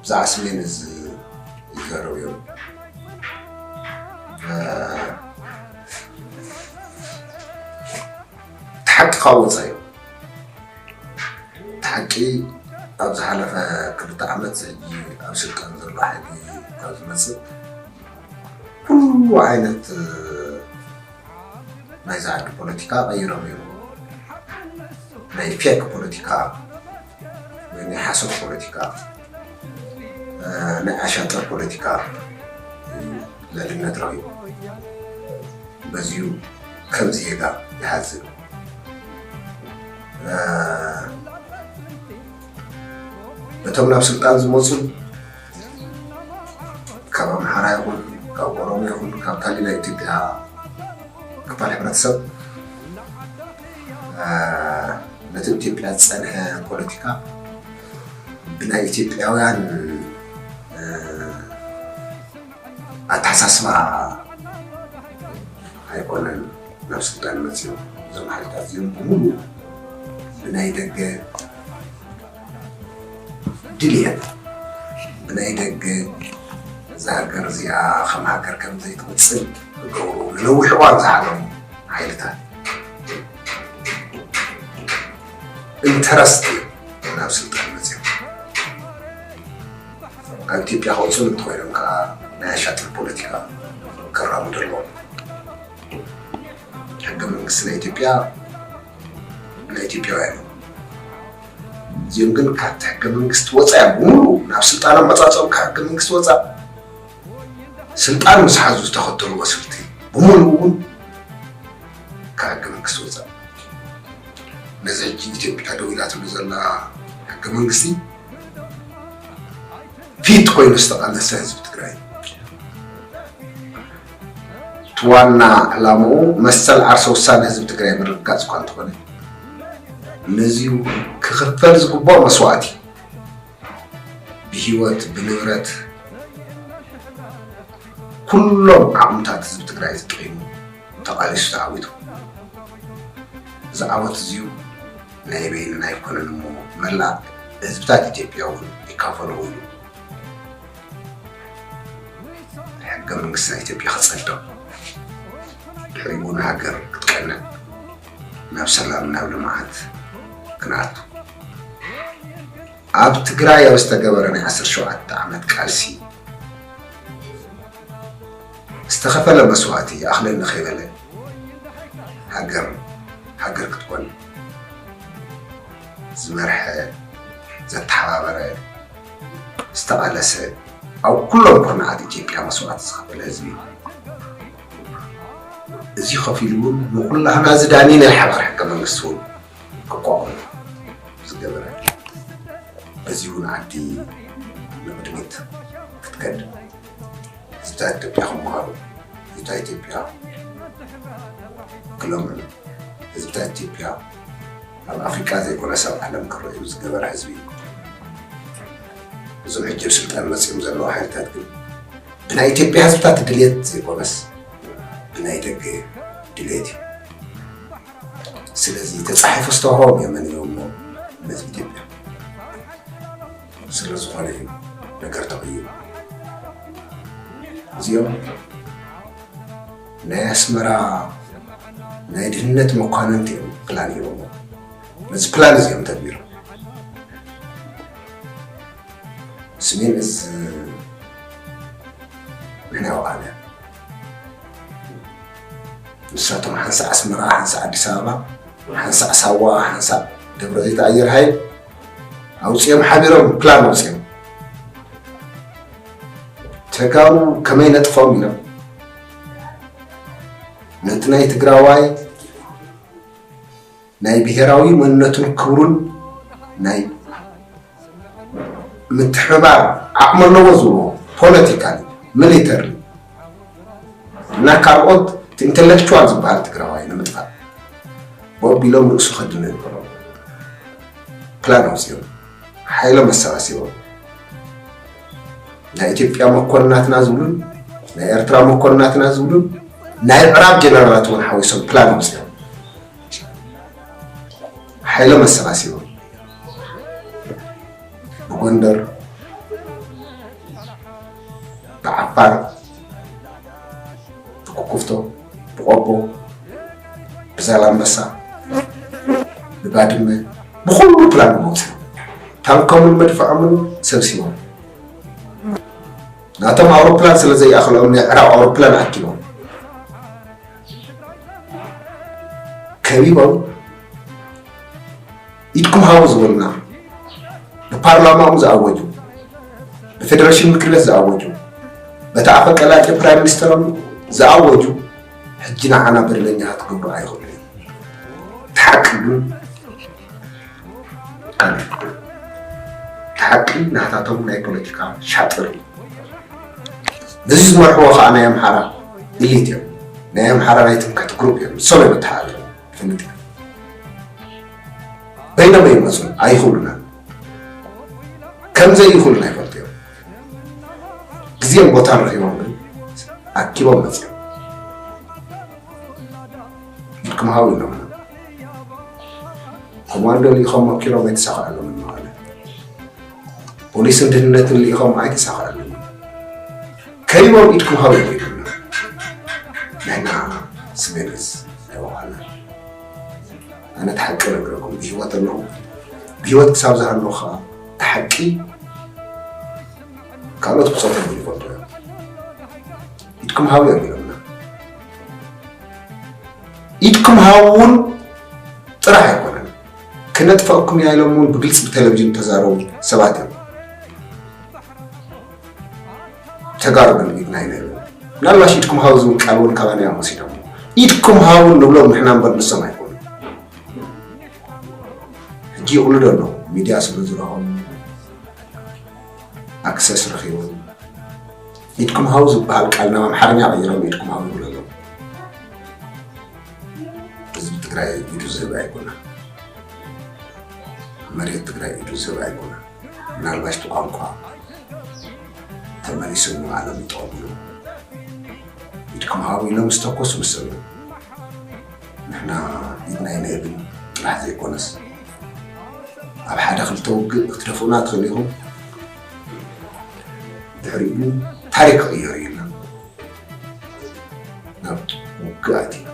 ብዛዕባ ስሜን እዚ ይዛረቡ እዮም። እቲ ሓቂ ካብ ወፃ እዩ። እቲ ሓቂ ኣብ ዝሓለፈ ክልተ ዓመት ሕጂ ኣብ ስልጣን ዘሎ ሓይሊ ካብ ዝመፅእ ኩሉ ዓይነት ናይዚ ዓዲ ፖለቲካ ቀይሮም እዮም። ናይ ፌክ ፖለቲካ ወይ ናይ ሓሶት ፖለቲካ፣ ናይ ኣሻጥር ፖለቲካ ልዕልነት ረኺቡ። በዚሁ ከም ዜጋ ይሓዝን። እቶም ናብ ስልጣን ዝመፁ ካብ ኣምሓራ ይኹን ካብ ኦሮሞ ይኹን ካብ ካሊእ ናይ ኢትዮጵያ ክፋል ሕብረተሰብ ነቲ ኢትዮጵያ ዝፀንሐ ፖለቲካ ብናይ ኢትዮጵያውያን ኣተሓሳስባ ኣይኮነን ናብ ስልጣን መፅዮም። እዞም ሓይልታት እዚኦም ብምሉእ ብናይ ደገ ድልየት፣ ብናይ ደገ እዛ ሃገር እዚኣ ከም ሃገር ከም ዘይትቕፅል ዝገብሩ ንነዊሕ እዋን ዝሓለሙ ሓይልታት ኢንተረስት እዮም ናብ ስልጣን መፅዮም። ኣብ ኢትዮጵያ ክቕፅሉ እንተኾይኖም ከዓ ናይ ኣሻጥር ፖለቲካ ክራምዱ ኣለዎም። ሕገ መንግስቲ ናይ ኢትዮጵያ ናይ ኢትዮጵያውያን እዩ። እዚኦም ግን ካብቲ ሕገ መንግስቲ ወፃ እዮም። ብምሉእ ናብ ስልጣን ኣመፃፅኦም ካብ ሕገ መንግስቲ ወፃ ስልጣን ምስ ሓዙ ዝተኸተልዎ ስልቲ ብምሉእ እውን ካብ ሕገ መንግስቲ ወፃ። ነዚ ሕጂ ኢትዮጵያ ደው ኢላትሉ ዘላ ሕገ መንግስቲ ፊት ኮይኑ ዝተቓለሰ ህዝቢ ትግራይ እቲ ዋና ዕላምኡ መሰል ዓርሰ ውሳነ ህዝቢ ትግራይ ምርግጋፅ እኳ እንተኾነ ነዚኡ ክኽፈል ዝግብኦ መስዋእቲ ብህይወት ብንብረት ኩሎም ዓቕምታት ህዝቢ ትግራይ ተጠቒሙ ተቓሊሱ ተዓዊቱ። እዚ ዓወት እዚዩ ናይ በይንና ኣይኮነን እሞ መላእ ህዝብታት ኢትዮጵያ እውን ይካፈሎ እዩ። ሕገ መንግስቲ ናይ ኢትዮጵያ ክፀድቕ ድሕሪኡ ንሃገር ክትቀንዕ ናብ ሰላም ናብ ልምዓት ክንኣቱ ኣብ ትግራይ ኣብ ዝተገበረ ናይ ዓሰርተ ሸውዓተ ዓመት ቃልሲ ዝተኸፈለ መስዋእቲ ይኣኽለኒ ከይበለ ሃገር ሃገር ክትኮን ዝመርሐ ዘተሓባበረ ዝተቓለሰ ኣብ ኩሎም ኩርናዓት ኢትዮጵያ መስዋእቲ ዝኸፈለ ህዝቢ እዩ። እዚ ከፊሉ እውን ንኩላህና ዝዳኒ ናይ ሓባር ሕገ መንግስቲ እውን ክቋቋም ዝገበረ በዚ እውን ዓዲ ንቕድሚት ክትከድ ህዝብታት ኢትዮጵያ ክመሃሩ ህዝብታት ኢትዮጵያ ክለምዑ ህዝብታት ኢትዮጵያ ኣብ ኣፍሪቃ ዘይኮነስ ኣብ ዓለም ክረኣዩ ዝገበረ ህዝቢ እዩ። እዞም ሕጂ ኣብ ስልጣን መፅዮም ዘለዉ ሓይልታት ግን ብናይ ኢትዮጵያ ህዝብታት ድልየት ዘይኮነስ ብናይ ደገ ድልየት እዩ። ስለዚ ተፃሒፉ ዝተዋህቦም እዮም መንዮም ነዚ ኢትዮጵያ ስለ ዝኾነ እዩ ነገር ተቕይሩ። እዚኦም ናይ ኣስመራ ናይ ድህነት መኳንንቲ እዮም ፕላን ሂቦሞ። ነዚ ፕላን እዚኦም ተግቢሮም ስሜን እዝ ንሕና ይወዓለ ንሳቶም ሓንሳእ ኣስመራ ሓንሳእ ኣዲስ ኣበባ ሓንሳእ ሳዋ ሓንሳእ ደብረ ዘይት ኣየር ሃይል ኣውፅኦም ሓቢሮም ፕላን ኣውፅኦም ተጋሩ ከመይ ነጥፎም ኢሎም ነቲ ናይ ትግራዋይ ናይ ብሄራዊ መንነቱን ክብሩን ናይ ምትሕብባር ዓቕሚ ኣለዎ ዝብልዎ ፖለቲካሊ፣ ሚሊተሪ እና ካልኦት ኢንተሌክቹዋል ዝበሃል ትግራዋይ ንምጥፋእ ቦቢሎም ርእሱ ከድነ ይበሎ ፕላን ኣውፅኦም፣ ሓይሎም ኣሰባሲቦም፣ ናይ ኢትዮጵያ መኮንናትና ዝብሉን ናይ ኤርትራ መኮንናትና ዝብሉን ናይ ምዕራብ ጀነራላት እውን ሓዊሶም ፕላን ኣውፅኦም፣ ሓይሎም ኣሰባሲቦም፣ ብጎንደር፣ ብዓፋር፣ ብኩኩፍቶ፣ ብቆቦ፣ ብዛላምበሳ፣ ብባድመ፣ ብኩሉ ፕላን መውፅኦም፣ ታንኮምን መድፍዖምን ሰብሲቦም፣ ናቶም ኣውሮፕላን ስለ ዘይኣኽሎም ናይ ዕራብ ኣውሮፕላን ኣኪቦም ከቢቦም፣ ኢድኩም ሃቡ ዝበሉና፣ ብፓርላማኦም ዝኣወጁ፣ ብፌደሬሽን ምክር ቤት ዝኣወጁ፣ በቲ ኣፈቀላጤ ፕራይም ሚኒስተሮም ዝኣወጁ፣ ሕጂ ንዓና በደለኛታት ክገብሩ ኣይኽእሉን እዮም። እቲ ሓቂ ግን ካልእ እዩ። እቲ ሓቂ ናታቶም ናይ ፖለቲካ ሻጥር እዩ። ነዚ ዝመርሕዎ ከዓ ናይ ኣምሓራ ኢሊት እዮም። ናይ ኣምሓራ ናይ ትምክሕቲ ግሩፕ እዮም። ንሶም እዮም ኣተሓባቢሮም። ይፈልጥ እዩ። በይኖም ኣይመፁን፣ ኣይኽእሉናን። ከም ዘይኽእሉና ይፈልጡ እዮም። ግዜን ቦታን ረኺቦም ግን ኣኪቦም መፅዮም። ኢድኩም ሃቡ ኢሎምና። ኮማንዶ ልኢኾም መኪሮም ኣይተሳኽዐሎምን መቐለ። ፖሊስን ድህነትን ልኢኾም ኣይተሳኽዐሎምን። ከይቦም ኢድኩም ሃቡ ኢሎምና። ንሕና ስሜንስ ኣይወሃና። ኣነ እቲ ሓቂ ነግረኩም፣ ብህይወት ኣለኹ። ብህይወት ክሳብ ዝሃለኹ ከዓ እቲ ሓቂ ካልኦት ብፆቶም ይፈልጡ እዮም። ኢድኩም ሃቡ እዮም ኢሎምና። ኢድኩም ሃቡ እውን ጥራሕ ኣይኮነን። ክነጥፈእኩም ኢና ኢሎም እውን ብግልፂ ብቴሌቪዥን ተዛረቡ ሰባት እዮም። ተጋሩ ግን ኢድና ኢና ኢሎም። ምናልባሽ ኢድኩም ሃቡ ዝብል ቃል እውን ካባና እዮም ወሲዶም። ኢድኩም ሃቡ ንብሎም ንሕና እምበር ንሶም ኣይኮኑን። ሕጂ ይቕልዶ ኣለዉ። ሚድያ ስለ ዝረኸቡ፣ ኣክሰስ ረኺቦም፣ ኢድኩም ሃቡ ዝበሃል ቃል ናብ ኣምሓርኛ ቀይሮም ኢድኩም ሃቡ ይብሉ ኣለዉ። ህዝቢ ትግራይ ኢዱ ዝህብ ኣይኮነን። መሬት ትግራይ ኢዱ ዝህብ ኣይኮነን። ምናልባሽ እቲ ቋንቋ ተመሊሱ ንባዕሎም ይጠቕምሉ። ኢድኩም ሃቡ ኢሎም ዝተኮሱ ምስ ዘለዉ፣ ንሕና ኢድና ኣይንህብን ጥራሕ ዘይኮነስ፣ ኣብ ሓደ ክልተ ውግእ ክትደፍኡና ትኽእሉ ኢኹም። ድሕሪኡ ግን ታሪክ ክቕየር እዩ ኢልና ናብ ውግእ ኣቲና፣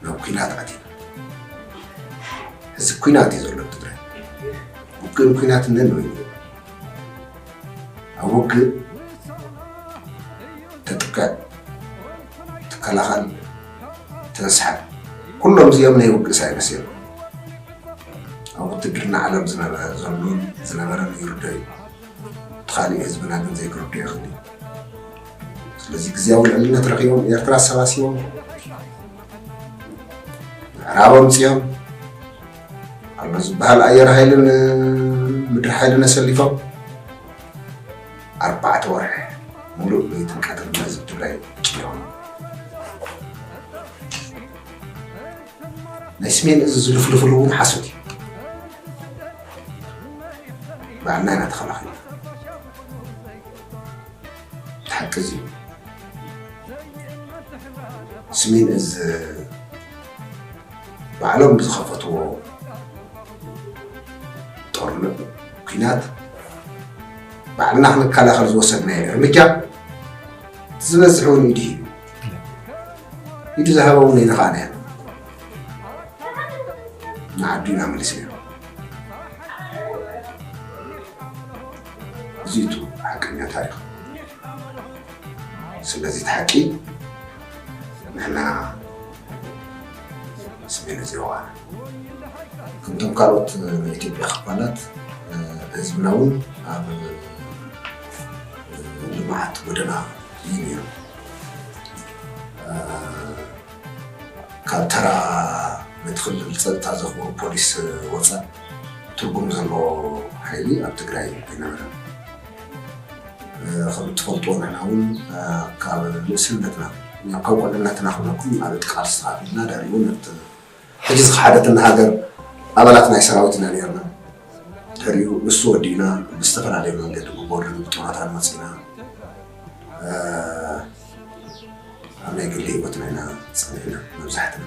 ናብ ኲናት ኣቲና። ሕዚ ኲናት እዩ ዘሎ ኣብ ትግራይ። ውግእን ኲናትን ነንበይኑ። ኣብ ውግእ ተጥቅዕ፣ ትከላኸል፣ ተስሓብ። ኩሎም እዚኦም ናይ ውግእ ሳይንስ እዮም። ኣብ ውትድርና ዓለም ዝነበ-፣ ዘሎን ዝነበረን ይርዶ እዩ። እቲ ካሊእ ህዝብና ግን ዘይክርዶ ይኽእል እዩ። ስለዚ ግዜያዊ ልዕልነት ረኺቦም ኤርትራ ኣሰባሲቦም፣ ምዕራብ ኣምጺኦም፣ ኣሎ ዝበሃል ኣየር ሃይልን ምድሪ ሃይልን ኣሰሊፎም፣ ኣርባዕተ ወርሒ ሙሉእ ለይትን ቀትርን ህዝቢ ትግራይ ጭዮም። ናይ ስሜን እዚ ዝልፍልፍሉ እውን ሓሶት እዩ። ባዕልና ኢና ተኸላኺልና። እቲ ሓቂ እዚ እዩ። ስሜን እዚ ባዕሎም ብዝኸፈትዎ ጦርነት፣ ኲናት፣ ባዕልና ክንከላኸል ዝወሰድናዮ እርምጃ፣ እቲ ዝበዝሕ እውን ኢዱ ሂቡ። ኢዱ ዝሃበ እውን ኣይነኻእናዮ። ንዓዱ ኢና መሊስናዮ። እዚ እዩ እቲ ሓቀኛ ታሪኽ። ስለዚ እቲ ሓቂ ንሕና ስሜን እዚ የዋና። ከምቶም ካልኦት ናይ ኢትዮጵያ ክፋላት፣ እ፣ ህዝብና እውን ኣብ፣ እ፣ ልምዓት ጎደና እዩ ነይሩ። እ፣ ካብ ተራ ነቲ ክልል ጸጥታ ዘኽብሩ ፖሊስ ወጻእ ትርጉም ዘለዎ ሓይሊ ኣብ ትግራይ ኣይነበረን። ከም እትፈልጥዎ ንሕና እውን ካብ ንእስነትና ካብ ቆልዕነትና ክብለኩም ኣብ እቲ ቃልሲ ተኻፊልና ድሕሪኡ እውን እቲ ሕጂ ዝኸሓደትና ሃገር ኣባላት ናይ ሰራዊት ኢና ነርና። ድሕሪኡ ንሱ ወዲእና ብዝተፈላለየ መንገዲ ብቦርድን ብጡረታን መፂና ኣብ ናይ ግሊ ህይወትና ኢና ፀኒሕና መብዛሕትና።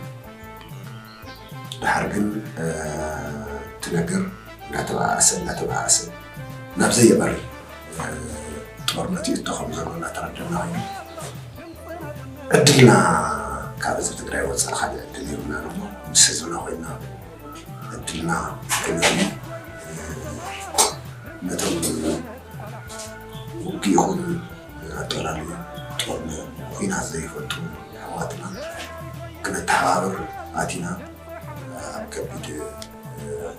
ድሓር ግን እቲ ነገር እናተበኣሰ እናተበኣሰ ናብ ዘይቐሪ ጦርነት ይእቶ ከም ዘሎ እናተረደና ኮይኑ ዕድልና ካብ ህዝቢ ትግራይ ወፃእ ካልእ ዕድል የብልና ነሞ ምስ ህዝብና ኮይና ዕድልና ኮይኑ ነቶም ውግእ ይኹን ኣጠላለዩ ጦርነት ኩናት ዘይፈልጡ ኣሕዋትና ክነተሓባብር ኣቲና ኣብ ከቢድ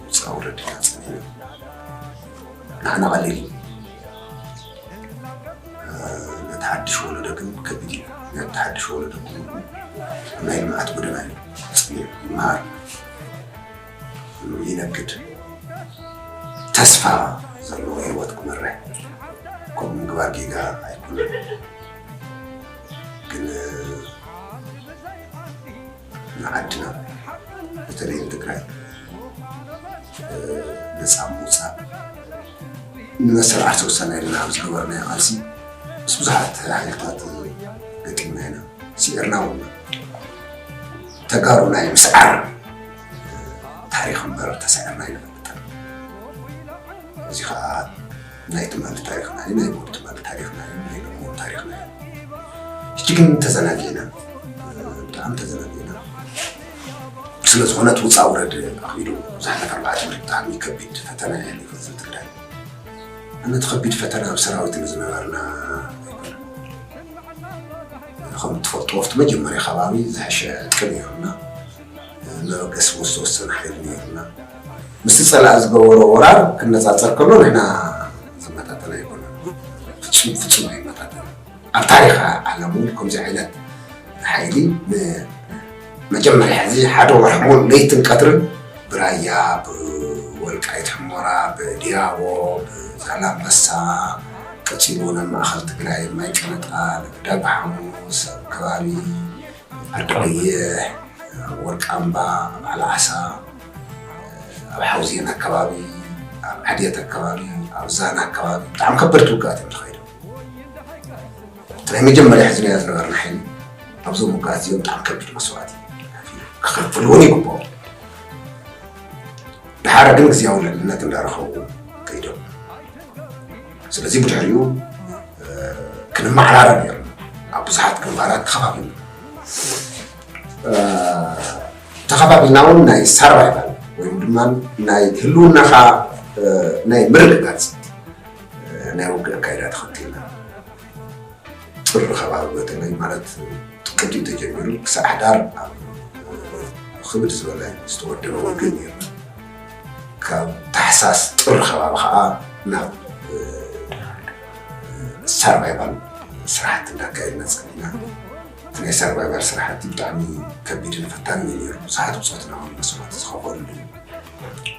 ውፃ ውረድ ኢና ፀኒሕና። ንዓና ቀሊል እዩ። ነቲ ሓድሽ ወለዶ ግን ከቢድ እዩ። ነቲ ሓድሽ ወለዶ ግን ናይ ልምዓት ጎደና እዩ። ፅኒዕ ይመሃር ይነግድ ተስፋ ዘለዎ ህይወት ክመርሕ ከምኡ ምግባር ጌጋ ኣይኮነን። ግን ንዓድና በተለይ ንትግራይ ነፃ ምውፃእ ንመሰል ዓርሰ ውሳነ ኢልና ኣብ ዝገበርናዮ ቃልሲ ምስ ብዙሓት ሓይልታት ገጢምና ኢና። ስዒርና እውን ተጋሩ ናይ ምስዓር ታሪኽ እምበር ተሳዒርና ኣይንፈልጥን። እዚ ከዓ ናይ ትማሊ ታሪኽና እዩ፣ ናይ ሞት ትማሊ ታሪኽና እዩ፣ ናይ ሎሚ እውን ታሪኽና እዩ። ሕጂ ግን ተዘናጊዕና፣ ብጣዕሚ ተዘናጊዕና። ስለ ዝኾነ እቲ ውፃእ ውረድ ኣኽቢዱ ዝሓለፈ ኣርባዕተ ወርሒ ብጣዕሚ ከቢድ ፈተና እዩ ነይሩ ህዝቢ ትግራይ። ነቲ ከቢድ ፈተና ኣብ ሰራዊት ንዝነበርና ኣይኮነን። ከም እትፈልጥዎ ኣብቲ መጀመርያ ከባቢ ዝሕሸ ዕጥቂ ነይሩና፣ መበገሲ ምስ ዝተወሰነ ሓይሊ ነይሩና። ምስቲ ፀላኢ ዝገበሮ ወራር ክነፃፀር ከሎ ንሕና ዝመጣጠን ኣይኮነን። ፍፁም ፍፁም ኣይመጣጠን። ኣብ ታሪኽ ዓለም እውን ከምዚ ዓይነት ሓይሊ ንመጀመርያ ሕዚ ሓደ ወርሒ ሙሉእ ለይትን ቀትርን ብራያ፣ ብወልቃይት ሕሞራ፣ ብዲያቦ፣ ብዛላምበሳ፣ ቀፂሉ ናብ ማእኸል ትግራይ፣ ማይ ቀነጣል፣ ዳባ ሓሙስ፣ ኣብ ከባቢ ዓዲ ቀይሕ፣ ኣብ ወርቃምባ፣ ኣብ ዓላዓሳ፣ ኣብ ሓውዜን ኣከባቢ፣ ኣብ ዓድያት ኣከባቢ፣ ኣብ ዛና ኣከባቢ ብጣዕሚ ከበድቲ ውግኣት እዮም ተኻይዶም። እቲ ናይ መጀመርያ ሒዝናዮ ዝነበርና ሓይሊ ኣብዞም ውግኣት እዚኦም ብጣዕሚ ከቢድ መስዋእቲ ከፊሉ ክኸፍል እውን ይግብኦ። ድሓር ግን ግዝያዊ ልዕልነት እንዳረኸቡ ከይዶም። ስለዚ ብድሕሪኡ ክንመዓራረብ እዮም ኣብ ብዙሓት ግንባራት ተኸፋፊልና። ተኸፋፊልና እውን ናይ ሳርቫይቫል ወይም ድማ ናይ ህልውናኻ ናይ ምርግጋፅ ናይ ውግእ ኣካይዳ ተኸቲልና። ጥሪ ከባቢ በተለይ ማለት ጥቅምቲ ተጀሚሩ ክሳዕ ሕዳር ኣብ ክብድ ዝበለ ዝተወደበ ውግእ ነይሩ። ካብ ታሕሳስ ጥሪ ከባቢ ከዓ ናብ ሳርቫይቫል ስራሕቲ እንዳካየድና ፀኒና። እቲ ናይ ሳርቫይቫል ስራሕቲ ብጣዕሚ ከቢድን ፈታንን እዩ ነይሩ። ብዙሓት ብፆትና እውን መስዋእቲ ዝኸፈሉሉ እዩ።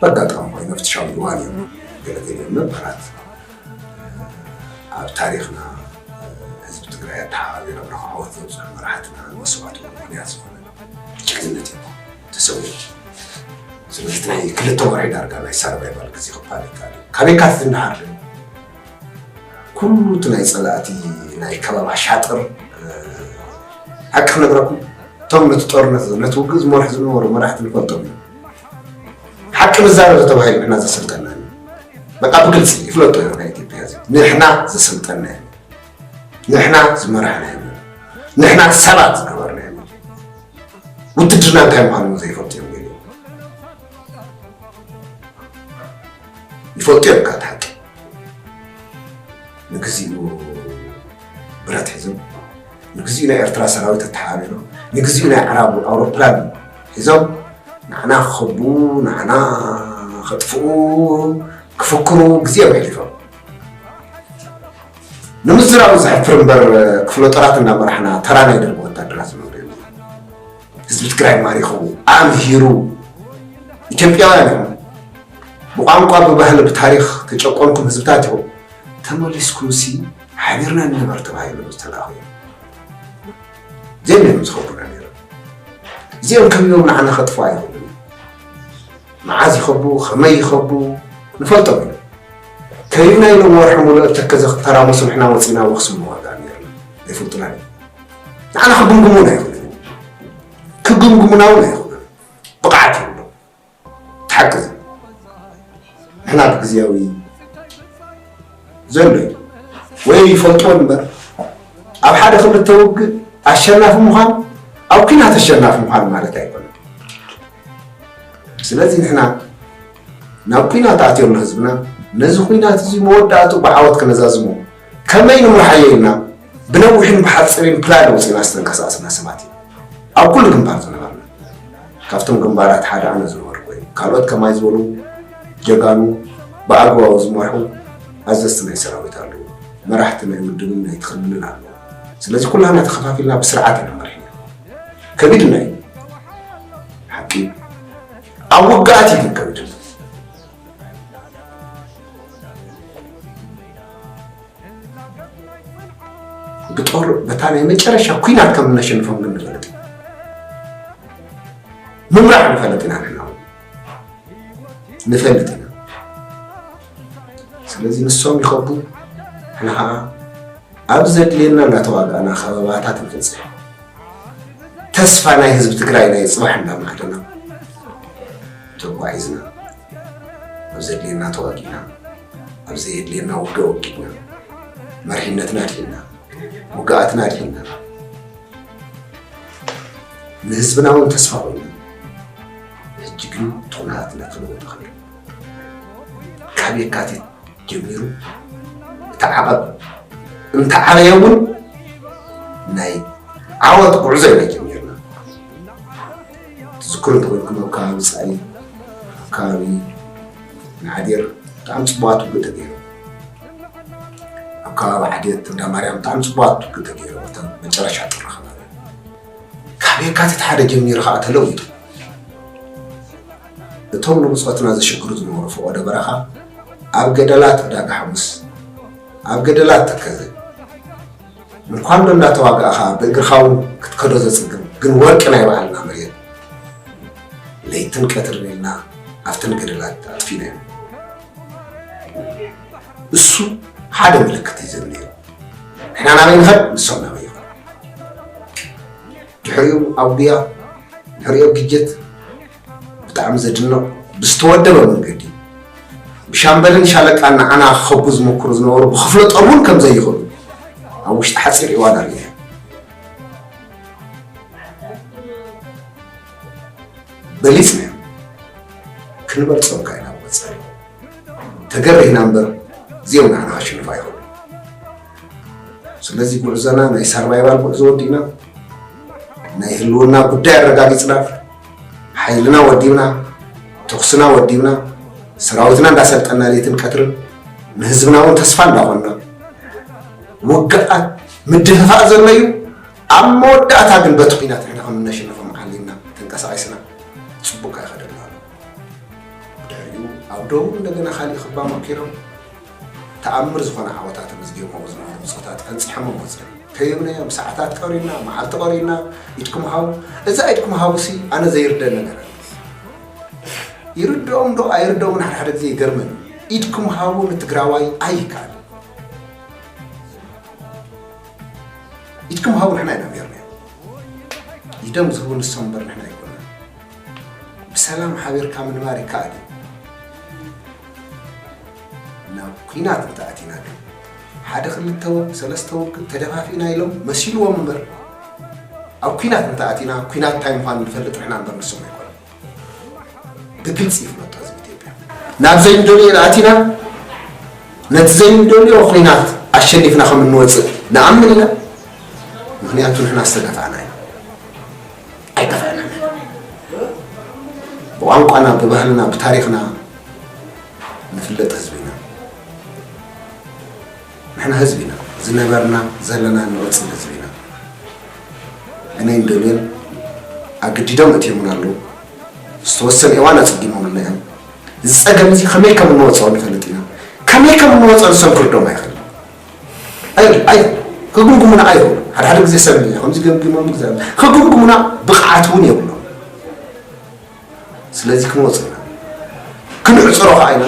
በጋጣሚ ኮይኑ ፍትሻዊ እዋን እዮም ገለገሊኦም ነባራት ኣብ ታሪኽና ህዝቢ ትግራይ ኣተሓባቢሮም ንዓወት ዘብፅሑ መራሕትና መስዋእቲ ምኽንያት ዝኾነ ጅግንነት እዮም ተሰዊኦም። ስለዚ ናይ ክልተ ወርሒ ዳርጋ ናይ ሳርቫይቫል ግዜ ክባል ይከኣል እዩ። ካብ የካቲት እንዳሓር ኩሉ እቲ ናይ ፀላእቲ ናይ ከባቢ ኣሻጥር ሓቂ ክነግረኩም እቶም ነቲ ጦርነት ነቲ ውግእ ዝመርሑ ዝነበሩ መራሕቲ ንፈልጦም እዮም። ሓቂ ንዛረብ ተባሂሉ ንሕና ዘሰልጠና እዩ። በቃ ብግልፂ ይፍለጦ እዩ ናይ ኢትዮጵያ ህዝቢ ንሕና ዘሰልጠና እዩ። ንሕና ዝመራሕና እዩ። ንሕና ሰባት ዝገበርና እዩ። ውትድርና እንታይ ምዃኑ ዘይፈልጡ እዮም ገሊኦም። ይፈልጡ እዮም ካብ ሓቂ ንግዚኡ ብረት ሒዞም ንግዚኡ ናይ ኤርትራ ሰራዊት ኣተሓባቢሮም ንግዚኡ ናይ ዓራብ ኣውሮፕላን ሒዞም ንዓና ክኸቡ ንዓና ከጥፍኡ ክፍክሩ ግዜ ኣሕሊፎም ንምዝራቡ ዘሕፍር እምበር ክፍለ ጦራት እናመራሕና ተራ ናይ ደርቢ ወታደራት ዝነብሩ እዮም ህዝቢ ትግራይ ማሪኹ ኣምሂሩ ኢትዮጵያውያን እዮም ብቋንቋ ብባህሊ ብታሪኽ ተጨቆንኩም ህዝብታት ኢኹም ተመሊስኩምሲ ሓቢርና ንንበር ተባሂሎም ዝተላእኹ እዮም። እዚኦም እዮም ዝኸቡና ነይሮም። እዚኦም ከቢቦም ንዓና ከጥፍኡ ኣይኽእሉን እዮም። መዓዝ ይኸቡ፣ ከመይ ይኸቡ ንፈልጦም ኢና። ከቢብና ኢሎም ወርሒ ሙሉእ ኣብ ተከዘ ክተራመሱ ንሕና ወፂና ኣብ ኣኽሱም ንዋጋእ ነይርና። ኣይፈልጡናን እዮም። ንዓና ክግምግሙና ኣይኽእሉን እዮም። ክግምግሙና እውን ኣይኽእሉን። ብቕዓት የብሎም። እቲ ሓቂ እዚ። ንሕና ብግዝያዊ ዘሎ እዩ። ወይ ይፈልጥዎ እምበር፣ ኣብ ሓደ ክልተ ውግእ ኣሸናፊ ምዃን፣ ኣብ ኲናት ኣሸናፊ ምዃን ማለት ኣይኮነን። ስለዚ ንሕና ናብ ኲናት ኣትዮ ኣሎ ህዝብና፣ ነዚ ኲናት እዚ መወዳእትኡ ብዓወት ክነዛዝሞ፣ ከመይ ንምርሓዮ ኢልና ብነዊሕን ብሓፂርን ፕላን ኣውፂእና ዝተንቀሳቐስና ሰባት ኢና። ኣብ ኩሉ ግንባር ዝነበርና፣ ካብቶም ግንባራት ሓደ ኣነ ዝነበርኩ እየ። ካልኦት ከማይ ዝበሉ ጀጋኑ ብኣግባቡ ዝመርሑ ኣዘዝቲ ናይ ሰራዊት ኣለዉ። መራሕቲ ናይ ውድብን ናይ ክልልን ኣለዉ። ስለዚ ኩላና ተኸፋፊልና ብስርዓት ኢና መሪሕና። ከቢድና እዩ። ሓቂ እዩ። ኣብ ውግኣት እዩ ግን ከቢድና። ብጦር በታ ናይ መጨረሻ ኲናት ከም እነሸንፎም ግን ንፈልጥ ኢና። ምምራሕ ንፈልጥ ኢና ንሕና እውን። ንፈልጥ ኢና። ስለዚ ንሶም ይኸቡ፣ ንሕና ኸዓ ኣብ ዘድልየና እናተዋጋእና ከበባታት ንፍጽሕ። ተስፋ ናይ ህዝቢ ትግራይ ናይ ጽባሕ እንዳማዕደና ተጓዒዝና፣ ኣብ ዘድልየና ተዋጊእና፣ ኣብ ዘየድልየና ውግእ ወጊእና፣ መሪሕነትና ኣድሒንና፣ ውግኣትና ኣድሒንና፣ ንህዝብና እውን ተስፋ ኮይና፣ ሕጂ ግን እቲ ኩነታት እናተለወጠ ከሎ፣ ካብ የካቲት ጀሚሩ እቲ ዓቐብ እንተዓበየ እውን ናይ ዓወት ጉዕዞ ኢና ጀሚርና። ትዝክሩ እንተኾይንኩም ኣብ ከባቢ ጻይ፣ ኣብ ከባቢ ንዓዴር ብጣዕሚ ጽቡቓት ውግእ ተገይሩ። ኣብ ከባቢ ዓዴት እንዳ ማርያም ብጣዕሚ ጽቡቓት ውግእ ተገይሩ። እተን መጨረሻ ጥሪ ከባቢ ካብ የካቲት ሓደ ጀሚሩ ኸዓ ተለዊጡ። እቶም ንብጾትና ዘሽግሩ ዝነበሩ ፈቐዶ በረኻ ኣብ ገደላት ዕዳጋ ሓሙስ፣ ኣብ ገደላት ተከዘ፣ እንኳን ዶ እንዳተዋጋእኻ ብእግርኻ እውን ክትከዶ ዘጽግም ግን ወርቂ ናይ ባዕልና መሬት ለይትን ቀትርን ኢልና ኣብተን ገደላት ኣጥፊእናዮም። እሱ ሓደ ምልክት እዩ ዘድልዮ። ንሕና ናበይ ንኸድ፣ ንሶም ናበይ ይኸዱ። ድሕሪኡ ኣብ ጉያ፣ ድሕሪኡ ኣብ ግጀት ብጣዕሚ ዘድንቕ ብዝተወደበ መንገዲ ብሻምበልን ሻለቃን ንዓና ክኸቡ ዝመክሩ ዝነበሩ ብክፍለ ጦር እውን ከም ዘይኽእሉ ኣብ ውሽጢ ሓፂር እዋን ኣርእየ። በሊፅና ክንበልፆም ካይና ወፃኢ ተገሪህና እምበር እዚኦም ንዓና ከሸንፉ ኣይኽእሉ። ስለዚ ጉዕዞና ናይ ሳርቫይቫል ጉዕዞ ወዲእና ናይ ህልውና ጉዳይ ኣረጋጊፅና፣ ሓይልና ወዲብና፣ ተኩስና ወዲብና፣ ሰራዊትና እንዳሰልጠና ሌትን ቀትርን ንህዝብና እውን ተስፋ እንዳኾንና፣ ውግኣት ምድህፋእ ዘሎ እዩ። ኣብ መወዳእታ ግን በቲ ኲናት ንሕና ከም እነሸንፎም ዓሊምና ተንቀሳቒስና፣ ፅቡቅ ኣይኸደልና ኣሎ። ድሕሪኡ ኣብ ደቡብ እንደገና ካሊእ ክባ መኪሮም ተኣምር ዝኾነ ዓወታት መዝጊቦም ዝነበሩ ብጾታት ፈንፂሖም መፅኦም። ከይብለዮም ሰዓታት ቀሪና፣ መዓልቲ ቀሪና፣ ኢድኩም ሃቡ። እዛ ኢድኩም ሃቡሲ ኣነ ዘይርደእ ነገር ኣሎ። ይርድኦም ዶ ኣይርድኦም ሓደ ሓደ ግዜ ይገርመኒ። ኢድኩም ሃቡ ንትግራዋይ ኣይከኣልን። ኢድኩም ሃቡ ንሕና ኢና ሜርና። ኢዶም ዝህቡ ንሶም እምበር ንሕና ኣይኮነን። ብሰላም ሓቢርካ ምንባር ይከኣል እዩ። ናብ ኲናት እንተኣቲና ግን ሓደ ክልተ ወግ ሰለስተ ወግ ተደፋፊእና ኢሎም መሲልዎም እምበር ኣብ ኲናት እንተኣቲና ኲናት እንታይ ምዃኑ ንፈልጥ ንሕና እምበር ንሶም ኣይኮነን። ብግልፂ ይፍለጦ ህዝቢ ኢትዮጵያ። ናብ ዘይንደልዮ ኣቲና ነቲ ዘይንደልዮ ኲናት ኣሸኒፍና ከም እንወፅእ ንኣምን ኢና። ምክንያቱ ንሕና ዝተደፋእና ኢና። ኣይጠፋእናን። ብቋንቋና ብባህልና ብታሪክና ንፍለጥ ህዝቢ ኢና። ንሕና ህዝቢ ኢና። ዝነበርና ዘለናን ንቕፅል ህዝቢ ኢና። ግነይ እንደልዮን ኣገዲዶም እትዮምና ኣለዉ። ዝተወሰነ እዋን ኣፀጊሞምልና እዮም። እዚ ፀገም እዚ ከመይ ከም እንወፅኦ ንፈልጥ ኢና። ከመይ ከም እንወፅኦ ንሶም ክርዶም ኣይኽእልን። ኣይ ክግምግሙና ኣይኽእሉ። ሓደ ሓደ ግዜ ሰብ ከምዚ ገምግሞም ግዜ ክግምግሙና ብቕዓት እውን የብሎም። ስለዚ ክንወፅና ክንዕፅሮ ከዓ ኢና።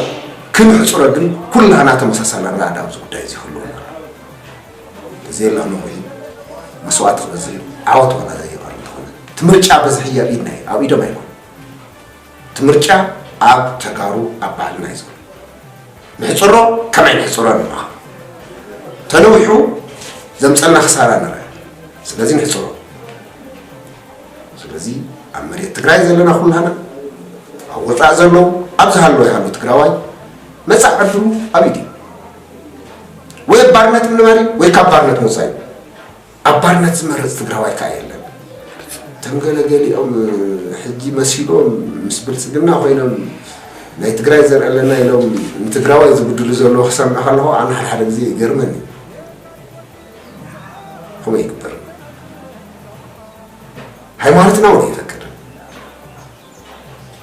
ክንዕፅሮ ግን ኩላና ተመሳሳሊ ኣረዳድኣ ኣብዚ ጉዳይ እዚ ክህልወና ተዘየላ ነዊሕ መስዋእቲ ክበዝሕ ዓወት ዋላ ዘይባር እንተኾነ እቲ ምርጫ በዝሒ ኣብ ኢድና እዩ፣ ኣብ ኢዶም ኣይኮን። እቲ ምርጫ ኣብ ተጋሩ ኣብ ባህልና እዩ ዘሎ። ንሕፅሮ ከመይ ንሕፅሮ ንመሃር ተነዊሑ ዘምፀልና ክሳራ ንርአ። ስለዚ ንሕፅሮ። ስለዚ ኣብ መሬት ትግራይ ዘለና ኩላና ኣብ ወፃእ ዘለዉ ኣብ ዝሃለወ ይሃሉ ትግራዋይ መፃእ ዕድሉ ኣብ ኢድ እዩ። ወይ ኣብ ባርነት ምንባር እዩ ወይ ካብ ባርነት ምውፃእ እዩ። ኣብ ባርነት ዝመርፅ ትግራዋይ ከዓ የለን። እቶም ገለገሊኦም ሕጂ መሲሎም ምስ ብልፅግና ኮይኖም ናይ ትግራይ ዘርእለና ኢሎም ንትግራዋይ ዝብድሉ ዘለዉ ክሰምዕ ከለኹ ኣነ ሓደ ሓደ ግዜ ይገርመኒ። ከምኡ ይግበር። ሃይማኖትና እውን ይፈቅድ።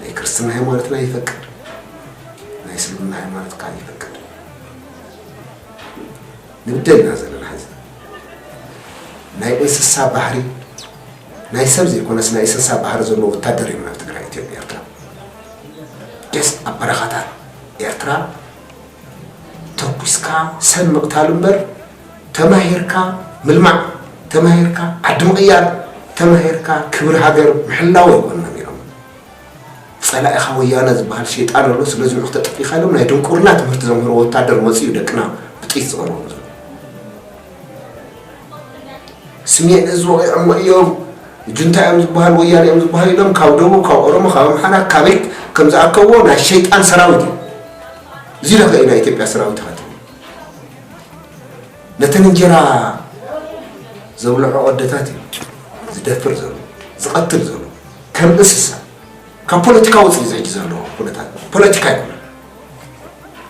ናይ ክርስትና ሃይማኖትና ይፈቅድ። ናይ እስልምና ሃይማኖት ከዓ ይፈቅድ። ንብደል ኢና ዘለና ሕዚ። ናይ እንስሳ ባህሪ ናይ ሰብ ዘይኮነስ ናይ እንስሳ ባህሪ ዘለዎ ወታደር እዮም ናብ ትግራይ ኢትዮጵያ ኤርትራ ደስ ኣብ በረኻታት ኤርትራ ተኩስካ ሰብ ምቕታል እምበር ተማሂርካ ምልማዕ ተማሂርካ ዓዲ ምቕያር ተማሂርካ ክብሪ ሃገር ምሕላው ኣይኮንና ነይሮም። ፀላኢኻ ወያነ ዝበሃል ሸይጣን ኣሎ። ስለዚ ንዑ ክተጥፊእካ ኢሎም ናይ ድንቁርና ትምህርቲ ዘምህርዎ ወታደር መፂኡ ደቅና ብጥይት ዝቐርቦም ዘሎ ስሜን እዚ ወቂዖሞ እዮም። ጁንታ እዮም ዝበሃል ወያነ እዮም ዝበሃል ኢሎም ካብ ደቡብ ካብ ኦሮሞ ካብ ኣምሓራ ካበይ ከም ዝኣከብዎ ናይ ሸይጣን ሰራዊት እዩ። እዚ ዶ ከ ናይ ኢትዮጵያ ሰራዊት ኢኻ ትብል? ነተን እንጀራ ዘብልዖ ኣደታት እዩ ዝደፍር ዘሎ ዝቐትል ዘሎ ከም እንስሳ። ካብ ፖለቲካ ወፂኢ እዚ ሕጂ ዘሎ ኩነታት ፖለቲካ ኣይኮነን።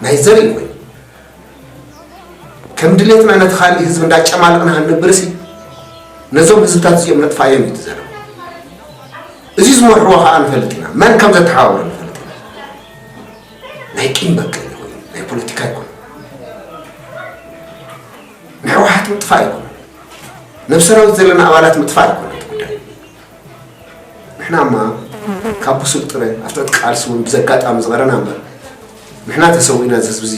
ናይ ዘርኢ ኮይኑ ከም ድሌትና ነቲ ካሊእ ህዝቢ እንዳጨማለቕና ክንነብርሲ ነዞም ህዝብታት እዚኦም ነጥፋዮም እዩ ትዘረብ። እዚ ዝመርሕዎ ከዓ ንፈልጥ ኢና፣ መን ከም ዘተሓባብሮ ንፈልጥ ኢና። ናይ ቂም በቀል ይኮኑ ናይ ፖለቲካ ይኮኑ ንሕወሓት ምጥፋእ ይኮኑ ነብ ሰራዊት ዘለና ኣባላት ምጥፋእ ይኮኑ እቲ ጉዳይ። ንሕናማ ካብ ብሱል ጥረ ኣብቲ እቲ ቃልሲ እውን ብዘጋጣሚ ዝቐረና እምበር ንሕና ተሰዊእና እዚ ህዝቢ እዚ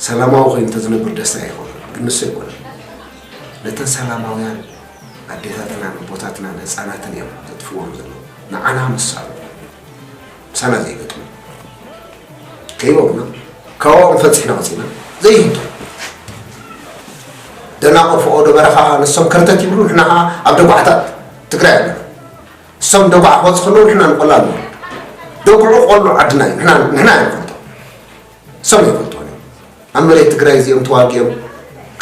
ሰላማዊ ኮይኑ እንተዝነብር ደስታ ይኾን ግን ንሱ ኣይኮነን። ነተን ሰላማውያን ኣዴታትናን ኣቦታትናን ህፃናትን እዮም ዘጥፍዎም ዘለዉ። ንዓና ምሳሉ ምሳና ዘይገጥሙ ከይቦምና ካብኦም ፈፂሕና ወፂና ዘይህቶ ደናቆ ፈኦዶ በረኻ ንሶም ከርተት ይብሉ ንሕና ከዓ ኣብ ደጓዕታት ትግራይ ኣለና። እሶም ደጓዕ ክወፅ ከለዉ ንሕና ንቆላ ንወርድ። ደጉዑ ቆሉ ዓድና እዩ ንሕና ንሕና ኢና ንፈልጦ። እሶም ኣይፈልጥዎን እዮም። ኣብ መሬት ትግራይ እዚኦም ተዋጊኦም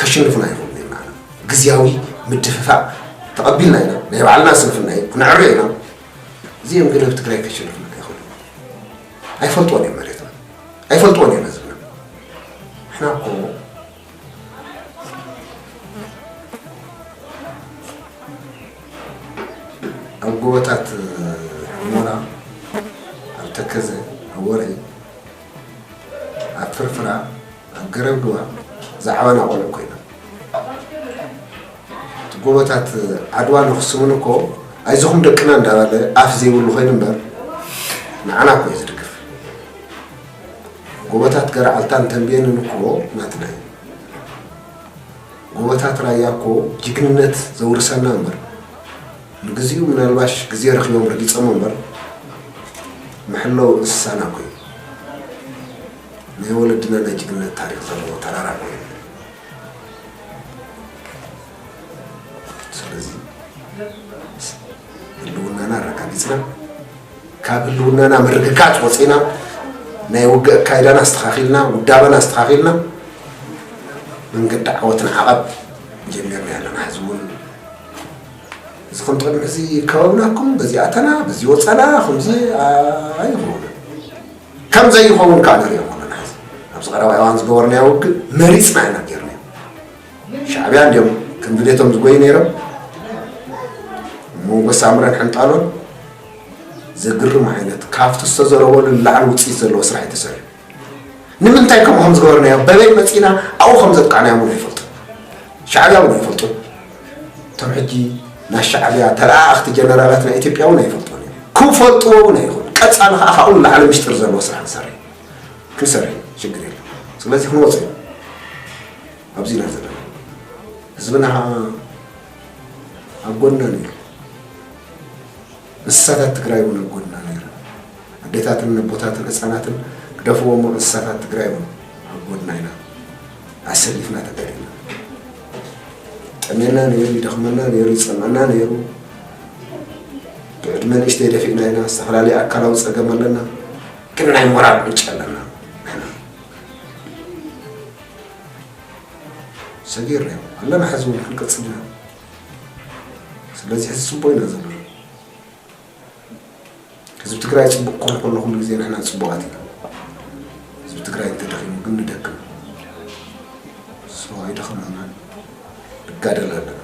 ከሽንፉና ይኽእሉ እዮም ንዓና። ግዝያዊ ምድፍፋእ ተቐቢልና ኢና ናይ ባዕልና ስንፍና እዩ ክነዕርዮ ኢና። እዚኦም ግን ኣብ ትግራይ ከሸንፉና ኣይኽእሉ እዮም። ኣይፈልጥዎን እዮም መሬትና ኣይፈልጥዎን እዮም ህዝብና። ንሕና እኮ ኣብ ጎቦታት ሑመራ ኣብ ተከዘ ኣብ ወርዒ ኣብ ፍርፍራ ኣብ ገረብ ድዋ ዝዓበና ቆልዑ ኮይና እቲ ጎቦታት ዓድዋ ንክስሙን እኮ ኣይዞኹም ደቅና እንዳበለ ኣፍ ዘይብሉ ኮይኑ እምበር ንዓና እኮ እዩ ዝድግፍ። ጎቦታት ገርዓልታን ተንቤንን እኮ ናትና እዩ። ጎቦታት ራያ እኮ ጅግንነት ዘውርሰና እምበር ንግዚኡ ምናልባሽ ግዜ ረኺቦም ረጊፆሞ እምበር ምሕለው እንስሳና እኮ እዩ። ናይ ወለድና ናይ ጅግንነት ታሪክ ዘለዎ ተራራ እኮ እዩ። ስለዚ ህልውናና ኣረጋጊፅና ካብ ህልውናና ምርግጋፅ ወፂና ናይ ውግእ ኣካይዳና ኣስተኻኺልና ውዳበና ኣስተኻኺልና መንገዲ ዓወት ንዓቐብ ጀሚርና ኣለና። ሕዚ እውን እዚ ከም ቅድሚ ሕዚ ከባብናኩም በዚ ኣተና በዚ ወፃና ከምዚ ኣይኸውን። ከም ዘይኸውን ከዓ ንሪኦ ኣለና። ሕዚ ኣብዚ ቀረባ እዋን ዝገበርናዮ ውግእ መሪፅና ኢና ጌርናዮ። ሻዕቢያ እንዲኦም ከም ድሌቶም ዝጎዩ ነይሮም። መንጎ ሳምረን ሕንጣሎን ዘግርም ዓይነት ካብቲ ዝተዘረበሉ ንላዕሊ ውፅኢት ዘለዎ ስራሕ እዩ ተሰሪሑ። ንምንታይ ከምኡ ከም ዝገበርናዮ፣ በበይ መፂና ኣብኡ ከም ዘጥቃዕናዮም እውን ኣይፈልጡ። ሻዕብያ እውን ኣይፈልጡ። እቶም ሕጂ ናይ ሻዕብያ ተለኣኣኽቲ ጀነራላት ናይ ኢትዮጵያ እውን ኣይፈልጡ። ክፈልጥዎ እውን ኣይኹን። ቀፃሊ ከዓ ካብኡ ንላዕሊ ምሽጥር ዘለዎ ስራሕ ክንሰርሕ ክንሰርሕ ሽግር የለን። ስለዚ ክንወፅ እዩ ኣብዚ ኢና ዘለና። ህዝብና ኣብ ጎንና ነይሩ። እንስሳታት ትግራይ እውን ኣብ ጎንና ነይሩ። ኣዴታትን ኣቦታትን ህፃናትን ግደፍዎ እሞ እንስሳታት ትግራይ እውን ኣብ ጎንና ኢና ኣሰሊፍና ተጋዲልና። ጠሜና ነይሩ፣ ይደኽመና ነይሩ፣ ይፀምአና ነይሩ። ብዕድመ ንእሽተይ ደፊእና ኢና፣ ዝተፈላለየ ኣካላዊ ፀገም ኣለና፣ ግን ናይ ሞራል ምንጪ ኣለና። ንሕና ሰጊርና ኣለና፣ ሕዚ እውን ክንቅፅል ኢና። ስለዚ ሕዚ ፅቡቅ ኢና ዘለና። ህዝቢ ትግራይ ፅቡቅ ክኾን ከሎ ኩሉ ግዜ ንሕና ፅቡቃት ኢና። ህዝቢ ትግራይ እንተደኺሙ ግን ንደክም። ሶ ኣይደኸምናን፣ ንጋደል ኣለና።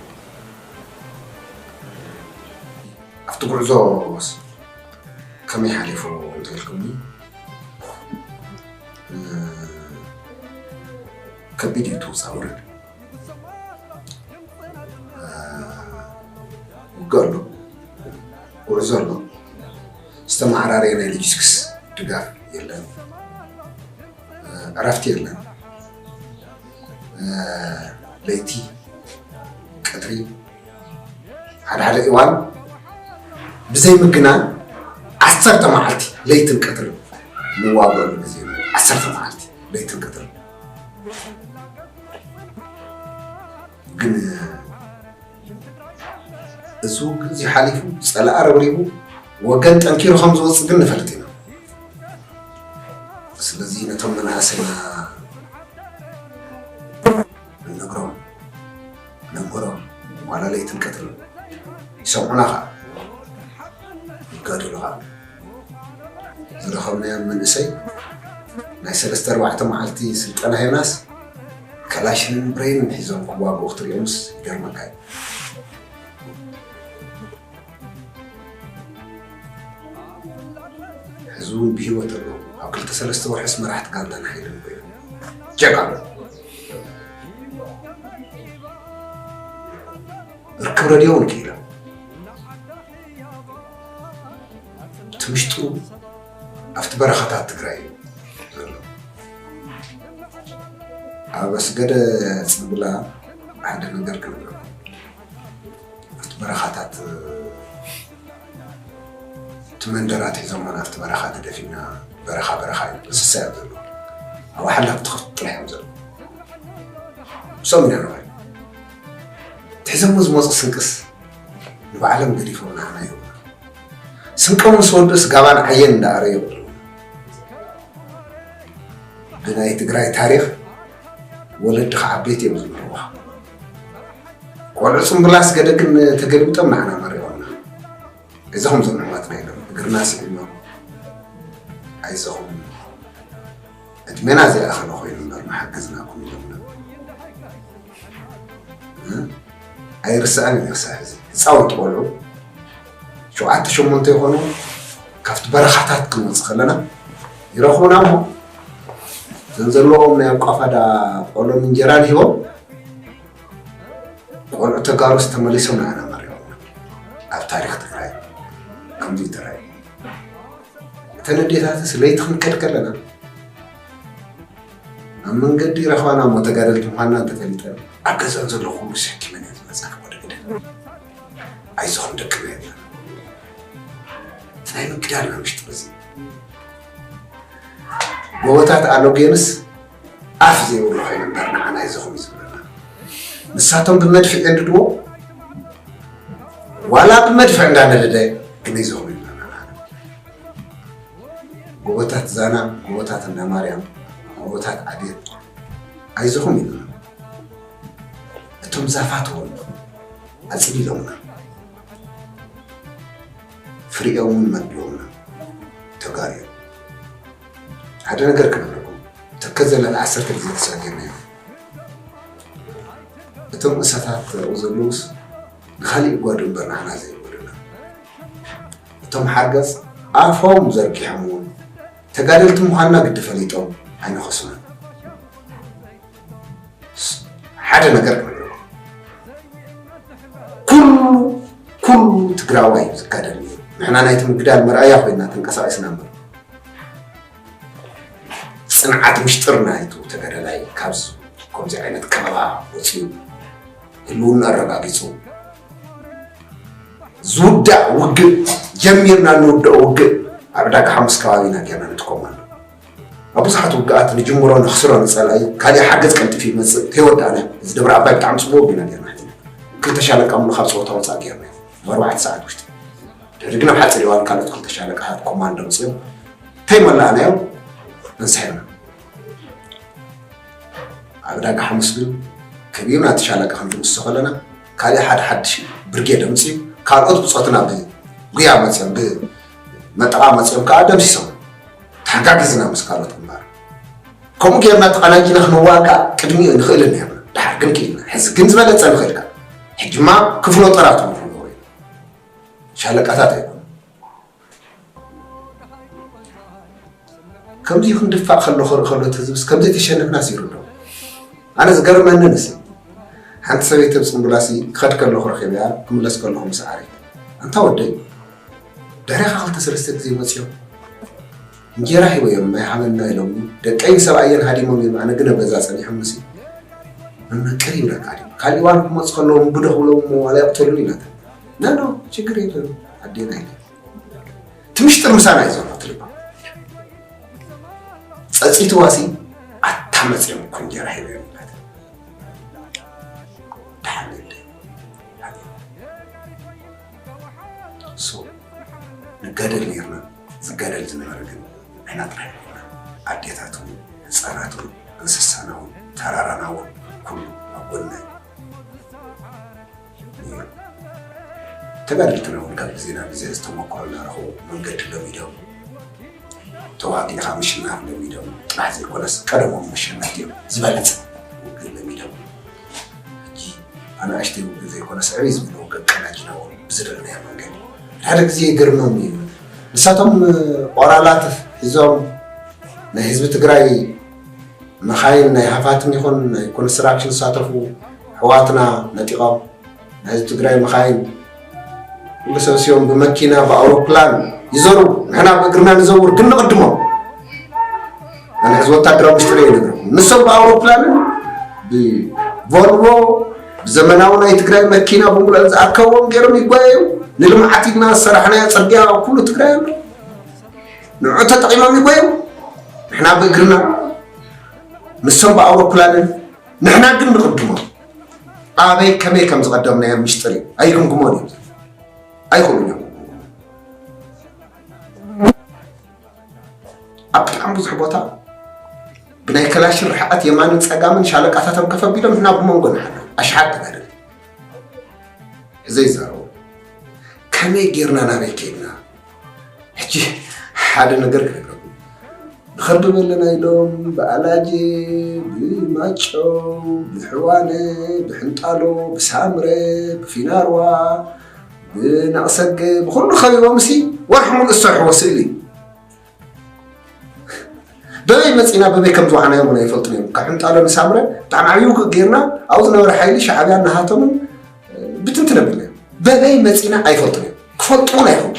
ኣብቲ ጉዕዞስ ከመይ ሓሊፉ እንተልኩምኒ፣ እ፣ ከቢድ እዩ እቲ ውፃ ውረድ። እ፣ ውግእ ኣሎ፣ ጉዕዞ ኣሎ፣ ዝተመዓራረየ ናይ ሎጂስቲክስ ድጋፍ የለን፣ እ፣ ዕረፍቲ የለን። እ፣ ለይቲ፣ ቀትሪ፣ ሓደ ሓደ እዋን ብዘይ ምግናን ዓሰርተ መዓልቲ ለይትን ቀትርን ንዋግኣሉ ግዜ ኣሎ። ዓሰርተ መዓልቲ ለይትን ቀትርን። ግን እዚ ውግእ እዚ ሓሊፉ፣ ጸላኢ ረብሪቡ፣ ወገን ጠንኪሩ ከም ዝወጽእ ግን ንፈልጥ ኢና። ስለዚ ነቶም መናእሰይና ንነግሮም፣ ነንገሮም፣ ዋላ ለይትን ቀትርን ይሰምዑና ኸኣ፣ ይጋደሉ ኸኣ። ዝረኸብናዮም መንእሰይ ናይ ሰለስተ ኣርባዕተ መዓልቲ ስልጠና ሂብናስ፣ ከላሽንን ብሬንን ሒዞም ክዋግኡ ክትሪኦምስ ይገርመካ እዩ። ሕዚ እውን ብህይወት ኣለዉ። ኣብ ክልተ ሰለስተ ወርሕስ መራሕቲ ጋንታን ሓይልን ኮይኖም። ጀጋኑ። ርክብ ረድዮ እውን ክኢሎም። እቲ ምሽጥሩ ኣብቲ በረኻታት ትግራይ እዩ ዘሎ። ኣብ ኣስገደ ጽምብላ ሓደ ነገር ክነግረኩም። ኣብቲ በረኻታት፣ እቲ መንደር ኣትሒዞሞ ናብቲ በረኻ ተደፊእና፣ በረኻ በረኻ እዩ። እንስሳ እዮም ዘለዉ። ኣዋሓላ ክትኸፍቱ ጥራሕ እዮም ዘለዉ። እሶም ኢና ንብረት። ትሒዞሞ ዝመፁ ስንቅስ ንባዕሎም ገዲፎም ንዓና ይህቡና። ስንቆም ምስ ወዱስ ጋባን ዓየን እንዳኣረዩ ይቕርቡ። ብናይ ትግራይ ታሪኽ ወለድኻ ዓበይቲ እዮም ዝምህርዋ። ቆልዑ ጽምብላስ ገደግን ተገልብጦም ንዓና መሪቖምና። እዞም ዞም ኣሕዋትና ኢሎም እግርና ስዒሞም፣ ኣይዞኹም ዕድሜና ዘይኣኸለ ኮይኑ እምበር ምሓገዝናኩም ኢሎምና። እ? ኣይርስኣን እዩ ክሳብ ሕዚ። ህፃውንቲ ቆልዑ ሸውዓተ ሸሞንተ ይኾኑ፣ ካብቲ በረኻታት ክንወፅእ ከለና ይረኽቡና እሞ፣ እዘን ዘለዎም ናይ ኣቋፋዳ ቆሎን እንጀራን ሂቦም፣ ቆልዑ ተጋሩስ ተመሊሶም ንዓና መሪቖምና። ኣብ ታሪኽ ትግራይ ከምዚ እዩ ተራእዩ። እተን ኣዴታትስ ለይቲ ክንከድ ከለና፣ ኣብ መንገዲ ረኽባና እሞ ተጋደልቲ ምዃንና እንተፈሊጠን፣ ኣብ ገዛን ዘሎ ኩሉ ሰኪመን እየን ዝመጻ። ወደ ግደ ኣይዞኹም ደቅና ይብላ። እቲ ናይ ምግዳልና ምሽጥር እዚ። ጎቦታት ኣሎጌንስ ኣፍ ዘይብሉ ኮይኑ እምበር ንዓና ኣይዞኹም እዩ ዝብለና። ንሳቶም ብመድፍዕ የንድድዎ፣ ዋላ ብመድፍዕ እንዳነደደ ግን ኣይዞኹም ይብለና። ጎቦታት ዛና፣ ጎቦታት እንዳ ማርያም፣ ጎቦታት ዓዴት ኣይዞኹም ኢሉና። እቶም ዛፋት እውን ኣጽሊሎምና። ፍሪኦም እውን መግቢዎምና። ተጋሩ እዮም። ሓደ ነገር ክነግረኩም። ተከዘ ልዕሊ ዓሰርተ ግዜ ተሳጊርና ኢና። እቶም እሳታት ኣብኡ ዘለዉስ ንኻሊእ ይጓዱ እምበር ንዓና ዘይጎዱና። እቶም ሓርገጽ ኣፎም ዘርጊሖም እውን ተጋደልቲ ምዃንና ግዲ ፈሊጦም፣ ኣይንኸስምን። ሓደ ነገር ክነግረኩም፣ ኩሉ ኩሉ ትግራዋይ እዩ ዝጋደል ነይሩ። ንሕና ናይቲ ምግዳል መርኣያ ኮይና ተንቀሳቒስና እምበር፣ ፅንዓት ምሽጥር ናይቱ ተጋዳላይ ካብዚ ከምዚ ዓይነት ከበባ ወፂኡ ህልውና ኣረጋጊፁ ዝውዳእ ውግእ ጀሚርና እንውድኦ ውግእ ኣብ ዕዳጋ ሓሙስ ከባቢና ጌርና ነቲ ኮማንዶ ኣብ ብዙሓት ውግኣት ንጅምሮ ነኽስሮ ንፀላኢ ካሊእ ሓገዝ ቀልጢፉ ይመፅእ ከይወዳእና እዚ ደብረ ኣባይ ብጣዕሚ ፅቡቅ ውግእና ጌርና ሕዚ ክልተ ሻለቃ ሙሉ ካብ ፀወታ ወፃእ ጌርና ኣብ ኣርባዕተ ሰዓት ውሽጢ ድሕሪ ግን ኣብ ሓፂር እዋን ካልኦት ክልተ ሻለቃታት ኮማንዶ ኣምፅኦም ተይመላእናዮም እንስሕና ኣብ ዕዳጋ ሓሙስ ግን ከቢብና እቲ ሻለቃ ክንድምስሶ ከለና ካሊእ ሓደ ሓድሽ ብርጌድ ኣምፅኡ ካልኦት ብፆትና ብጉያ መፅኦም ብመጠቓ መፅኦም ከዓ ደምሲሶም ተሓጋጊዝና ምስ ካልኦት ግንባር ከምኡ ጌርና ተቐናጅና ክንዋጋእ ቅድሚኡ ንኽእልን ነርና ድሓር ግን ክኢልና ሕዚ ግን ዝበለፀ ንኽእል ከዓ ሕጂማ ክፍሎ ጠራት ንብሉ ነበሩ ሻለቃታት ኣይኮኑ ከምዚ ክንድፋእ ከሎ ክርኢ ከሎ እቲ ህዝብስ ከም ዘይተሸነፍናስ ይርዶ ኣነ ዝገርመኒ ንስ ሓንቲ ሰበይቲ ኣብ ፅምብላሲ ክኸድ ከለኹ ረኺበያ ክምለስ ከለኹ ምስ ዓረይ ኣንታ ወደይ ድሕሪኻ ክልተ ሰለስተ ግዜ መፅዮም እንጀራ ሂበዮም ማይ ሃበና ኢሎም ደቀይን ሰብኣየን ሃዲሞም እዮም ኣነ ግን ኣብ ገዛ ፀኒሖም ንስ መመቀር ይብለካ ድዩ ካልእ እዋን ክመፁ ከለዎም ብዶ ክብሎም እሞ ዋላ ይቕተሉን ኢላታ ናኖ ችግር የለን ኣዴና ኢለ እቲ ምሽጥር ምሳና እዩ ዘሎ ትልባ ጸጺትዋሲ ኣታ መጽኦም እኮ እንጀራ ሂበ ይብላት ደሓን የለ ሶ ንጋደል ነርና ዝጋደል ዝነበረ ግን ንሕና ጥራሕ ይኮና ኣዴታት እውን ህፃናት እውን እንስሳና እውን ተራራና እውን ኩሉ ኣብ ጎድና እዩ ተጋደልትና እውን ካብ ግዜ ናብ ግዜ እዚ ተመክሮ እናረኸቡ መንገዲ ለሚዶም ተዋጊእኻ ምሽናፍ ለሚዶም ጥራሕ ዘይኮነስ ቀደሞም መሸነፍቲ እዮም ዝበለፀ ውግእ ለሚዶም ሕጂ ኣናእሽተይ ውግእ ዘይኮነስ ዕብይ ዝበለ ውግእ ቀናጅናዎም ብዝርአናዮ መንገዲ ሓደ ግዜ ይገርሞም እዩ ንሳቶም ኦራላት ሒዞም ናይ ህዝቢ ትግራይ መኻይን ናይ ሃፋትም ይኹን ናይ ኮንስትራክሽን ዝሳተፉ ኣሕዋትና ነጢቖም ናይ ህዝቢ ትግራይ መኻይን ኩሉ ሰብሲቦም ብመኪና ብኣውሮፕላን ይዘሩ ንሕና ብእግርና ንዘውር ግን ንቕድሞም ኣነ ሕዚ ወታደራዊ ምስጢር ይነግረኩም ንሶም ብኣውሮፕላንን ብቮልቮ ብዘመናዊ ናይ ትግራይ መኪና ብምሉአን ዝኣከብዎም ገይሮም ይጓየዩ ንልምዓት ኢልና ዝሰራሕናዮ ፅርግያ ኩሉ ትግራይ ኣሎ ንዑ ተጠቒሞም ይጎዩ ንሕና ብእግርና ንሶም ብኣውሮፕላንን ንሕና ግን ንቕድሞም ኣበይ ከመይ ከም ዝቐደምናዮም ምሽጥር እዩ ኣይግምግሞን እዮም ኣይኽእሉን እዮም ኣብ ብጣዕሚ ብዙሕ ቦታ ብናይ ከላሽን ርሕቐት የማንን ፀጋምን ሻለቃታቶም ከፈቢሎም ንሕና ብመንጎ ንሓና ኣሽሓት ተጋደልቲ ሕዘይ ይዛረቡ ከመይ ጌርና ናበይ ከይድና ሕጂ ሓደ ነገር ክነግረኩም ንኸብብ ኣለና ኢሎም ብኣላጀ ብማጨው ብሕዋነ ብሕንጣሎ ብሳምረ ብፊናርዋ ብነቕሰገ ብኩሉ ከቢቦም ሲ ወርሒ ሙሉእ ዝሰርሕዎ ስእሊ በበይ መፂና በበይ ከም ዝወዓናዮም እውን ኣይፈልጡን እዮም ካብ ሕንጣሎ ንሳምረ ብጣዕሚ ዓብዪ ውግእ ጌርና ኣብኡ ዝነበረ ሓይሊ ሻዕብያን ናሃቶምን ብትንትን ኣብልና በበይ መፂና ኣይፈልጡን እዮም ክፈልጡ እውን ኣይኽእሉ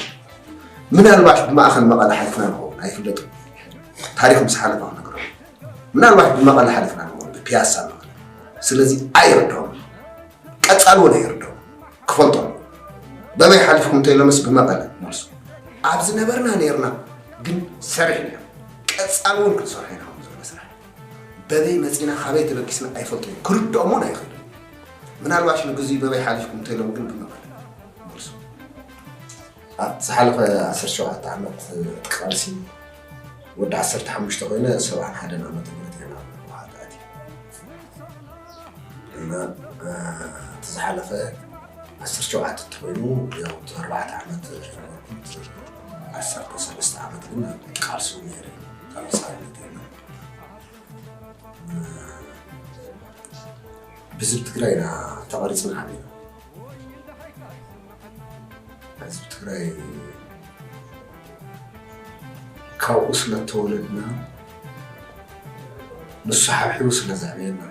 ምናልባሽ ብማእኸል መቐለ ሓሊፍና ንኸውን ኣይፍለጥን ታሪኽ ምስ ሓለፈ ክነግረኩም ምናልባሽ ብመቐለ ሓሊፍና ንኸውን ብፒያሳ መቐለ ስለዚ ኣይርድኦም ቀፃሊ እውን ኣይርድኦም ክፈልጦም በበይ ሓሊፍኩም እንተኢሎምስ ብመቐለ መልሱ ኣብ ዝነበርና ነይርና ግን ሰሪሕና ቀፃሊ እውን ክንሰርሖ ኢና ከም ዘሎ ስራሕ በበይ መፂና ካበይ ተበጊስና ኣይፈልጡ ክርድኦም እውን ኣይኽእልን ምናልባሽ ንግዜ በበይ ሓሊፍኩም እንተኢሎም ግን ብመቐለ መልሱ ኣብ ዝሓለፈ ዓሰርተ ሸውዓተ ዓመት ቃልሲ ወዲ ዓሰርተ ሓሙሽተ ኮይነ ሰብዓን ሓደን ዓመተ ምህረት እየ ናብ ህወሓት ኣትየ እና እቲ ዝሓለፈ ዓሰርተ ሸውዓተ እንተኮይኑ ያው ኣርባዕተ ዓመት ዓሰርተ ሰለስተ ዓመት ግን ቃልሲ ነይረ ካብ ህፃንነት የለ ብህዝቢ ትግራይ ኢና ተቐሪፅና ዓቢና ህዝቢ ትግራይ ካብኡ ስለተወለድና ንሱ ሓብሒቡ ስለ ዘዕበየና፣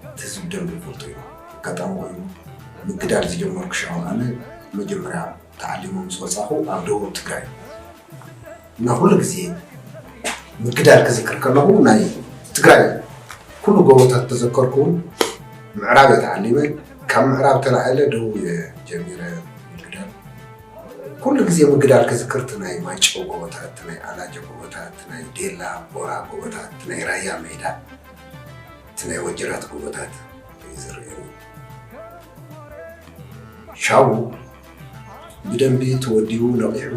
እቲ ህዝቢ ብደንቢ ይፈልጦ እዩ። ኣጋጣሚ ኮይኑ ምግዳል ዝጀመርኩ ሻው ኣነ መጀመርያ ተዓሊሞ ምስ ወፃኹ ኣብ ደቡብ ትግራይ እና ኩሉ ግዜ ምግዳል ክዝክር ከለኹ ናይ ትግራይ ኩሉ ጎቦታት ተዘከርኩ። እውን ምዕራብ እየ ተዓሊመ፣ ካብ ምዕራብ ተላዒለ ደቡብ እየ ጀሚረ ምግዳል። ኩሉ ግዜ ምግዳል ክዝክር እቲ ናይ ማይጨው ጎቦታት፣ እቲ ናይ ኣላጀ ጎቦታት፣ እቲ ናይ ዴላ ቦራ ጎቦታት፣ እቲ ናይ ራያ ሜዳ፣ እቲ ናይ ወጀራት ጎቦታት እዩ ዝረኣየኒ። ሻቡ ብደንቢ ተወዲቡ ነቒሑ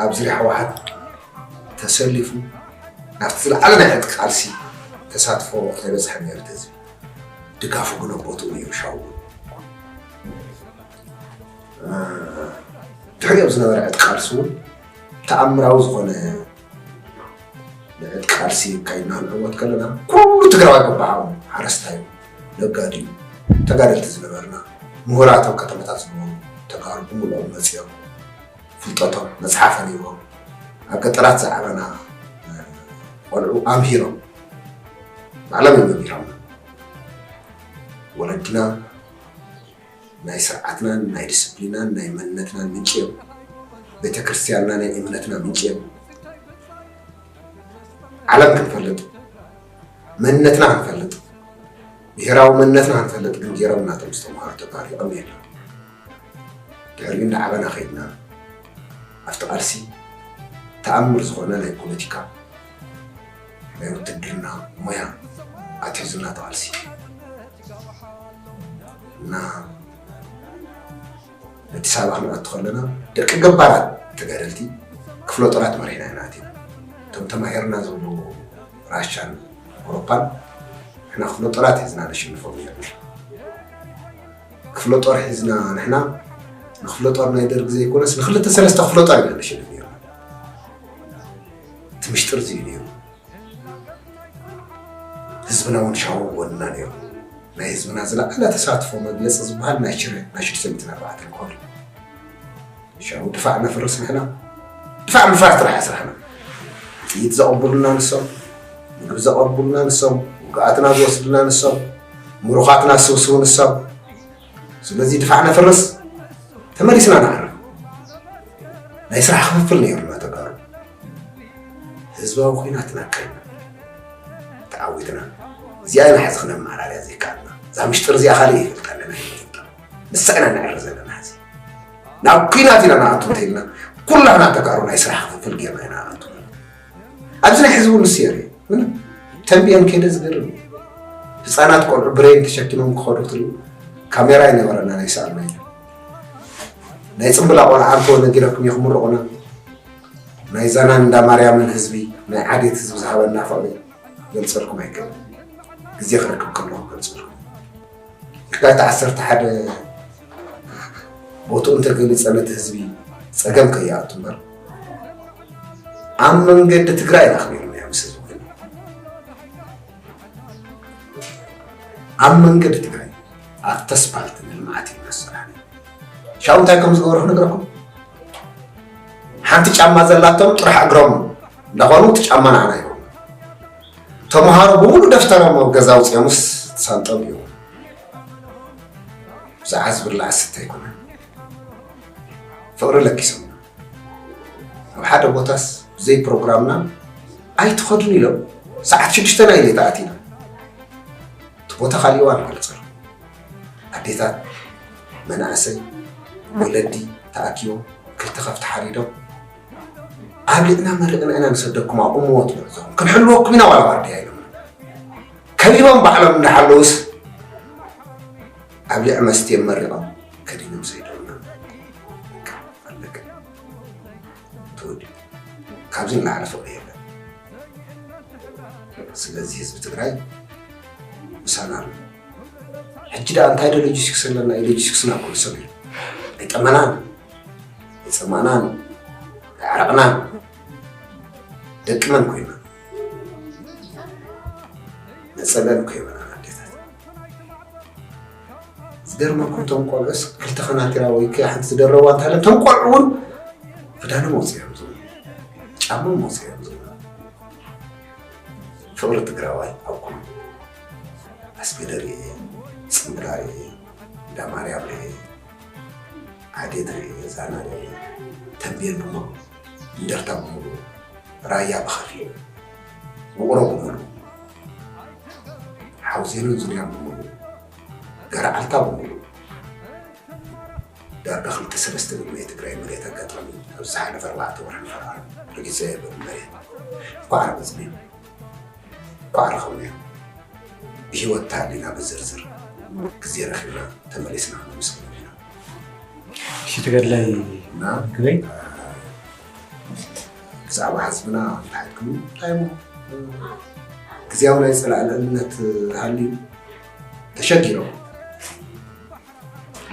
ኣብ ዙርያ ህወሓት ተሰሊፉ ናብቲ ዝለዓለ ናይ ዕጥቂ ቃልሲ ተሳትፎ ኣይበፅሐን ነይሩ። እቲ ህዝቢ ድጋፉ ግን ኣብ ቦትኡ ነይሩ። ሻቡ ድሕሪኡ ኣብ ዝነበረ ዕጥቂ ቃልሲ እውን ተኣምራዊ ዝኾነ ንዕጥቂ ቃልሲ ካይድና ክንዕወት ከለና ኩሉ ትግራዋይ በባዕቑ፣ ሓረስታይ፣ ነጋዲኡ፣ ተጋደልቲ ዝነበርና፣ ምሁራት፣ ኣብ ከተማታት ዝነበሩ ተጋሩ ብምልኦም መፂኦም ፍልጠቶም መፅሓፍ ኣንቢቦም ኣብ ገጠራት ዝዓበና ቆልዑ ኣምሂሮም ባዕሎም እዮም መምህሮምና። ወለድና ናይ ስርዓትናን ናይ ዲስፕሊናን ናይ መንነትናን ምንጪ እዮም። ቤተክርስትያንና ናይ እምነትና ምንጪ እዮም። ዓለም ክንፈልጥ፣ መንነትና ክንፈልጥ፣ ብሄራዊ መንነትና ክንፈልጥ ግን ገይሮም እናቶም ዝተምሃሩ ተጋሩ ይቐሙ የለን። ድሕሪኡ እንዳዓበና ከይድና ኣብቲ ቃልሲ ተኣምር ዝኾነ ናይ ፖለቲካ ናይ ውትድርና ሞያ ኣትሒዙና ተቓልሲ እና ኣዲስ ኣበባ ክንኣቱ ከለና ደቂ ገባራት ተጋደልቲ ክፍለ ጦራት መሪሕና ኢና ኣቲና። እቶም ተማሂርና ዝብሉ ራሻን ኣውሮፓን ንሕና ክፍለ ጦራት ሒዝና ነሸንፎም ነርና። ክፍለ ጦር ሒዝና ንሕና ንክፍለ ጦር ናይ ደርግ ዘይኮነስ ንክልተ ሰለስተ ክፍለ ጦር ኢና ነሸንፍ ነርና። እቲ ምሽጥር እዚ እዩ ነይሩ። ህዝብና እውን ሻው ወንና ነይሩ። ናይ ህዝብና ዝለዓለ ተሳትፎ መግለፂ ዝበሃል ናይ ሽረ ናይ ሽዱሽተ ሚእትን ኣርባዕተን ኮር እዩ። ሻው ድፋዕ ነፍርስ ንሕና። ድፋዕ ምፍራስ ጥራሕ ስራሕና። ጥይት ዘቐብሉና ንሶም፣ ምግቢ ዘቐብሉና ንሶም፣ ውግኣትና ዝወስዱልና ንሶም፣ ምሩኻትና ዝስብስቡ ንሶም። ስለዚ ድፋዕ ነፍርስ፣ ተመሊስና ንዓርፍ። ናይ ስራሕ ክፍፍል ነይሩና ተጋሩ። ህዝባዊ ኲናት እናካየድና ተዓዊትና። እዚኣ ኢና ሕዚ ክነመዓራርያ ዘይከኣልና። እዛ ምሽጥር እዚኣ ካልእ ይፈልጣ ኣለና፣ ኣይንፈልጣ። ንሳ ኢና ንዕረ ዘለና ሕዚ። ናብ ኲናት ኢና ንኣቱ እንተኢልና፣ ኩላትና ተጋሩ ናይ ስራሕ ክፍፍል ጌርና ኢና ንኣቱ። ኣብዚ ናይ ሕዚ እውን ንሱ የርኢ። ምንም ተንቢየን ከይደ ዝገርም እዩ። ህፃናት ቆልዑ ብሬን ተሸኪሞም ክኸዱ ትርኢ። ካሜራ ኣይነበረና ናይ ሰኣልና እዩ። ናይ ፅምብላ ቆልዓ ኣንተወ ነጊረኩም እየ ክምርቑና። ናይ ዛናን እንዳ ማርያምን ህዝቢ፣ ናይ ዓዴት ህዝቢ ዝሃበና ፍቕሪ ገልፀልኩም ኣይክእልን። ግዜ ክረክብ ከለኹ ገልፀልኩም። የካቲት ዓሰርተ ሓደ ቦትኡ እንተገሊፀ ነቲ ህዝቢ ፀገም ከይኣቱ እምበር ኣብ መንገዲ ትግራይ ኢና ክነይሩ ነያ ምስ ህዝቢ ኮይና። ኣብ መንገዲ ትግራይ ኣብቲ ኣስፓልት ንልምዓት ኢና ዝሰራሕና። ሻው እንታይ ከም ዝገበሩ ክነግረኩም። ሓንቲ ጫማ ዘላቶም ጥራሕ እግሮም እንዳኾኑ እቲ ጫማ ንዓና ይህቡ። ተምሃሮ ብምሉእ ደፍተሮም ኣብ ገዛ ኣውፂኦምስ ተሳልጦም ይህቡ። ብዛዕባ ዝብላዕ ዝስተ ኣይኮነን። ፍቕሪ ለኪሶምና። ኣብ ሓደ ቦታስ ብዘይ ፕሮግራምና ኣይትኸዱን ኢሎም ሰዓት ሽዱሽተ ናይ ሌሊት ኣቲና። እቲ ቦታ ካሊእ እዋን እገልፀሉ። ኣዴታት፣ መናእሰይ፣ ወለዲ ተኣኪቦም ክልተ ከፍቲ ሓሪዶም ኣብሊዕና መሪቕና ኢና ንሰደኩም ኣብኡ ሞት ንዕዘኹም ክንሕልወኩም ኢና ዋላ ዋርድያ ኢሎም ከቢቦም ባዕሎም እንዳሓለውስ ኣብሊዕ መስትዮም መሪቖም ከዲኖም ሰይዶምና። በቃ ኣለቀ። ተወዲኡ። ካብዚ ንላዕሊ ፍቕሪ የለን። ስለዚ ህዝቢ ትግራይ ምሳና ኣሎ። ሕጂ ደኣ እንታይ ዶ ሎጂስቲክስ ኣለና? ሎጂስቲክስና ኩሉ ሰብ እዩ። ኣይጠመናን፣ ኣይጸማእናን፣ ኣይዓረቕናን። ደቂ መን ኮይና? ነጸለን ኮይና ኣዴታት። ዝገርመኩም እቶም ቆልዑስ ክልተ ከናቲራ ወይ ከ ሓንቲ ዝደረዋ እንተሃለ እቶም ቆልዑ እውን ክዳኖም ኣውፂኦም ዝብሉ ጫሞም ኣውፂኦም ዝብሉ ፍቕሪ ትግራዋይ ኣብ ኩሉ ኣስገደ ርኤ፣ ጽምብላ ርኤ፣ እንዳ ማርያም ርኤ፣ ዓዴት ርኤ፣ ዛና ርኤ፣ ተምቤን ብምሉእ፣ እንደርታ ብምሉእ፣ ራያ ብኸፊል፣ ውቕሮ ብምሉእ፣ ሓውዜንን ዙርያን ብምሉእ፣ ገረዓልታ ብምሉእ፣ ዳርጋ ክልተ ሰለስተ ግዜ ናይ ትግራይ መሬት ኣጋጣሚ ኣብዚ ዝሓለፈ ኣርባዕተ ወርሒ ፈረቓ ረጊፀ የብር መሬት። እንኳዕ ረገፅኒ፣ እንኳዕ ረኸብናዮ። ብህይወት ተሃሊና ብዝርዝር ግዜ ረኺብና ተመሊስና ነመስግኖም ኢና። እሺ ተጋድላይ እና ግበይ ብዛዕባ ህዝብና እንታይ ኢልኩም እንታይ እሞ ግዜያዊ ናይ ፀላእ ልዕልነት ሃልዩ ተሸጊሮም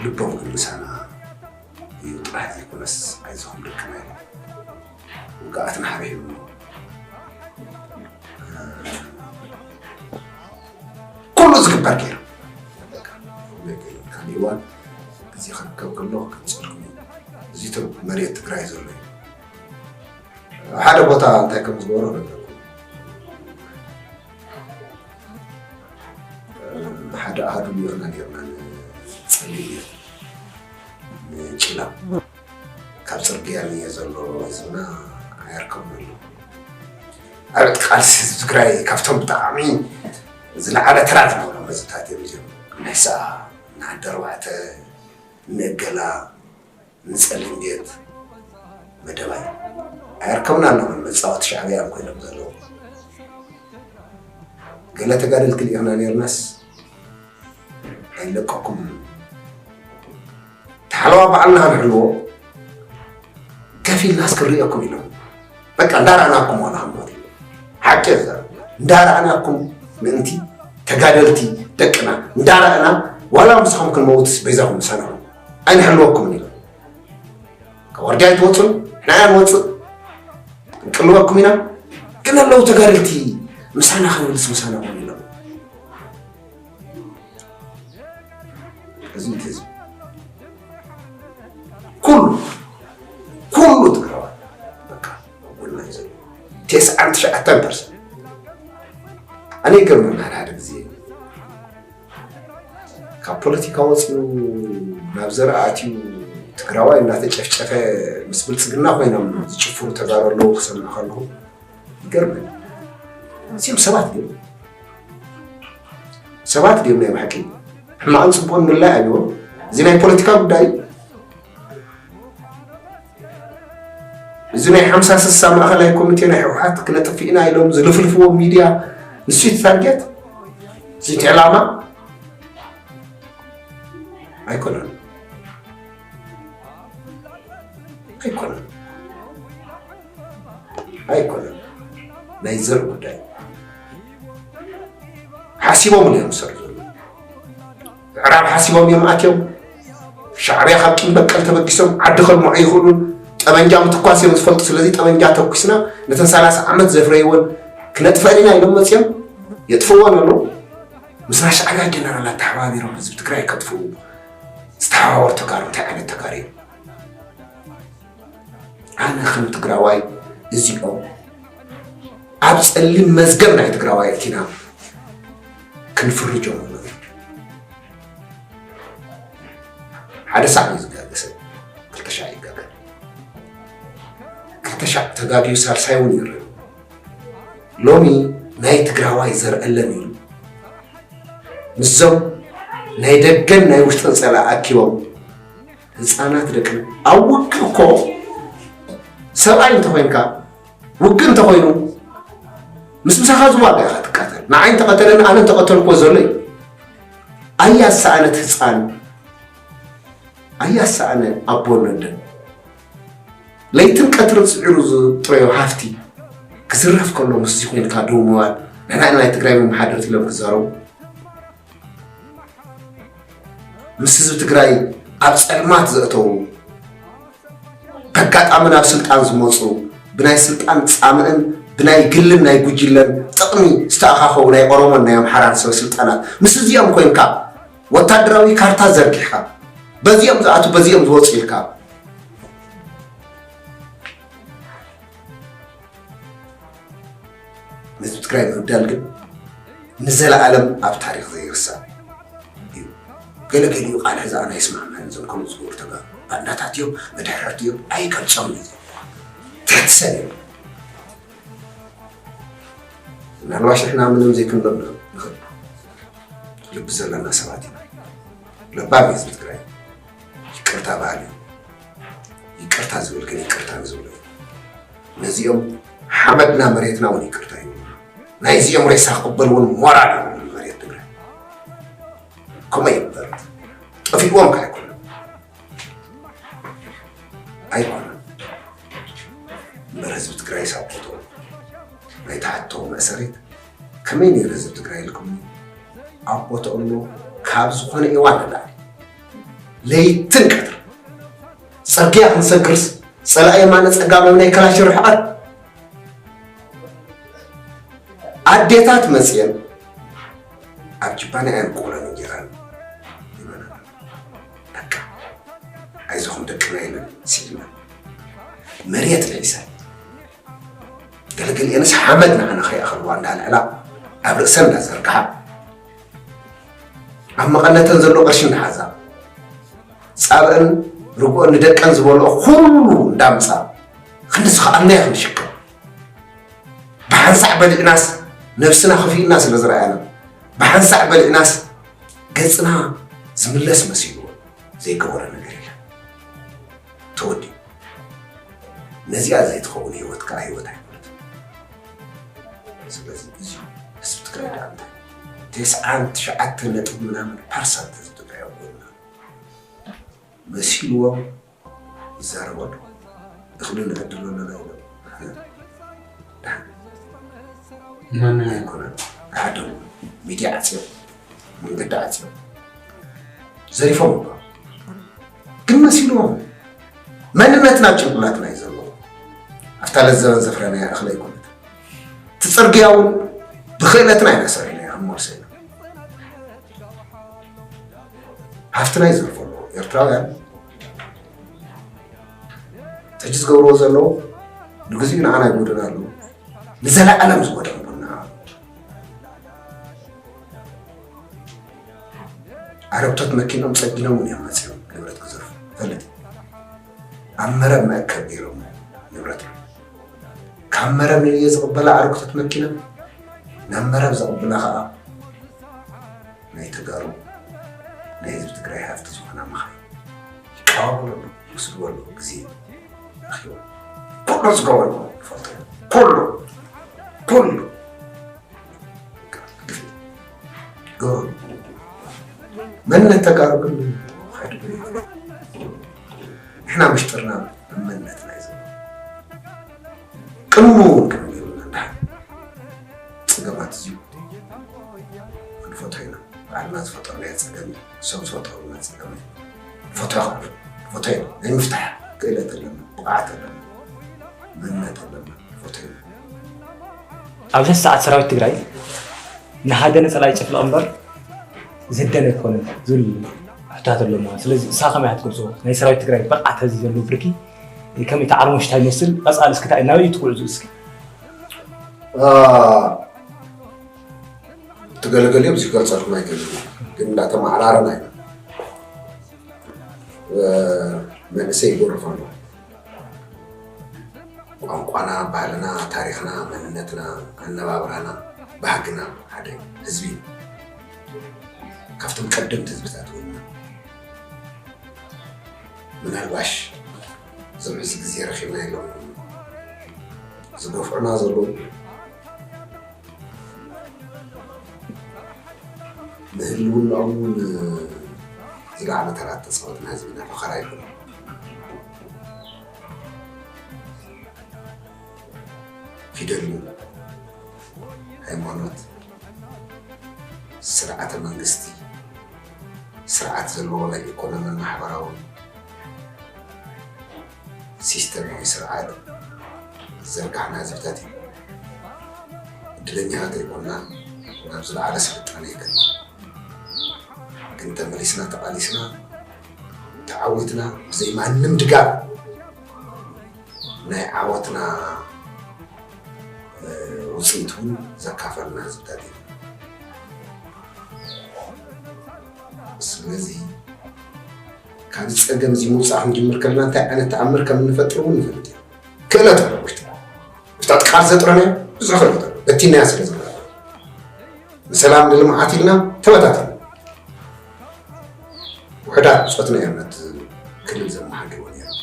ልቦም ግን ምሳና እዩ ጥራሕ ዘይኮነስ ኣይዞም ደቅና እዮም ውግኣትና ሓቢሕሉ ኩሉ ዝግበር ገይሩ ካልእ እዋን ግዜ ክርከብ ከሎ ክገልፀልኩም እዩ እዚ ተ መሬት ትግራይ ዘሎ እዩ ኣብ ሓደ ቦታ እንታይ ከም ዝገበሮ ነገርኩም ሓደ ኣሃዱ ሊኦና ኔርና ንፀሊም ንጭላ ካብ ፅርግያ ንየ ዘሎ ህዝብና ኣየርከብን ኣሎ ኣብ ዕጥቂ ቃልሲ ህዝቢ ትግራይ ካብቶም ብጣዕሚ ዝለዓለ ተራ ዝነበሮም ህዝብታት እዮም እዚኦም ናይ ሰኣ ንዓዲ ኣርባዕተ ንእገላ ንፀሊም ቤት መደባይ ኣየርከብና ኣለኹም መፃወቲ ሻዕብያ እዮም ኮይኖም ዘለዉ ገለ ተጋደልቲ ሊኢኽና ነርናስ ኣይለቀኩም ተሓለዋ በዓልና ክንሕልዎ ከፊልና እስክንሪኦኩም ኢሎም በቃ እንዳረኣናኩም ዋላ ክንሞት ሓቂ ዘ እንዳረኣናኩም ምእንቲ ተጋደልቲ ደቅና እንዳረኣና ዋላ ምሳኹም ክንመውትስ በይዛኹም ምሳና ኣይንሕልወኩምን ኢሎም ካብ ወርዲ ኣይትወፁን ንሕና ኢና ንወፅእ ክንቅልወኩም ኢና ግን ኣለዉ ተጋደልቲ ምሳና ክንብልስ ምሳና ኹን ኢሎም እዚ እቲ ህዝቢ ኩሉ ኩሉ ትግራዋይ በቃ ጎና እዩ ዘሎ ተስዓን ትሽዓተን ፐርሰንት ኣነ ይገርመና ሓደ ሓደ ግዜ ካብ ፖለቲካ ወፂኡ ናብ ዘርኣ ኣትዩ ትግራዋይ እናተጨፍጨፈ ምስ ብልፅግና ኮይኖም ዝጭፍሩ ተጋሩ ኣለዉ ክሰምዕ ከለኹ ይገርመኒ እዚኦም ሰባት ድዮም ሰባት ድዮም ናይ ብሓቂ ሕማቕን ፅቡቕን ምላይ ኣብዎም እዚ ናይ ፖለቲካ ጉዳይ እዩ እዚ ናይ ሓምሳ ስሳ ማእኸላይ ኮሚቴ ናይ ህወሓት ክነጥፍእ ኢና ኢሎም ዝልፍልፍዎ ሚድያ ንሱ እቲ ታርጌት እዚ እቲ ዕላማ ኣይኮነን ኣይኮነን ኣይኮነን ናይ ዘር ጉዳይ ሓሲቦም እዮም ዝሰርሑ ዘለዉ ምዕራብ ሓሲቦም እዮም ኣትዮም ሻዕብያ ካብ ቂም በቀል ተበጊሶም ዓዲ ከልምዑ ይኽእሉን ጠበንጃ ምትኳስ እዮም ዝፈልጡ ስለዚ ጠበንጃ ተኩስና ነተን ሰላሳ ዓመት ዘፍረይወን ክነጥፈን ኢና ኢሎም መፅዮም የጥፍወን ኣለዉ ምስ ናይ ሻዕብያ ጀነራላት ተሓባቢሮም ህዝቢ ትግራይ ከጥፍኡ ዝተሓባበሩ ተጋሩ እንታይ ዓይነት ተጋሩ እዮም ኣነ ከም ትግራዋይ እዚኦም ኣብ ፀሊም መዝገብ ናይ ትግራዋይ እቲና ክንፍርጆም ኣለና ሓደ ሳዕ እዩ ዝጋገ ሰብ ክልተ ሻዕ ይጋገ ክልተ ሻዕ ተጋግዩ ሳልሳይ እውን ይረብ ሎሚ ናይ ትግራዋይ ዘርአለን ኢሉ ምስዞም ናይ ደገን ናይ ውሽጥን ፀላእ ኣኪቦም ህፃናት ደቂ ኣብ ውግእ እኮ ሰብኣይ እንተኮይንካ ውግእ እንተኮይኑ ምስ ምሳኻ ዝዋጋ ኢኻ ትቃተል ንዓይ እንተቀተለኒ ኣነ እንተቀተልኩዎ ዘሎ እዩ ኣያ ዝሰኣነት ህፃን ኣያ ዝሰኣነ ኣቦን ወደን ለይትን ቀትርን ስዒሩ ዝጥረዮ ሃፍቲ ክዝረፍ ከሎ ምስዚ ኮይንካ ደው ምባል ንሕና ናይ ትግራይ መመሓደርቲ ኢሎም ክዛረቡ ምስ ህዝቢ ትግራይ ኣብ ፀልማት ዘእተዉ በጋጣሚ ናብ ስልጣን ዝመፁ ብናይ ስልጣን ፃምእን ብናይ ግልን ናይ ጉጅለን ጥቕሚ ዝተኣኻኸቡ ናይ ኦሮሞን ናይ ኣምሓራን ሰብ ስልጣናት ምስ እዚኦም ኮይንካ ወታደራዊ ካርታ ዘርጊሕካ በዚኦም ዝኣቱ በዚኦም ዝወፁ ኢልካ ነዚ ትግራይ ምብዳል ግን ንዘለኣለም ኣብ ታሪኽ ዘይርሳዕ እዩ። ገለ ገሊኡ ቃል ሕዚ ኣነ ኣይስማዕማዕን፣ እዞም ከምኡ ዝገብሩ ተጋሩ ባንዳታት እዮም፣ መድሕረርቲ እዮም፣ ኣይገልጾምን እዩ። ትሕቲ ሰብ እዮም። ምናልባሽ ንሕና ምንም ዘይክንብሎም ንኽእል፣ ልቢ ዘለና ሰባት ኢና። ለባም ህዝቢ ትግራይ ይቅርታ በሃሊ እዩ። ይቅርታ ዝብል ግን ይቅርታ ንዝብሎ እዩ። ነዚኦም ሓመድና መሬትና እውን ይቅርታ ይብሉ። ናይዚኦም ሬሳ ክቕበል እውን ሞራል የብሉን መሬት ትግራይ። ከምኡ ይግበር። ጠፊእዎም ከ ኣይኮነን። ኣይኮነን። እምበር ህዝቢ ትግራይ ሳቆቶ ናይ ተሓቶ መእሰሪት ከመይ ነይሩ ህዝቢ ትግራይ ኢልኩም ኣብ ቦትኦም ካብ ዝኾነ እዋን ንላዕሊ ለይትን ቀትር ጽርግያ ክንሰግርስ ጸላኢ የማነ ጸጋም ናይ ክላሽ ርሕቀት ኣዴታት መጽየን ኣብ ጅባና እየን ቆሎን እንጀራን ይበላና። በቃ ኣይዞኹም ደቅና ኢለን ስዒመን መሬት ልዒሰን ገለገሊአንስ ሓመድ ንዓና ከይኣኸልዋ እንዳልዕላ ኣብ ርእሰን እንዳዘርግሓ ኣብ መቐነተን ዘሎ ቅርሺ እንዳሓዛ ጻብአን ርግኦን ንደቀን ዝበልኦ ኩሉ እንዳምጻ ክንዲ ዝኸኣልናዮ ክንሽከም ብሓንሳዕ በሊዕናስ ነብስና ከፊልና ስለ ዝረኣያና ብሓንሳዕ በሊዕናስ ገጽና ዝምለስ መሲልዎ ዘይገበሮ ነገር የለን። ተወዲኡ። ነዚኣ ዘይትኸውን ህይወት ከዓ ህይወት ኣይኮነትን። ስለዚ እዚ ህዝቢ ትግራይ ደኣ እንታይ ተስዓን ትሽዓተ ነጥቢ ምናምን ፐርሰንት ህዝቢ ትግራይ ኣብ ጎንና መሲልዎም ይዛረቡ ኣለዉ። እኽሊ ንዕድሎ ኣለና ኢሎም። ደሓን መን ኣይኮነን። ተሓደሙ። ሚድያ ዓፅዮም፣ መንገዲ ዓፅዮም፣ ዘሪፎም እኳ ግን መሲልዎም። መንነትና ኣብ ጭንቅላትና እዩ ዘሎ። ኣብታ ለዘበን ዘፍረናያ እኽሊ ኣይኮነት። እቲ ፅርግያ እውን ብኽእለትና ኢና ሰሪሕናዮ፣ ክንመልሶ ኢና። ሃፍትና ይዘርፉ ኣለዉ። ኤርትራውያን ሕጂ ዝገብርዎ ዘለዉ ንግዚኡ ንዓና ይጎድና ኣለዉ። ንዘለኣለም ዝጎድኦም ቡና። ኣረግቶት መኪኖም ጸጊኖም እውን እዮም መጺኦም ንብረት ክዘርፉ። ፈልጥ። ኣብ መረብ መእከብ ገይሮም ንብረት። ካብ መረብ ንየ ዝቕበላ ኣረግቶት መኪና፣ ናብ መረብ ዘቕብላ ኸኣ ናይ ተጋሩ ናይ ህዝቢ ትግራይ ሃፍቲ ዝኾና መኻይን ይቀባበሉ ኣለዉ፣ ይወስድዎ ኣለዉ። ግዜ ረኺቦም ኩሉ ዝገበርዎ ይፈልጡ እዮም። ኩሉ፣ ኩሉ። ግፍዒ ገበሩ። መንነት ተጋሩ ግን ሓድጉ እዩ። ንሕና ምሽጥርና መንነትና እዩ ዘሎ። ቅድሚ እውን ክንብል የብልና። እንድሕር ጸገማት እዚኡ ክንፈትሖ ኢና። ባዕልና ዝፈጠርናዮ ጸገም እዩ። ሰብ ዝፈጠሩልና ጸገም እዩ። ንፈትሖ ከኣ ንፈትሖ ኢና። ናይ ምፍታሕ ክእለት ኣለና፣ ብቕዓት ኣለና፣ መንነት ኣለና። ንፈትሖ ኢና። ኣብዚ ሰዓት ሰራዊት ትግራይ ንሃደነ ጸላኢ ጨፍልቕ እምበር ዝህደን ኣይኮነን ዝብል ሕቶታት ኣሎ እሞ፣ ስለዚ ንስኻ ከመይ ኢኻ ትገልጾ? ናይ ሰራዊት ትግራይ ብቕዓት፣ ሕዚ ዘሎ ብርኪ ከመይ፣ እቲ ዓርሞሽታ ይመስል? ቀጻሊ እስኪ እንታይ፣ ናበይ እዩ ትጉዕዙ እስኪ? አ፣ እቲ ገለገሊኦም ዝገልጸልኩም ኣይክእልን፣ ግን እንዳተመዓራረና ኢና። እ፣ መንእሰይ ይጎርፍ ኣሎ። ቋንቋና፣ ባህልና፣ ታሪኽና፣ መንነትና፣ ኣነባብራና፣ ባህግና ሓደ ህዝቢ እዩ። ካብቶም ቀደምቲ ህዝብታት እውን ኢና። ምናልባሽ እዞም ሕዚ ግዜ ረኺብና ኢሎም ዝገፍዑና ዘለዉ ንህልውናኦም እውን ዝለዓለ ተራ ተፃወትና ህዝብና ፈኸራ ይኹን። ፊደል፣ ሃይማኖት፣ ስርዓተ መንግስቲ፣ ስርዓት ዘለዎ ናይ ኢኮኖሚን ማሕበራውን ሲስተም ወይ ስርዓት ዝዘርጋሕና ህዝብታት ኢና። እድለኛታት ኣይኮንና ናብ ዝለዓለ ስልጣነ ይገና። ግን ተመሊስና ተቓሊስና ተዓዊትና ብዘይ ማንም ድጋፍ ናይ ዓወትና፣ እ፣ ውፅኢት እውን ዘካፈልና ህዝብታት ኢና። ስለዚ ካብዚ ፀገም እዚ ምውፃእ ክንጅምር ከለና እንታይ ዓይነት ተኣምር ከም እንፈጥር እውን ንፈልጥ ኢና። ክእለት ኣሎ ውሽጥና። ብታዕቲ ቃል ዘጥረናዮ ብዙሕ ክእለት ኣሎ። በቲናዮ ስለ ዘለና ንሰላም ንልምዓት ኢልና ተበታቲና ውሕዳት ብፆትና እዮም ነቲ ክልል ዘመሓድርዎ ነይሮም።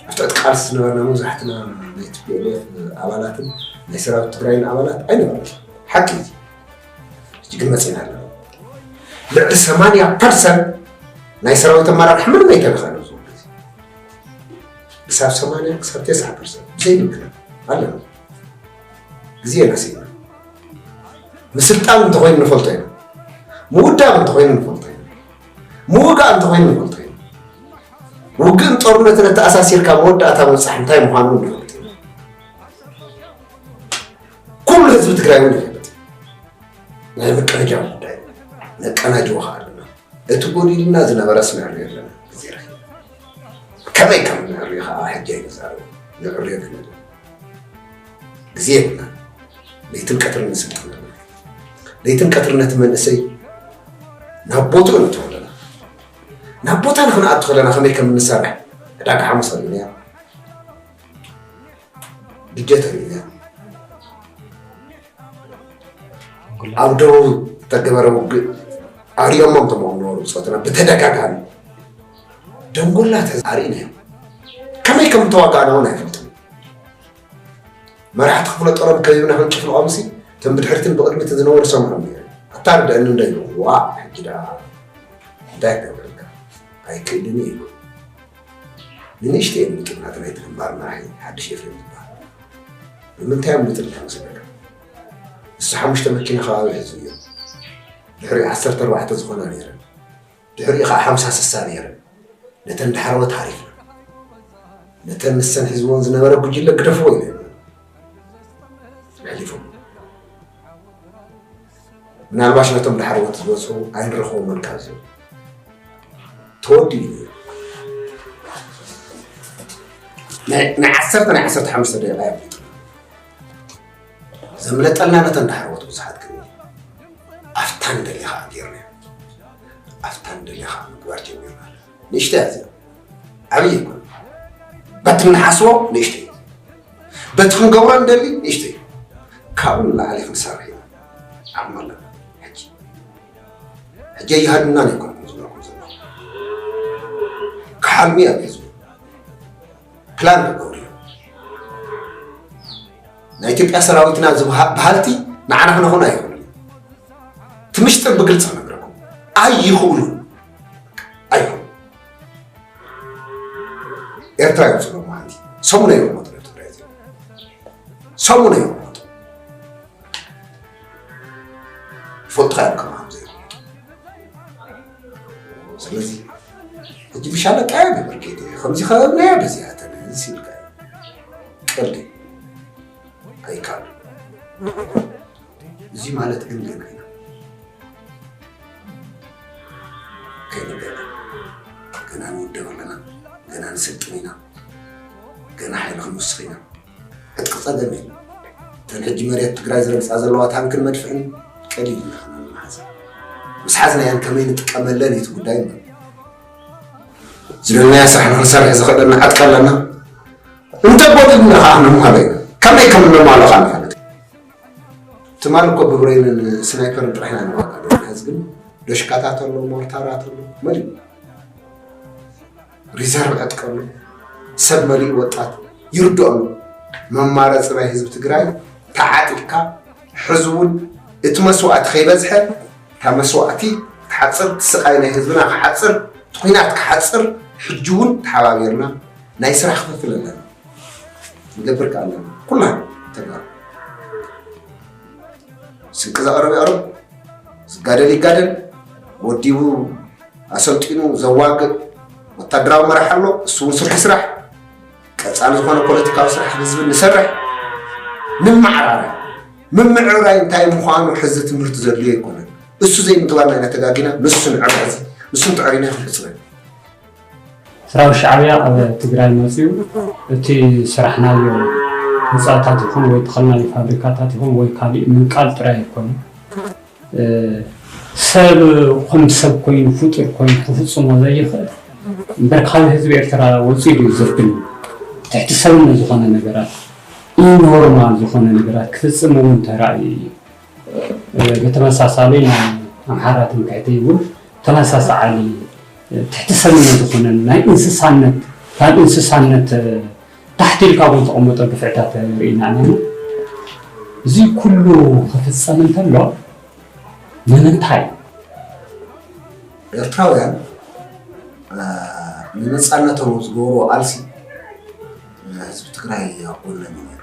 ኣብ ትሕቲ ቃልሲ ዝነበርና መብዛሕትና ናይ ቲ ፒ ኤል ኤፍ ኣባላትን ናይ ሰራዊት ትግራይን ኣባላት ኣይነበርና። ሓቂ እዩ። ሕጂ ግን መፂና ኣለና። ልዕሊ ሰማንያ ፐርሰንት ናይ ሰራዊት ኣመራርሓ ምንም ኣይተነኸኣን ኣብዚ እዋን እዚ። ክሳብ ሰማንያ ክሳብ ተስዓ ፐርሰንት ብዘይ ምክንያት ኣለና። ግዜ ነሲና። ምስልጣን እንተኾይኑ ንፈልጦ ኢና። ምውዳብ እንተኾይኑ ንፈልጦ ኢና። ምውጋእ እንተኾይኑ ንፈልጦ ኢና። ውግእን ጦርነትን ኣተኣሳሲርካ መወዳእታ ምብጻሕ እንታይ ምዃኑ ንፈልጥ ኢና። ኩሉ ህዝቢ ትግራይ እውን ይፈልጥ። ናይ መቀነጃ ጉዳይ ነቀናጅዎ ኸኣ ኣለና። እቲ ጎዲሉና ዝነበረስ ንዕርዮ ኣለና። ግዜ ረኺብና ከመይ ከም ንዕርዮ ኸኣ ሕጂ ኣይንዛረብ። ንዕርዮ ግን ኣለና። ግዜ የብልና። ለይትን ቀትርን ንስልጥን ኣለና። ለይትን ቀትርን ነቲ መንእሰይ ናብ ቦትኡ ነእትዎ ኣለና። ናብ ቦታ ንክንኣቱ ከለና ከመይ ከም እንሰርሕ ዕዳጋ ሓሙስ ኣሪእናዮ። ብጀት ኣሪእናዮ። ኣብ ደቡብ ዝተገበረ ውግእ ኣሪኦሞም ተመቕንዎ ብፆትና ብተደጋጋሚ ደንጎላ ኣሪእናዮም። ከመይ ከም ተዋጋእና እውን ኣይፈልጥን። መራሕቲ ክፍለ ጦሮም ከቢብና ክንጭፍልቖምሲ እቶም ብድሕሪትን ብቕድሚትን ዝነበሩ ሰምዖም ነይሩ። ኣታ ርድአኒ እንዶ ይብሉ። ዋእ ሕጂ ደኣ እንታይ ክገብረልካ? ኣይክእልን እዩ ኢሉ። ንንእሽተይ እዮም ምጡር ናቲ ናይቲ ግንባር መራሒ ሓድሽ ኤፍሬም ዝበሃል። ንምንታይ እዮም ምጡር ኢልካ መሲለካ? ንሱ ሓሙሽተ መኪና ከባቢ ሒዙ እዩ። ድሕሪኡ ዓሰርተ ኣርባዕተ ዝኾና ነይረን። ድሕሪኡ ኸዓ ሓምሳ ስሳ ነይረን። ነተን ዳሕረወት ሓሪፍና። ነተን ንሰን ሒዝወን ዝነበረ ጉጅለ ግደፍዎ ኢሉ ኣሕሊፉ። ምናልባሽ ነቶም ዳሕረወት ዝበፅሑ ኣይንረኽቦምን ካብዚኦም። ተወዲኡ እዩ። ናይ ናይ ዓሰርተ ናይ ዓሰርተ ሓሙሽተ ደቂቃ እዮም። ዘምለጠልና ነተን ዳሕረወት ብዙሓት ግን ኣብታ ንደልያ ኸዓ ጌርና። ኣብታ ንደልያ ኸዓ ምግባር ጀሚርና። ንእሽተይ እያ እዚኣ። ዓብዪ ኣይኮነን። በቲ ንሓስቦ ንእሽተይ እዩ። በቲ ክንገብሮ ንደሊ ንእሽተይ እዩ። ካብኡ ንላዕሊ ክንሰርሕ ኢና። ዓቕሚ ኣለና። ሕጂ ሕጂ ኣይሃድምናን ኣይኮንኩን ዝብለኩም ዘለኹ። ክሓልሙ እዮም ህዝቡ። ፕላን ክገብሩ እዮም። ናይ ኢትዮጵያ ሰራዊትና ዝበሃ-፣ በሃልቲ ንዓና ክነኾኑ ኣይኽእሉን። እቲ ምሽጥር ብግልፂ ክነግረኩም። ኣይኽእሉን። ኣይኽእሉን። ኤርትራ እዮም ዝብሎም ሓንቲ። ሰሙን እዮም ዝሞቱ ናብ ትግራይ እዚኦም። ሰሙን እዮም ዝሞቱ። ይፈልጡኻ እዮም ከማን ዘይፈልጡ። ስለዚ ሕጂ ብሻለቃ እየ ብብርጌድ እየ። ከምዚ ኸ እብለያ በዚኣ ተነ እዚ ሲልካ እዩ። ቀልዲ ኣይካል። እዚ ማለት ግን ገና ኢና። ከይንገና። ገና ንውደብ ኣለና። ገና ንስልጥን ኢና። ገና ሓይሊ ክንውስኽ ኢና። ዕጥቂ ጸገም እዩ። እተን ሕጂ መሬት ትግራይ ዝረግጻ ዘለዋ ታንክን መድፍዕን ቀሊል ኢና ንሓዘን። ምስ ሓዝናየን ከመይ ንጥቀመለን እዩ እቲ ጉዳይ እምበር። ዝደለናዮ ስራሕ ንኽንሰርሕ ዘኽእለና ዕጥቂ ኣለና። እንተጎዲልና ኸዓ ነማልኦ ኢና። ከመይ ከም እነማልኦ ኸዓ ንፈልጥ። ትማሊ እኮ ብብሬንን ስናይፐርን ጥራሕ ኢና ንዋጋእ ዘለና። ሕዚ ግን ዶሽካታት ኣሎ፣ ሞርታራት ኣሎ፣ መሊኡ። ሪዘርቭ ዕጥቂ ኣሎ፣ ሰብ መሊኡ ወጣት ይርድኦ ኣሎ። መማረፂ ናይ ህዝቢ ትግራይ ተዓጢቕካ፣ ሕዚ እውን እቲ መስዋእቲ ከይበዝሐ፣ እታ መስዋእቲ ክትሓፅር፣ እቲ ስቓይ ናይ ህዝብና ክሓፅር፣ እቲ ኲናት ክሓፅር፣ ሕጂ እውን ተሓባቢርና ናይ ስራሕ ክፍፍል ኣለና። ንገብር ከኣ ኣለና። ኩልና ተጋሩ። ስንቂ ዘቕርብ የቕርብ፣ ዝጋደል ይጋደል፣ ወዲቡ ኣሰልጢኑ ዘዋግእ ወታደራዊ መራሕ ኣሎ፣ እሱ እውን ስርሑ ይስራሕ። ቀጻሊ ዝኾነ ፖለቲካዊ ስራሕ ህዝቢ ንሰርሕ፣ ንመዓራረ። ምምዕርራይ እንታይ ምዃኑ ሕዚ ትምህርቲ ዘድልዮ ኣይኮነን። እሱ ዘይምግባር ናይ ተጋጊና፣ ንሱ ንዕረ ሕዚ፣ ንሱ እንተዕሪና ይኽሕጽረን። ሰራዊት ሻዕብያ ኣብ ትግራይ መፂኡ እቲ ስራሕናዮ ህንፃታት ይኹን ወይ ተኸልናሊ ፋብሪካታት ይኹን ወይ ካሊእ ምንቃል ጥራይ ኣይኮነን። ሰብ ከም ሰብ ኮይኑ ፍጡር ኮይኑ ክፍፅሞ ዘይኽእል እምበር ካብ ህዝቢ ኤርትራ ወፂኡ እዩ ዘብል ትሕቲ ሰብነት ዝኾነ ነገራት ኢኖርማል ዝኾነ ነገራት ክፍፅም እውን ተራእዩ እዩ። ብተመሳሳሊ ናይ ኣምሓራትን ትሕቲ እውን ተመሳሳዓሊ ትሕቲ ሰብነት ዝኾነ ናይ እንስሳነት ካብ እንስሳነት ታሕቲ ኢልካ እውን ተቐመጦ ግፍዕታት ርኢና ኣለና። እዚ ኩሉ ክፍፀም እንተሎ ንምንታይ? ኤርትራውያን ንነፃነቶም ዝገብርዎ ቃልሲ ህዝቢ ትግራይ ኣብ ጎኖም እዩ ነይሩ።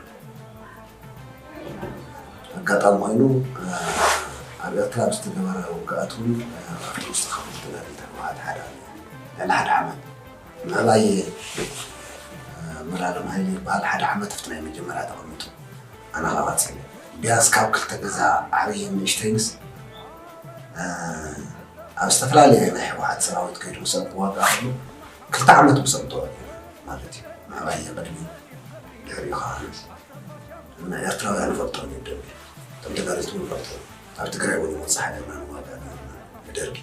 ኣጋጣሚ ኮይኑ ኣብ ኤርትራ ብዝተገበረ ውግኣት እውን ኣብቲ ውስጥ ካብ ተጋደልቲ ህወሓት ሓደ ልዕሊ ሓደ ዓመት ምዕባይ መላለም ሃይለ ይበሃል ሓደ ዓመት ኣብቲ ናይ መጀመርያ ተቐሚጡ ኣነ ከዓ ቀፂለ ቢያንስ ካብ ክልተ ገዛ ዓብይን ንእሽተይንስ ኣብ ዝተፈላለየ ናይ ህወሓት ሰራዊት ከይዱ ምስኦም ክዋጋ ከሎ ክልተ ዓመት ምስኦም ተዋጊኡ ማለት እዩ። ምዕባይ ቅድሚ ድሕሪኡ ከዓ ንኤርትራውያን ይፈልጦም እዮም ደንቢ እቶም ተጋደልቲ እውን ይፈልጦም ኣብ ትግራይ እውን ይመፅእ ሓደና ንዋጋ ንደርጊ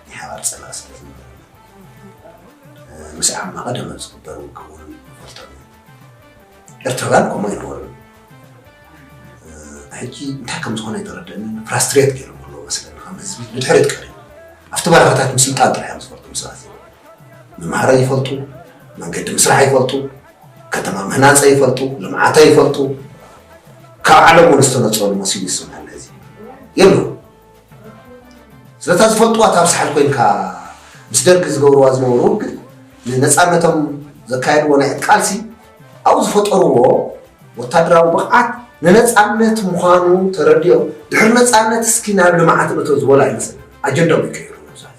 ናይ ሓባር ፀላእ ስለ ዝነበረ ምስ ዓማ ቀደም ኣብ ዝግበር ውግእ እውን ይፈልጦም እዮም። ኤርትራውያን ከምኡ ኣይነበሩን። ሕጂ እንታይ ከም ዝኾነ ኣይተረድአንን ፍራስትሬት ገይሮም ኣለዉ መስለኒ ከም ህዝቢ ንድሕሪት ቀሪቡ ኣብቲ በረኻታት ምስልጣን ጥራሕ እዮም ዝፈልጡ ምስ ኣዝዮም ምምሃር ኣይፈልጡ መንገዲ ምስራሕ ኣይፈልጡ ከተማ ምህናፅ ኣይፈልጡ ልምዓት ኣይፈልጡ ካብ ዓለም እውን ዝተነፀሉ መሲሉ ይስምዐና እዚ የለዉ ስለታ ዝፈልጥዋ ታብ ሳሕል ኮይንካ ምስ ደርጊ ዝገብርዋ ዝነበሩ ግን ንነፃነቶም ዘካየድዎ ናይ ዕጥቂ ቃልሲ ኣብኡ ዝፈጠርዎ ወታደራዊ ብቕዓት ንነፃነት ምዃኑ ተረዲኦም ድሕሪ ነፃነት እስኪ ናብ ልምዓት ንእቶ ዝበሉ ኣይመስል ኣጀንዳኦም ይቀይሩ ነብሳት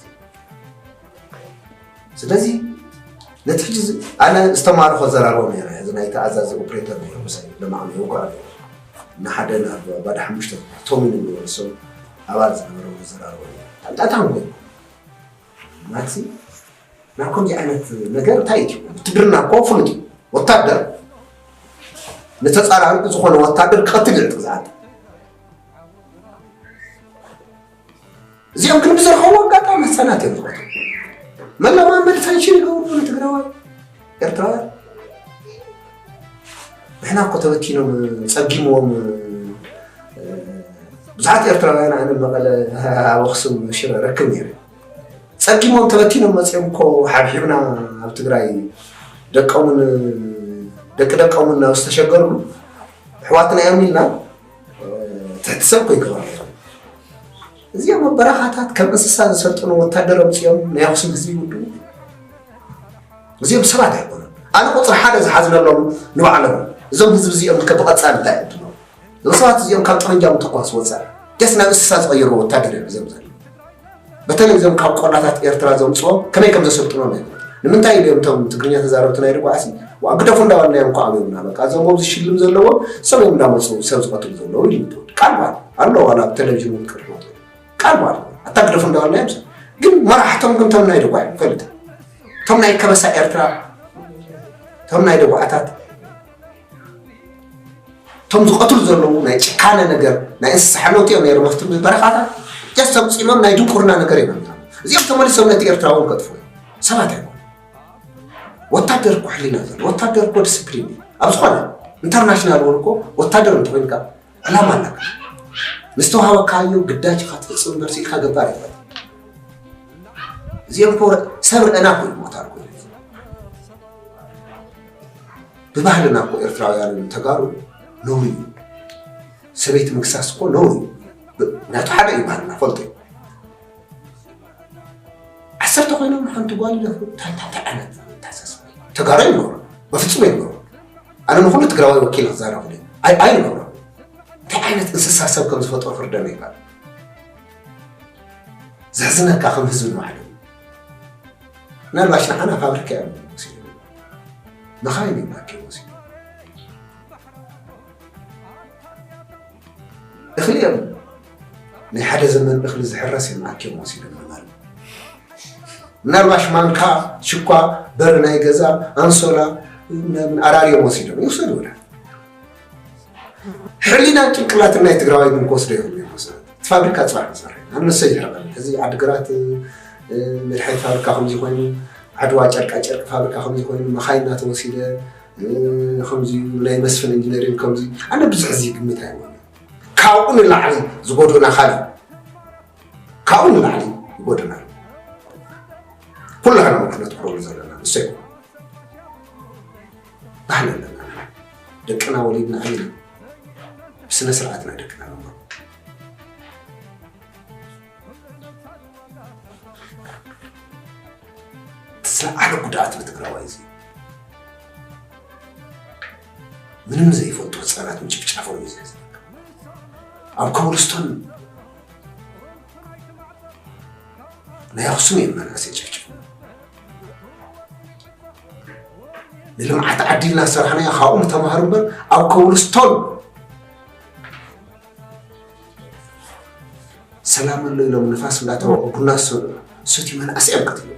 ስለዚ ነቲ ሕጂ ኣነ ዝተማርኾ ዘራርቦ ነረ እዚ ናይ ተኣዛዚ ኦፕሬተር ነሩ ምሳይ ለማዕሚ ይውቅዖ ነሩ ንሓደ ናብ ባዳ ሓሙሽተ ቶሚን እንበሉ ሰብ ኣባል ዝነበረ ዘራርቦ ነሩ ኣንጣታ ንኮይኑ ናዚ ናብ ከምዚ ዓይነት ነገር እንታይ እዩ ትግርና እኮ ፍሉጥ እዩ ወታደር ንተፃራሪ ዝኾነ ወታደር ቀትል ይዕጥቅ ዝዓጥ እዚኦም ግን ብዝረኸቡ ኣጋጣሚ ህፃናት እዮም ዝቐትሉ መለማመዲ ፈንሽን ይገብሩ ንትግራዋይ ኤርትራውያን ንሕና እኮ ተበቲኖም ፀጊምዎም ብዙሓት ኤርትራውያን ኣነ መቐለ ኣብ ኣክሱም ሽረ ረክብ ነይረ ፀጊሞም ተበቲኖም መፅኦም እኮ ሓብሒብና ኣብ ትግራይ ደቀሙን ደቂ ደቀሙን ናብ ዝተሸገርሉ ኣሕዋትና እዮም ኢልና ትሕቲ ሰብ እኮ ይገበሩ ነይሮም። እዚኦም ኣብ በረኻታት ከም እንስሳ ዝሰልጥኑ ወታደር ኣምፂኦም ናይ ኣክሱም ህዝቢ ይውድኡ። እዚኦም ሰባት ኣይኮኑን። ኣነ ቁፅሪ ሓደ ዝሓዝነሎም ንባዕሎም እዮም። እዞም ህዝቢ እዚኦም ከ ብቐፃሊ እንታይ ዕድሎም? እዞም ሰባት እዚኦም ካብ ጠመንጃ ምትኳስ ወፃኢ ደስ ናብ እንስሳ ዝቐየሩ ወታደር እዮም እዚኦም ዘለዉ። በተለይ እዞም ካብ ቆላታት ኤርትራ ዘምፅኦም ከመይ ከም ዘሰልጥኖም ኣይፈልጥ። ንምንታይ ኢሉ እዮም እቶም ትግርኛ ተዛረብቲ ናይ ርጓዕሲ ዋእ ግደፉ እንዳበልናዮም እኮ ኣበዩና። በቃ እዞም ኣብዚ ሽልም ዘለዎም ሰብ እዮም እንዳመፁ ሰብ ዝቐትሉ ዘለዉ ኢሉ ይትወድ ቃል በሃል ኣሎ ዋላ ኣብ ቴሌቪዥን እውን ክቅርብ ይወጡ ቃል በሃል ኣታ ግደፉ እንዳበልናዮም ሰብ ግን መራሕቶም ግን እቶም ናይ ርጓዕ ይፈልጥ እቶም ናይ ከበሳ ኤርትራ እቶም ናይ ደጉዓታት እቶም ዝቐትሉ ዘለዉ ናይ ጭካነ ነገር ናይ እንስሳ ሓለውቲ እዮም ነይሮም ኣብቲ በረኻታት ጀስት ኣምፂሞም ናይ ድንቁርና ነገር እዮም ኣምፂኦም እዚኦም ተመሊሶም ነቲ ኤርትራ እውን ከጥፍኡ እዮም ሰባት ኣይኮኑ ወታደር እኮ ሕሊና ዘሎ ወታደር እኮ ዲስፕሊን እዩ ኣብ ዝኾነ ኢንተርናሽናል እውን እኮ ወታደር እንተኮይንካ ዕላማ ኣለካ ንዝተዋሃበካዮ ግዳጅ ኢካ ትፍፅም እምበር ስኢልካ ገባር የለን እዚኦም እኮ ሰብ ርአና እኮ እዩ ሞታር እኮ እዩ ብባህልና እኮ ኤርትራውያንን ተጋሩ ነውሪ እዩ። ሰበይቲ ምክሳስ እኮ ነውሪ እዩ። ምክንያቱ ሓደ እዩ ባህልና ፈልጦ እዩ። ዓሰርተ ኮይኖም ሓንቲ ጓል ይደፍሩ እንታይ እንታይ ዓይነት ተሓሳስባ እዩ? ተጋሩ ይኖሩ በፍጹም ይኖሩ ኣነ ንኩሉ ትግራዋይ ወኪል ክዛረብ ለ ኣይ ኣይኖሩ እንታይ ዓይነት እንስሳ ሰብ ከም ዝፈጥሮ ፍርደና ይባል ዘሕዝነካ ከም ህዝቢ ንባዕሉ ምናልባሽ ንዓና ፋብሪካ እዮም ወሲዶም መኻይን እዮም ኣኪቦም ወሲዶም እኽሊ እዮም ናይ ሓደ ዘመን እኽሊ ዝሕረስ እዮም ኣኪቦም ወሲዶም ንማል ምናልባሽ ማንካ ሽኳ በሪ ናይ ገዛ ኣንሶላ ምናምን ኣራርዮም ወሲዶም ይውሰዱ ወላ ሕሊናን ጭንቅላትን ናይ ትግራዋይ ግን ክወስዶ ይኽእሉ እዮም። እቲ ፋብሪካ ፅባሕ ንሰርሕ ኣነሰ ይሕረቐኒ። እዚ ዓድግራት መድሓኒት ፋብሪካ ከምዚ ኮይኑ፣ ዓድዋ ጨርቃ ጨርቂ ፋብሪካ ከምዚ ኮይኑ፣ መኻይን እናተወሲደ ከምዚ ናይ መስፍን ኢንጂነሪንግ ከምዚ፣ ኣነ ብዙሕ እዚ ግምት ኣይወነ። ካብኡ ንላዕሊ ዝጎዶና ካልእ፣ ካብኡ ንላዕሊ ይጎዶና። ኩላህና ክነትኩረሉ ዘለና ንሰይ ባህሊ ኣለና። ደቅና ወሊድና ኢና፣ ብስነ ስርዓትና ደቅና ነምሮ። እቲ ዝለዓለ ጉድኣት ንትግራዋይ እዚ ምንም ዘይፈልጡ ህፃናት ምጭፍጫፎም እዩ ዘሕዝነካ። ኣብ ኮብልስቶን ናይ ኣኽሱም እዮም መናእሰይ ጭፍጭፎም። ንልምዓት ዓዲ ኢልና ዝሰራሕናዮ ካብኡ ንተማሃሩ እምበር ኣብ ኮብልስቶን ሰላም ኣሎ ኢሎም ንፋስ እንዳተወቑ ቡና ዝሰትዩ መናእሰይ እዮም ቀቲሎም።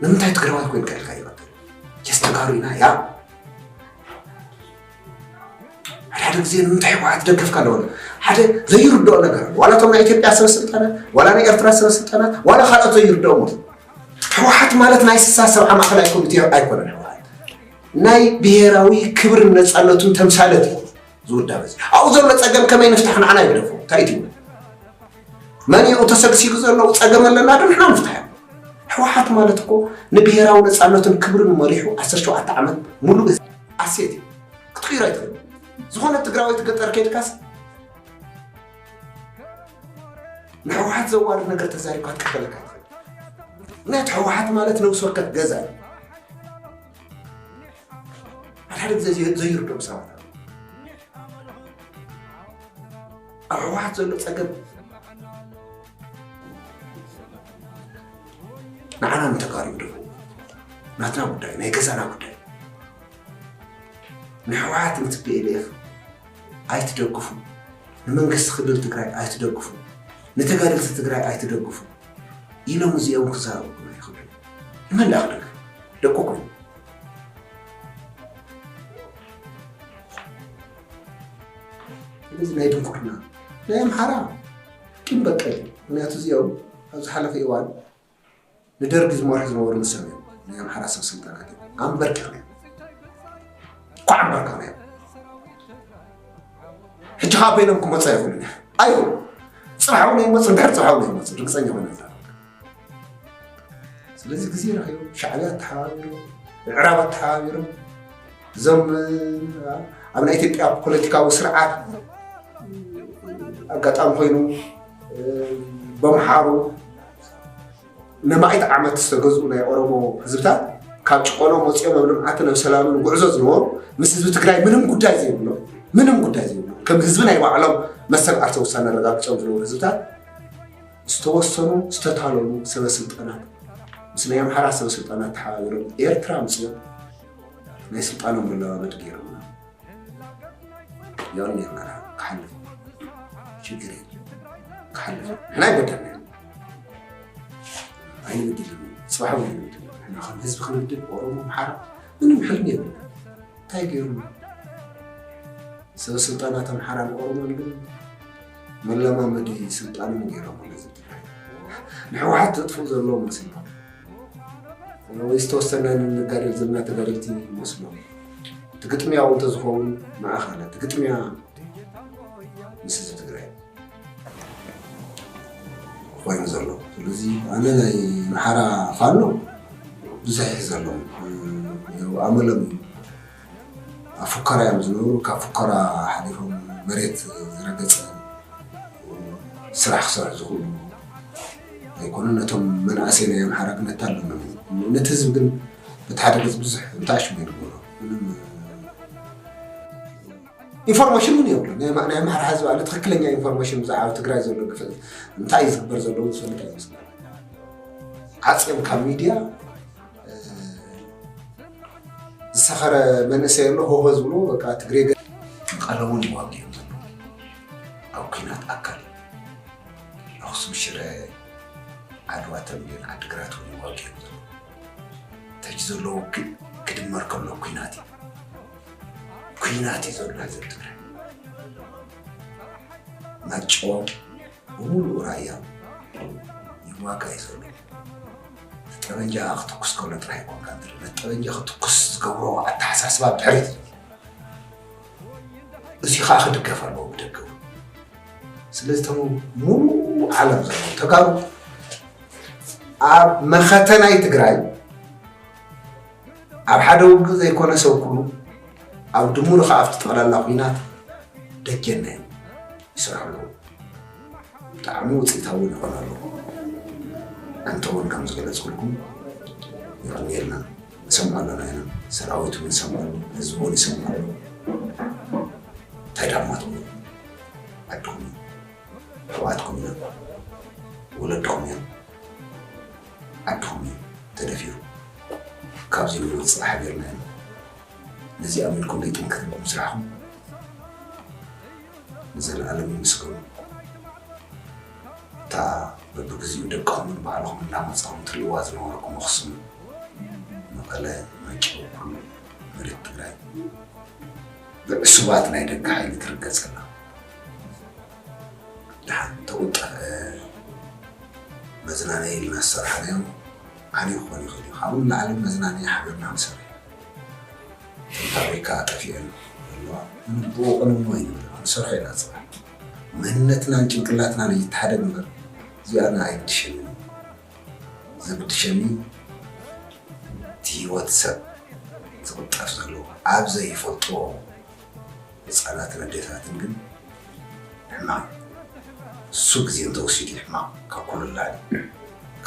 ንምንታይ ትግራዋይ ኮይንካ ኢልካ ይቐትል? የስ ተጋሩ ኢና ያ። ሓደ ሓደ ግዜ ንምንታይ ህወሓት ደገፍካ ኣለዎ? ሓደ ዘይርድኦ ነገር ኣሎ። ዋላ እቶም ናይ ኢትዮጵያ ሰበስልጣናት፣ ዋላ ናይ ኤርትራ ሰበስልጣናት፣ ዋላ ካልኦት ዘይርድኦም ኣሎ። ህወሓት ማለት ናይ ስሳ ሰብዓ ማእኸላይ ኮሚቴ ኣይኮነን። ህወሓት ናይ ብሄራዊ ክብርን ነፃነቱን ተምሳለት እዩ። ዝውዳበ እዚ ኣብኡ ዘሎ ፀገም ከመይ ንፍታሕ ንዓና ይግደፎ። እንታይ እዩ ትብል? መን እዩ ተሰግሲጉ ዘሎ ፀገም ኣለና ዶ ንሕና ንፍታሕ? ህወሓት ማለት እኮ ንብሄራዊ ነፃነቱን ክብርን መሪሑ ዓሰርተ ሸውዓተ ዓመት ሙሉእ እዚ ኣሴት እዩ። ክትቅይሮ ኣይትኽእል። ዝኾነ ትግራዋይ ትገጠር ከይድካስ ንህወሓት ዘዋርድ ነገር ተዛሪብካ ክትቀበለካ ኣይትኽእል። ምክንያቱ ህወሓት ማለት ነብሲ ወከፍ ገዛ እዩ። ሓደ ሓደ ግዜ ዘይ- ዘይርድኦም ሰባት ኣለዉ። ኣብ ህወሓት ዘሎ ፀገም ንዓና ንተጋሩ ይግደፎ። ናትና ጉዳይ፣ ናይ ገዛና ጉዳይ። ንህወሓት ንትፒኤልኤፍ ኣይትደግፉ፣ ንመንግስቲ ክልል ትግራይ ኣይትደግፉ፣ ንተጋደልቲ ትግራይ ኣይትደግፉ ኢሎም እዚኦም ክዛረቡ ኣይኽእሉን። ንመን ደኣ ክደግፍ? ደቁ ኮይኑ። ስለዚ ናይ ድንቁርና ናይ ኣምሓራ ቂም በቀል እዩ። ምክንያቱ እዚኦም ኣብ ዝሓለፈ እዋን ንደርጊ ዝመርሑ ዝነበሩ ንሶም እዮም። ናይ ኣምሓራ ሰብ ስልጣናት እዮም። ኣንበርኪኽናዮም። ኳዕ ኣንበርኪኽናዮም። ሕጂ ከዓ በይኖም ክመፁ ኣይኽእሉን እዮም። ኣይኽእሉ። ፅባሕ እውን ኣይመፁ፣ ድሕሪ ፅባሕ እውን ኣይመፁ። ርግፀኛ ኮይነ ዝዛረብ። ስለዚ ግዜ ረኺቦም ሻዕብያ ኣተሓባቢሮም፣ ምዕራብ ኣተሓባቢሮም፣ እዞም ኣብ ናይ ኢትዮጵያ ፖለቲካዊ ስርዓት ኣጋጣሚ ኮይኑ በምሓሩ ንማእት ዓመት ዝተገዝኡ ናይ ኦሮሞ ህዝብታት ካብ ጭቆኖም ወፂኦም ኣብ ልምዓትን ኣብ ሰላምን ጉዕዞ ዝነበሩ ምስ ህዝቢ ትግራይ ምንም ጉዳይ ዘይብሎም ምንም ጉዳይ ዘይብሎም ከም ህዝቢ ናይ ባዕሎም መሰል ዓርሰ ውሳነ ኣረጋግፆም ዝነበሩ ህዝብታት ዝተወሰኑ ዝተታለሉ ሰበ ስልጣናት ምስ ናይ ኣምሓራ ሰበ ስልጣናት ተሓባቢሮም ኤርትራ ኣምፅኦም ናይ ስልጣኖም መለዋወጢ ገይሮምና። ዮኒ ኣምሓራ ክሓልፍ ሽግር የለን ክሓልፍ ንሕና ኣይበደልናዮ ኣይንብድልን እዩ። ፅባሕ እውን ኣይንብድልን ንሕና ከም ህዝቢ ክንብድል ኦሮሞ ኣምሓራ ምንም ሕልሚ የብልና። እንታይ ገይሩ ሰበ ስልጣናት ኣምሓራን ኦሮሞን ግን መለማመዲ ስልጣኖም ገይሮም ነዚ ትግራይ ንሕወሓት ዘጥፍኡ ዘለዉ መሲሎም ወይ ዝተወሰነ ንጋደል ዘለና ተጋደልቲ ይመስሎም እቲ ግጥምያው እንተዝኸውን ንኣኻለ እቲ ግጥምያ ምስ ህዝቢ ትግራይ ኮይኑ ዘሎ ስለዚ ኣነ ናይ ኣምሓራ ፋኖ ብዙሕ ይሕዘሎም ኣመሎም እዩ ኣብ ፉከራ እዮም ዝነብሩ ካብ ፉከራ ሓሊፎም መሬት ዝረገፀ ስራሕ ክሰርሑ ዝኽእሉ ኣይኮኑን ነቶም መናእሰይ ናይ ኣምሓራ ግን ኣታለሎም ነቲ ህዝቢ ግን በቲ ሓደ ገፅ ብዙሕ እንተኣሽሙ ይንገሮ ምንም ኢንፎርሜሽን እውን የብሉ ናይ ኣምሓራ ህዝቢ ኣለ ትክክለኛ ኢንፎርሜሽን ብዛዕባ ትግራይ ዘሎ ግፍዕት እንታይ እዩ ዝግበር ዘለዎ ዝፈልጥ ኣይመስለን ዓፅዮም ካብ ሚድያ ዝሰኸረ መንእሰይ ኣሎ ሆሆ ዝብሎ በቃ ትግሬ ገ- ቀለሙን ይዋግኦም ዘሎ ኣብ ኩናት ኣካል ኣኽሱም ሽረ ዓድዋ ተምቤን ዓድግራት እውን ይዋግኦም ዘሎ ተጅ ዘለዎ ክድመር ከሎ ኩናት እዩ ኲናት እዩ ዘሎ ህዝቢ ትግራይ። ማይጨው ብምሉኡ ራያ ይዋጋ እዩ ዘሎ። ጠበንጃ ክትኩስ ከሎ ጥራይ ኣይኮንካ ትርኢ፣ ነቲ ጠበንጃ ክትኩስ ዝገብሮ ኣተሓሳስባ ብድሕሪት እዩ። እዚ ከዓ ክድገፍ ኣለዎ ብደገ እውን። ስለዚ እቶም ሙሉእ ዓለም ዘለዉ ተጋሩ ኣብ መኸተ ናይ ትግራይ ኣብ ሓደ ውግእ ዘይኮነ ሰብ ኩሉ ኣብ ድሙር ከዓ ኣብቲ ጠቕላላ ኲናት ደጀና እዮም ይሰርሑ ኣለዉ። ብጣዕሚ ውፅኢታዊ እውን ይኾን ኣሎ። ኣንተ እውን ከም ዝገለፅኩልኩም የቐንየልና። ንሰምዖ ኣለና ኢና። ሰራዊት እውን ይሰምዖ ኣሎ፣ ህዝቢ እውን ይሰምዖ ኣሎ። እንታይ ዳማትኩም እዮም? ዓድኹም እዮም። ኣሕዋትኩም እዮም። ወለድኹም እዮም። ዓድኹም እዩ ተደፊሩ። ካብዚ ንወፅእ ሓቢርና ኢና። ነዚ ኣሚንኩም ዘይጥንክርኩም ስራሕኩም ንዘለኣለም ይምስገኑ። እታ በብግዚኡ ደቅኹምን ባዕልኹም እናመፃኹም ትርእይዋ ዝነበርኩም ኣኽሱም፣ መቐለ፣ ማይጨው፣ ኩሉ መሬት ትግራይ ብዕሱባት ናይ ደገ ሓይሊ ትርገፅ ኣላ። ደሓን ተቑጠፈ መዝናነዪ ኢልና ዝሰራሕናዮ ዓብዪ ክኾን ይኽእል እዩ። ካብኡ ንላዕሊ መዝናነዪ ሓቢርና ንሰርሕ። እተን ፋብሪካ ጠፊአን ዘለዋ ምንም ብኡ ቅንምኖ ኣይንብል፣ ክንሰርሖ ኢና ፅባሕ። መንነትናን ጭንቅላትናን ይተሓደግ እምበር እዚኣና ኣይግድሸንን። ዘግድሸኒ እቲ ህይወት ሰብ ዝቕጠፍ ዘሎ ኣብ ዘይፈልጥዎ ህፃናትን ኣዴታትን ግን ሕማቕ እዩ። እሱ ግዜ እንተወሲዱ ሕማቕ ካብ ኩሉ ንላዕሊ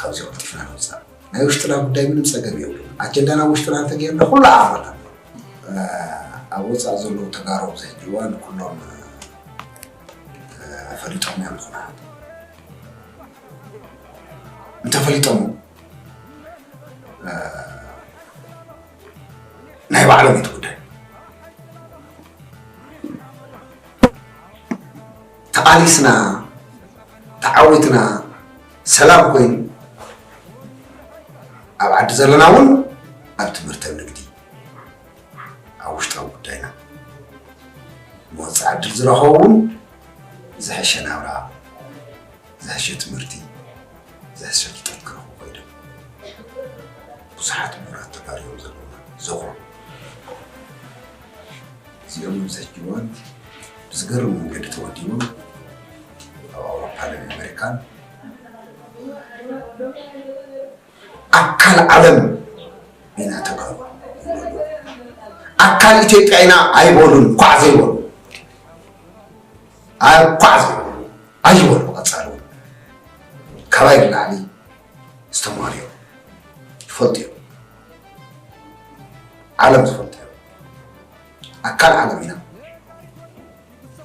ካብዚ ቀልጢፍና ንውፃእ። ናይ ውሽጥና ጉዳይ ምንም ፀገም የብሉን። ኣጀንዳና ውሽጥና እንተገይርና ኩሉ ዓቕምና ኣሎ። ኣብ ወፃእ ዘለዉ ተጋሩ ኣብዚ ሕጂ እዋን ኩሎም ፈሊጦም እዮም ዝኾነ እንተፈሊጦም ናይ ባዕሎም እዩ እቲ ጉዳይ። ተቓሊስና ተዓዊትና ሰላም ኮይኑ ኣብ ዓዲ ዘለና እውን ኣብ ትምህርቲ ኣብ ንግዲ ኣብ ውሽጣዊ ጉዳይና ንወፅእ ዕድል ዝረኸቡ እውን ዝሐሸ ናብራ ዝሐሸ ትምህርቲ ዝሐሸ ፍልጠት ክረኽቡ ኮይኖም ብዙሓት ምሁራት ተጋሩ እዮም ዘለውና ዘኹሩ እዚኦም ኣብዚ ሕጂ እዋን ብዝገርም መንገዲ ተወዲቦም ኣብ ኣውሮፓን ኣብ ኣሜሪካን ኣካል ዓለም ኢና ተጋሩ ይብሉ ኣለዉ። ኣካል ኢትዮጵያ ኢና ኣይበሉን። ኳዕ ዘይበሉ ኣይኳዕ ዘይበሉ ኣይበሉ ቀፃሊ እውን ካባይ ንላዕሊ ዝተማሃሩ እዮም ይፈልጡ እዮም። ዓለም ዝፈልጡ እዮም። ኣካል ዓለም ኢና።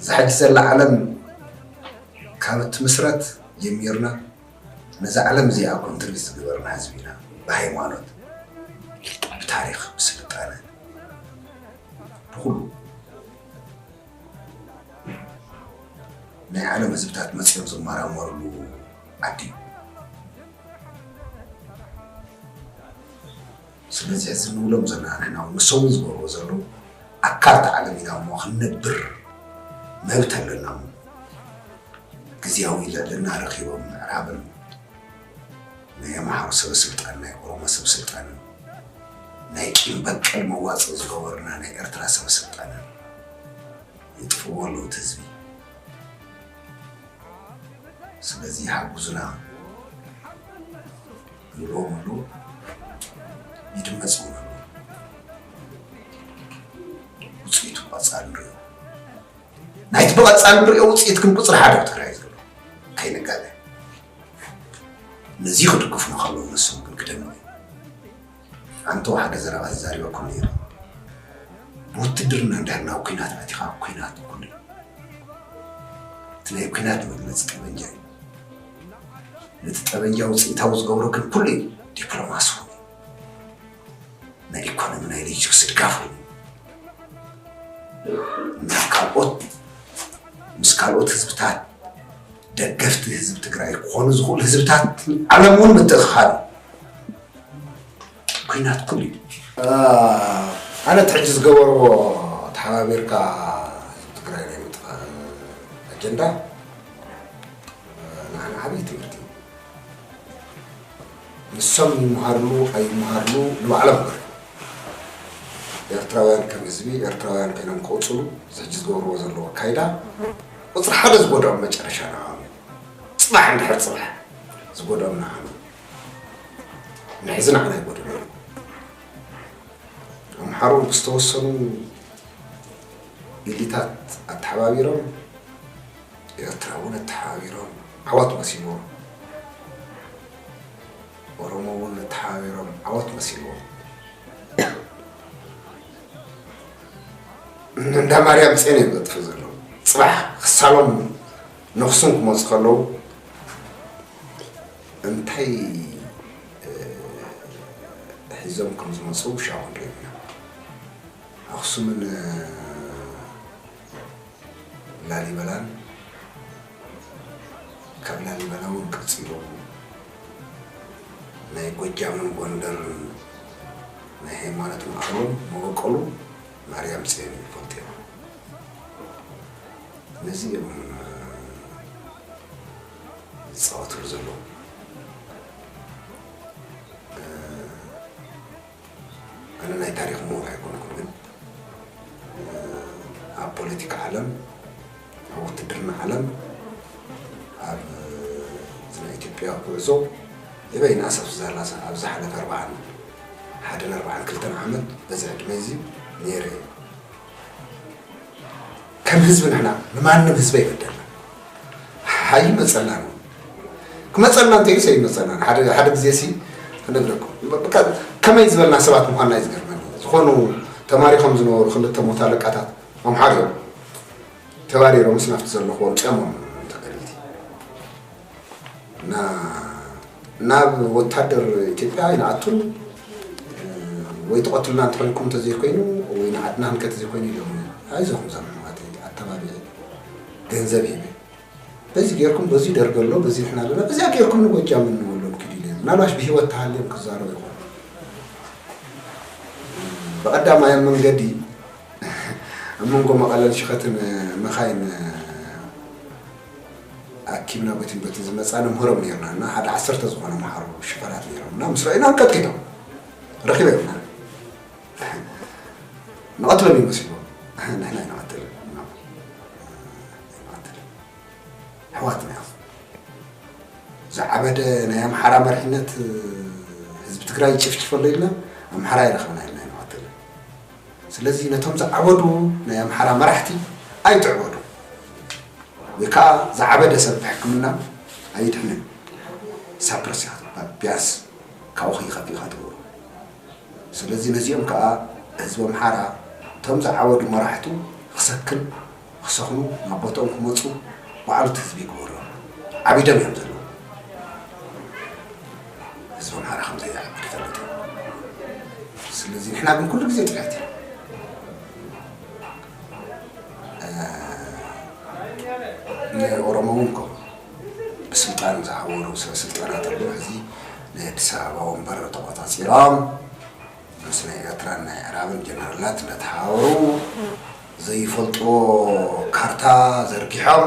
እዛ ሕጂ ዘላ ዓለም ካብ እትምስረት ጀሚርና ነዛ ዓለም እዚኣ ኮንትሪቢዩት ዝገበርና ህዝቢ ኢና። ብሃይማኖት፣ ብታሪክ፣ ብስልጣነ፣ ብኩሉ ናይ ዓለም ህዝብታት መፅዮም ዝመራመርሉ ዓዲ እዩ። ስለዚ እዚ ንብሎም ዘለና ንሕና እውን ንሶም እውን ዝገብርዎ ዘለዉ ኣካል እታ ዓለም ኢና እሞ ክንነብር መብት ኣለና እሞ ግዜያዊ ልዕልና ረኺቦም ምዕራብን ናይ ኣምሓሩ ሰበ ስልጣን ናይ ኦሮሞ ሰብ ስልጣንን ናይ ቂም በቀል መዋፅእ ዝገበሩና ናይ ኤርትራ ሰበ ስልጣንን ይጥፍእዎ ኣለዉ እቲ ህዝቢ። ስለዚ ሓግዙና ይብልዎም ኣለዉ፣ ይድመፅ እውን ኣለዉ። ውፅኢቱ ብቐፃሊ ንሪኦ። ናይቲ ብቐፃሊ ንሪኦ ውፅኢት ግን ቁፅሪ ሓደ ኣብ ትግራይ ዘሎ ከይንጋገ። ነዚ ክድግፉና ከለዉ ንሶም ግን ክደንጉ እዮም። ኣንተው ሓደ ዘረባ ተዛሪበኩም ነይረ። ብውትድርና እንድሕር ናብ ኲናት ኣቲኻ ኲናት ኩሉ እዩ። እቲ ናይ ኲናት መግለፂ ጠበንጃ እዩ። ነቲ ጠበንጃ ውፅኢታዊ ዝገብሮ ግን ኩሉ እዩ። ዲፕሎማሲ እውን እዩ። ናይ ኢኮኖሚ ናይ ሎጂስቲክስ ድጋፍ እውን እዩ። ናብ ካልኦት ምስ ካልኦት ህዝብታት ደገፍቲ ህዝቢ ትግራይ ክኾኑ ዝኽእሉ ህዝብታት ዓለም እውን ምትእኽኻብ እዩ። ኲናት ኩሉ እዩ። ኣነ እቲ ሕጂ ዝገበርዎ እቲ ተሓባቢርካ ህዝቢ ትግራይ ናይ ምጥፋእ ኣጀንዳ ንዓና ዓብዪ ትምህርቲ እዩ። ንሶም ይምሃርሉ ኣይምሃርሉ ንባዕሎም ይበሉ። ኤርትራውያን ከም ህዝቢ ኤርትራውያን ኮይኖም ክቕፅሉ እዚ ሕጂ ዝገብርዎ ዘለዉ ኣካይዳ ቁፅሪ ሓደ ዝጎድኦም መጨረሻ ንዓኦም እዩ። ፅባሕ እንድሕር ፅባሕ ዝጎድኦም ንዓኦም እዩ። ንሕዚ ንዓና ይጎድኡና እዮም። ኣምሓሩ ብዝተወሰኑ ኢሊታት ኣተሓባቢሮም ኤርትራ እውን ኣተሓባቢሮም ዓወት መሲልዎም። ኦሮሞ እውን ኣተሓባቢሮም ዓወት መሲልዎም። እንዳ ማርያም ፅዮን እዮም ዘጥፍኡ ዘለዉ። ፅባሕ ክሳሎም ነኽሱም ክመፁ ከለዉ እንታይ ሒዞም ከም ዝመፁ ሻው ክንርኢ ኢና። ኣኽሱምን ላሊበላን ካብ ላሊበላ እውን ቀፂሉ ናይ ጎጃምን ጎንደርን ናይ ሃይማኖት ማእኸሎም መበቆሉ ማርያም ፅዮን ይፈልጡ እዮም። ነዚ እዮም ዝፃወትሉ ዘለዉ። ኣነ ናይ ታሪኽ ምሁር ኣይኮንኩን፣ ግን ኣብ ፖለቲካ ዓለም፣ ኣብ ውትድርና ዓለም፣ ኣብ ናይ ኢትዮጵያ ጉዕዞ የበይና ኣሰፍ ዛላሳ ኣብ ዝሓለፈ ኣርባዓን ሓደን ኣርባዓን ክልተን ዓመት በዚ ዕድመ እዚ ነይረ እየ። ከም ህዝቢ ንሕና ንማንም ህዝቢ ኣይበደልና። ኣይመፀልናን እውን። ክመፀልና እንተኢሉስ ኣይመፀልናን። ሓደ ሓደ ግዜ ሲ ክነግረኩም። በቃ ከመይ ዝበልና ሰባት ምዃንና እዩ ዝገርመኒ። ዝኾኑ ተማሪኾም ዝነበሩ ክልተ ሞት ኣለቃታት ኣምሓሩ እዮም። ተባሪሮምስ ናብቲ ዘለኹዎ ኣምፂኦሞም ተጋደልቲ። እና ናብ ወታደር ኢትዮጵያ ኣይንኣቱን። ወይ ትቐትሉና እንተኾይንኩም እንተዘይኮይኑ ወይ ንዓድና ክንከ ተዘይኮይኑ ኢሎም። ኣይዞኹም እዞም ኣሕዋተይ ኣተባቢዐ ገንዘብ ሂበ። በዚ ጌርኩም በዚ ደርገ ኣሎ በዚ ንሕና ኣለና በዚኣ ጌርኩም ንጎጃም እንወሎም ኪዱ ኢለ። ምናልባሽ ብህይወት ተሃልዮም ክዛረቡ ይኾኑ። ብቐዳማይ ኣብ መንገዲ ኣብ መንጎ መቐለን ሽኸትን መኻይን ኣኪብና በቲን በቲን ዝመፃ ነምህሮም ነርና እና ሓደ ዓሰርተ ዝኾነ መሓሩ ሽፈራት ነይሮም እና ምስ ረእዩና ቀጥቂጦም ረኪበ ይብና ንቐትሎም ይመስልዎም። ንሕና ይንቐትል ንቐትል ኣሕዋትና እዮም። ዝዓበደ ናይ ኣምሓራ መሪሕነት ህዝቢ ትግራይ ይጭፍጭፈሉ ኢልና ኣምሓራ ይረኸብና ኢልና ይንቐትል። ስለዚ ነቶም ዝዓበዱ ናይ ኣምሓራ መራሕቲ ኣይትዕበዱ። ወይ ከዓ ዝዓበደ ሰብ ብሕክምና ኣይድሕንን። ሳፕረስ ኢኻ ትባል፣ ቢያንስ ካብኡ ከይኸፍ ኢኻ ትገብሮ። ስለዚ ነዚኦም ከዓ ህዝቢ ኣምሓራ እቶም ዝዓበዱ መራሕቱ ክሰክን ክሰኽኑ ናብ ቦትኦም ክመፁ ባዕሉ እቲ ህዝቢ ይግበሮ። ዓቢዶም እዮም ዘለዉ። ህዝቢ ኣምሓራ ከም ዘይዓቢ ክፈልጥ እዩ። ስለዚ ንሕና ግን ኩሉ ግዜ ጥርሕቲ ንኦሮሞ እውን ከምኡ ብስልጣን ዝሃወሩ ሰብ ስልጣናት ኣለዉ። ሕዚ ናይ ኣዲስ ኣበባ ወንበር ተቆፃፂሮም ምስ ናይ ኤርትራን ናይ ዕራብን ጀነራላት እንዳተሓባበሩ ዘይፈልጥዎ ካርታ ዘርጊሖም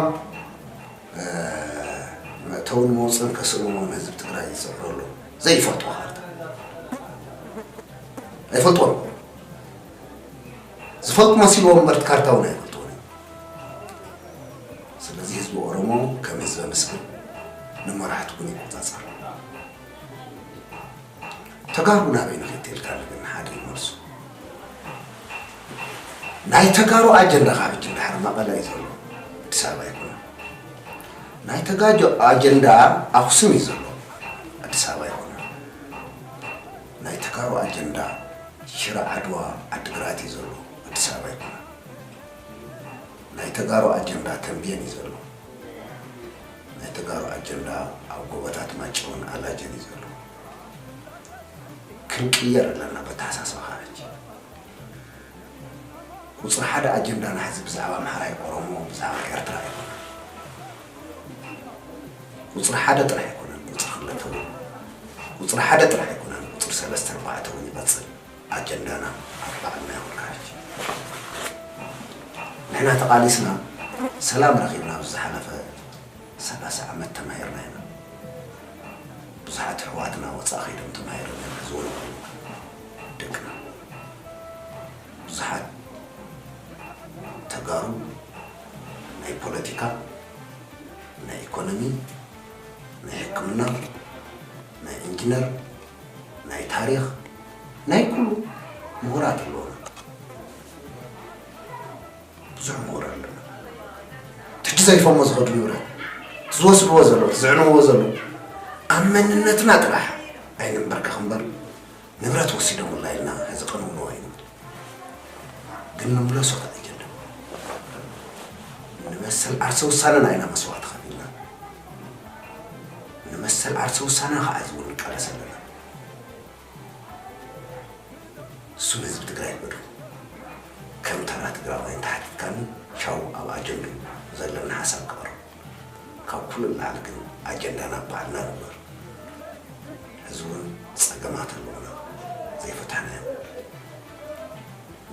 መእተውን መውፅን ከስእንዎ ንህዝቢ ትግራይ ዝፅዕሩ ኣለዉ። ዘይፈልጥዎ ካርታ ኣይፈልጥዎን። ዝፈልጡ መሲልዎም እምበር እቲ ካርታ እውን ኣይፈልጥዎን እዮም። ስለዚ ህዝቢ ኦሮሞ ከም ህዝቢ ኣመስግን ንመራሕቱ ግን ይቆፃፀር። ተጋሩ ናበይ ንኸይድ ኢልካ ግን ሓደ ይመልሱ። ናይ ተጋሩ ኣጀንዳ ካብ ሕጂ ንድሓር መቐለ እዩ ዘሎ፣ ኣዲስ ኣበባ ኣይኮነን። ናይ ተጋሩ ኣጀንዳ ኣኽሱም እዩ ዘሎ፣ ኣዲስ ኣበባ ኣይኮነን። ናይ ተጋሩ ኣጀንዳ ሽረ ዓድዋ ዓድግራት እዩ ዘሎ፣ ኣዲስ ኣበባ ኣይኮነን። ናይ ተጋሩ ኣጀንዳ ተንቤን እዩ ዘሎ። ናይ ተጋሩ ኣጀንዳ ኣብ ጎቦታት ማጨውን ኣላጀን እዩ ዘሎ። ክንቅየር ኣለና በተሓሳስባ ካረጅ። ቁፅሪ ሓደ ኣጀንዳና ሕዚ ብዛዕባ ኣምሓራይ ኦሮሞ ብዛዕባ ኤርትራ ኣይኮነን። ቁፅሪ ሓደ ጥራሕ ኣይኮነን፣ ቁፅሪ ክልተ እውን ቁፅሪ ሓደ ጥራሕ ኣይኮነን፣ ቁፅሪ ሰለስተ ኣርባዕተ እውን ይቐፅል። ኣጀንዳና ኣብ ባዕልና ይኹን ካረጅ። ንሕና ተቓሊስና ሰላም ረኺብና ኣብዚ ዝሓለፈ ሰላሳ ዓመት ተማሂርና ኢና። ብዙሓት ኣሕዋትና ወፃእ ከይዶም ተማሂሮም እዮም፣ ሕዚ እውን ኣለዉ ደቅና። ብዙሓት ተጋሩ ናይ ፖለቲካ፣ ናይ ኢኮኖሚ፣ ናይ ሕክምና፣ ናይ ኢንጂነር፣ ናይ ታሪኽ፣ ናይ ኩሉ ምሁራት ኣለዉና። ብዙሕ ምሁር ኣለና። ሕጂ ዘሪፎሞ ዝኸዱ ንብረት፣ ዝወስድዎ ዘለዉ፣ ዝዕንዎ ዘለዉ፣ ኣብ መንነትና ጥራሕ ኣይንንበርከኽ እምበር፣ ንብረት ወሲዶምላ ኢልና ሕዚ ቅንውንዎ ኣይንብል። ግን ንምለሶ ኣጀንዳ። ንመሰል ዓርሰ ውሳነና ኢና መስዋእቲ ከፊልና። ንመሰል ዓርሰ ውሳነ ከዓ እዚ እውን ንቃለስ ኣለና። እሱ ንህዝቢ ትግራይ ይበዱ። ከም ተራ ትግራዋይ እንተሓቲትካኒ፣ ቻው፣ ኣብ ኣጀንድኡ ዘለኒ ሓሳብ ክቕርብ። ካብ ኩሉ ንላዕሊ ግን ኣጀንዳና ባዕልና ንግበር። ሕዚ እውን ጸገማት ኣለዉና፣ ዘይፈታሕናዮም።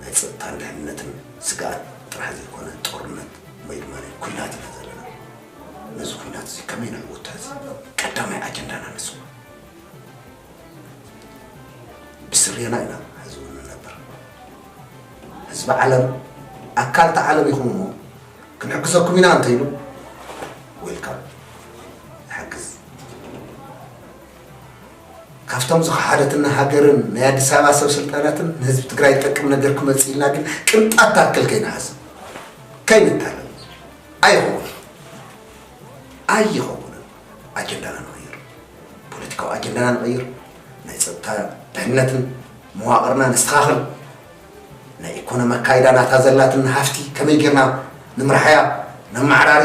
ናይ ጸጥታን ድሕንነትን ስግኣት ጥራሕ ዘይኮነ፣ ጦርነት ወይ ድማ ናይ ኲናት ኢና ዘለና። ነዚ ኲናት እዚ ከመይ ነዕውት? ሕዚ ቀዳማይ ኣጀንዳና ንሱ። ብስርየና ኢና ሕዚ እውን ንነብር። ህዝቢ ዓለም፣ ኣካል እታ ዓለም ኢኹም እሞ ክንሕግዘኩም ኢና እንተኢሉ፣ ዌልካም፣ ይሓግዝ። ካብቶም ዝኸሓደትና ሃገርን ናይ ኣዲስ ኣበባ ሰብ ስልጣናትን ንህዝቢ ትግራይ ዝጠቅም ነገር ክመጽእ ኢልና ግን ቅንጣት ታክል ከይንሓስብ፣ ከይንታለል። ኣይኸውን። ኣይኸውንን። ኣጀንዳና ንቐይር። ፖለቲካዊ ኣጀንዳና ንቐይር። ናይ ጸጥታ ድሕነትን መዋቕርና ነስተኻኽል። ናይ ኢኮኖሚ ኣካይዳ ናታ ዘላትን ሃፍቲ ከመይ ጌርና ንምርሓያ ነመዓራሪ።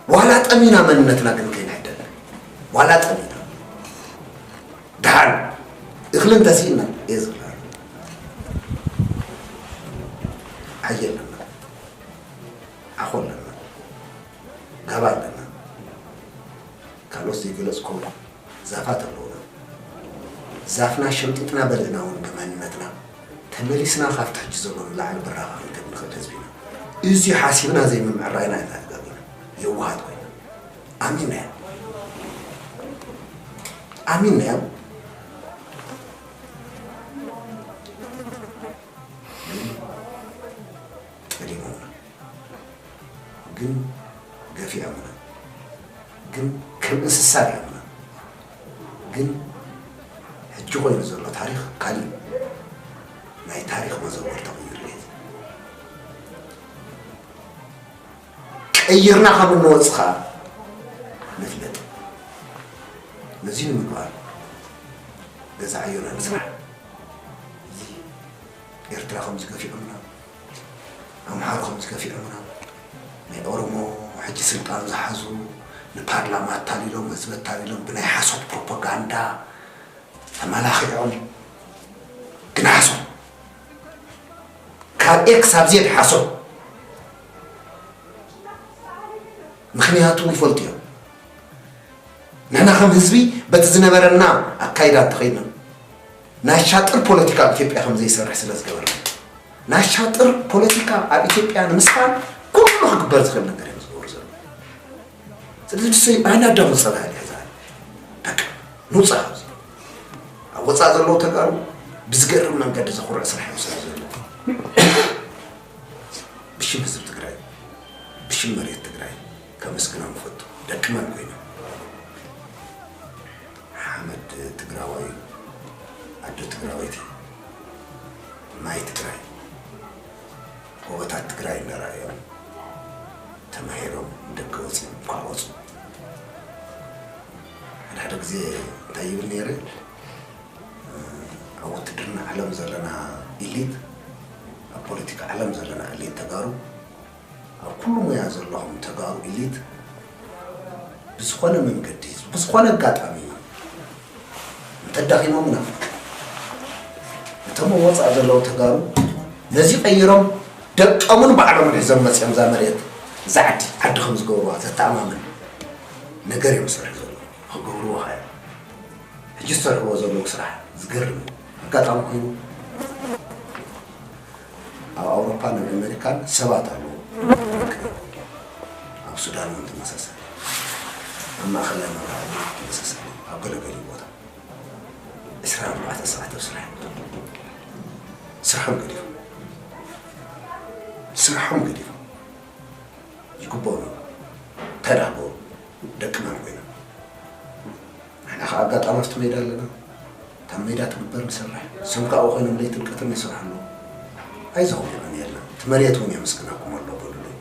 ዋላ ጠሚና መንነትና ግን ከይንሕደል። ዋላ ጠሚና። ደሓን እኽሊ እንተስኢና እየ ዝብላ። ዓየ ኣለና። ዓኾ ኣለና። ጋባ ኣለና። ካልኦት ዘይገለጽኩዎ ዛፋት ኣለዉና። ዛፍና ሸምጢጥና በሊዕና እውን ብመንነትና ተመሊስና ካብቲ ሕጂ ዘሎ ንላዕሊ ብራኸ ክንከድ ንኽእል ህዝቢ ኢና። እዚ ሓሲብና ዘይምምዕራይና ኢና ተጋጊና። የዋሃት ኮይና። ኣሚንናዮ። ኣሚንናዮ። ጠሊሞምና። ግን ገፊዖምና። ግን ከም እንስሳ ሪኦምና። ግን ሕጂ ኮይኑ ዘሎ ታሪኽ ካሊእ እዩ። ናይ ታሪኽ መዘወር ተቐይሩ እዩ። ቀይርና ከም እንወጽእ ኸኣ ንፍለጥ። ነዚ ንምግባር ገዛ ዕዮና ንስራሕ። እዚ ኤርትራ ከምዚ ገፊዖምና፣ ኣምሓሩ ከምዚ ገፊዖምና፣ ናይ ኦሮሞ ሕጂ ስልጣን ዝሓዙ ንፓርላማ ኣታሊሎም፣ ህዝቢ ኣታሊሎም፣ ብናይ ሓሶት ፕሮፓጋንዳ ተመላኺዖም፣ ግን ሓሶት፣ ካብ ኤ ክሳብ ዜድ ሓሶት። ምኽንያቱ ይፈልጡ እዮም። ንሕና ከም ህዝቢ በቲ ዝነበረና ኣካይዳ እንተኸይድና፣ ናይ ሻጥር ፖለቲካ ኣብ ኢትዮጵያ ከም ዘይሰርሕ ስለ ዝገበርና፣ ናይ ሻጥር ፖለቲካ ኣብ ኢትዮጵያ ንምስፋን ኩሉ ክግበር ዝኽእል ነገር እዮም ዝገብሩ ዘለዉ። ስለዚ ንሱ ኣናዳሙ ጸላኢ ሕዛ በቃ ንውጻእ ኣብዚ። ኣብ ወጻእ ዘለዉ ተጋሩ ብዝገርም መንገዲ ዘኹርዕ ስራሕ እዮም ዝሰርሑ ዘለዉ። ብሽም ህዝቢ ትግራይ፣ ብሽም መሬት ትግራይ ከመስግኖም እፈቱ። ደቂ መን ኮይኖም? ሓመድ ትግራዋይ እዩ። ኣዶ ትግራወይቲ፣ ማይ ትግራይ፣ ጎቦታት ትግራይ እናረኣዮም ተማሂሮም ደገ ወፂኦም እኳ ወፁ። ሓደ ሓደ ግዜ እንታይ ይብል ነይረ? ኣብ ውትድርና ዓለም ዘለና ኢሊት፣ ኣብ ፖለቲካ ዓለም ዘለና ኢሊት ተጋሩ፣ ኣብ ኩሉ ሙያ ዘለኹም ተጋሩ ኢሊት ብዝኾነ መንገዲ፣ ብዝኾነ ኣጋጣሚ እንተዳኺሞምና፣ እቶም ኣብ ወፃእ ዘለዉ ተጋሩ ነዚ ቀይሮም ደቆምን ባዕሎምን ሒዞም መፂኦም እዛ መሬት፣ እዛ ዓዲ፣ ዓዲ ከም ዝገብሩዋ ዘተኣማምን ነገር እዮም ዝሰርሑ ዘለዉ። ክገብሩዎ ኸዓ እዮም። ሕጂ ዝሰርሕዎ ዘለዉ ስራሕ ዝገርም እዩ። ኣጋጣሚ ኮይኑ ኣብ ኣውሮፓን ኣብ ኣሜሪካን ሰባት ኣለዉ። ኣብ ሱዳን እውን ተመሳሳሊ፣ ኣብ ማእኸላይ ምብራቕ እውን ተመሳሳሊ፣ ኣብ ገለገሊኡ ቦታ ዕስራን ኣርባዕተን ሰዓት ኣብ ስራሕ እዮም። ስርሖም ገዲፎም፣ ስርሖም ገዲፎም ይግበሩ። እንታይ ደኣ ክገብሩ? ደቂ መን ኮይኖም? ንሕና ከኣ ኣጋጣሚ ኣብቲ ሜዳ ኣለና። እታ ሜዳ ትግበር ንሰርሕ። እሶም ከኣ ኣብኡ ኮይኖም ለይትን ቀትርን ይሰርሑ ኣለዉ። ኣይዞኹም፣ የቐንየልና። እቲ መሬት እውን የመስግነኩም ኣሎ በሉለይ።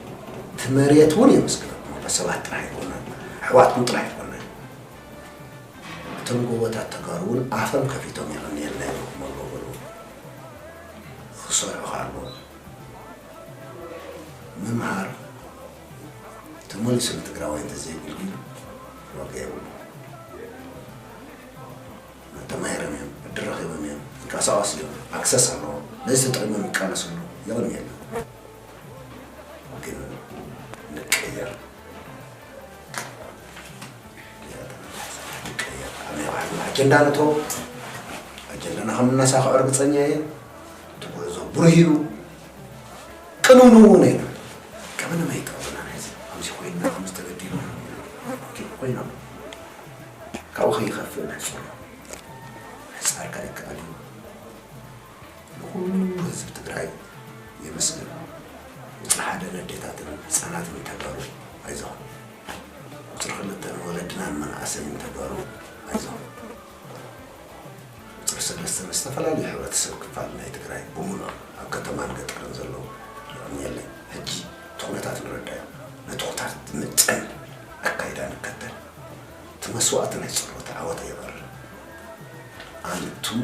እቲ መሬት እውን የመስግነኩም ኣሎ። ሰባት ጥራሕ ኣይኮናን፣ ኣሕዋትኩም ጥራሕ ኣይኮናን። እቶም ጎቦታት ተጋሩ እውን ኣፎም ከፊቶም የቐንየልና ይብልኩም ኣለዉ በልዎም። ክሰርሑ ከኣ ኣለዎም። ምምሃር ተመሊሱ ንትግራዋይ እንተዘየገልግል ዋጋ የብሉ። ተማሂሮም እዮም፣ ዕድል ረኺቦም እዮም፣ ይንቀሳቐሱ እዮም፣ ኣክሰስ ኣለዎም። ነዚ ተጠቒሞም ይቃለሱ ኣለዉ። የቕንየልና። ግን ንቀየር። ንቀየር። ኣብ ናይ ባዕልና ኣጀንዳ ንእቶ። ኣጀንዳና ከም እነሳኽዖ ርግጸኛ እየ። እቲ ጉዕዞ ብሩህ እዩ። ቅንውንው እውን ኣይንበል። ከመንመ ይጠቕመና ናይዚ? ከምዚ ኮይንና፣ ከምዚ ተበዲልና ኮይኖም ካብኡ ከይኸፍእ ምሕጽር። ምሕጻር ከኣ ይከኣል እዩ። ንኹሉ ህዝቢ ትግራይ የመስግን። ቁጽሪ ሓደ ነዴታትን ህጻናትን ተጋሩ ኣይዞኹም። ቁጽሪ ክልተ ንወለድናን መናእሰይን ተጋሩ ኣይዞኹም። ቁጽሪ ሰለስተ ምስ ዝተፈላለዩ ሕብረተሰብ ክፋል ናይ ትግራይ ብምሉኦም ኣብ ከተማን ገጠርን ዘለዉ የቐንየለይ። ሕጂ እቲ ኩነታት ንረዳዮ። ነቲ ኩነታት ዝምጥን ኣካይዳ ንከተል። እቲ መስዋእቲ ናይ ጸሎት ዓወት ኣይቐርብ። ኣንቱም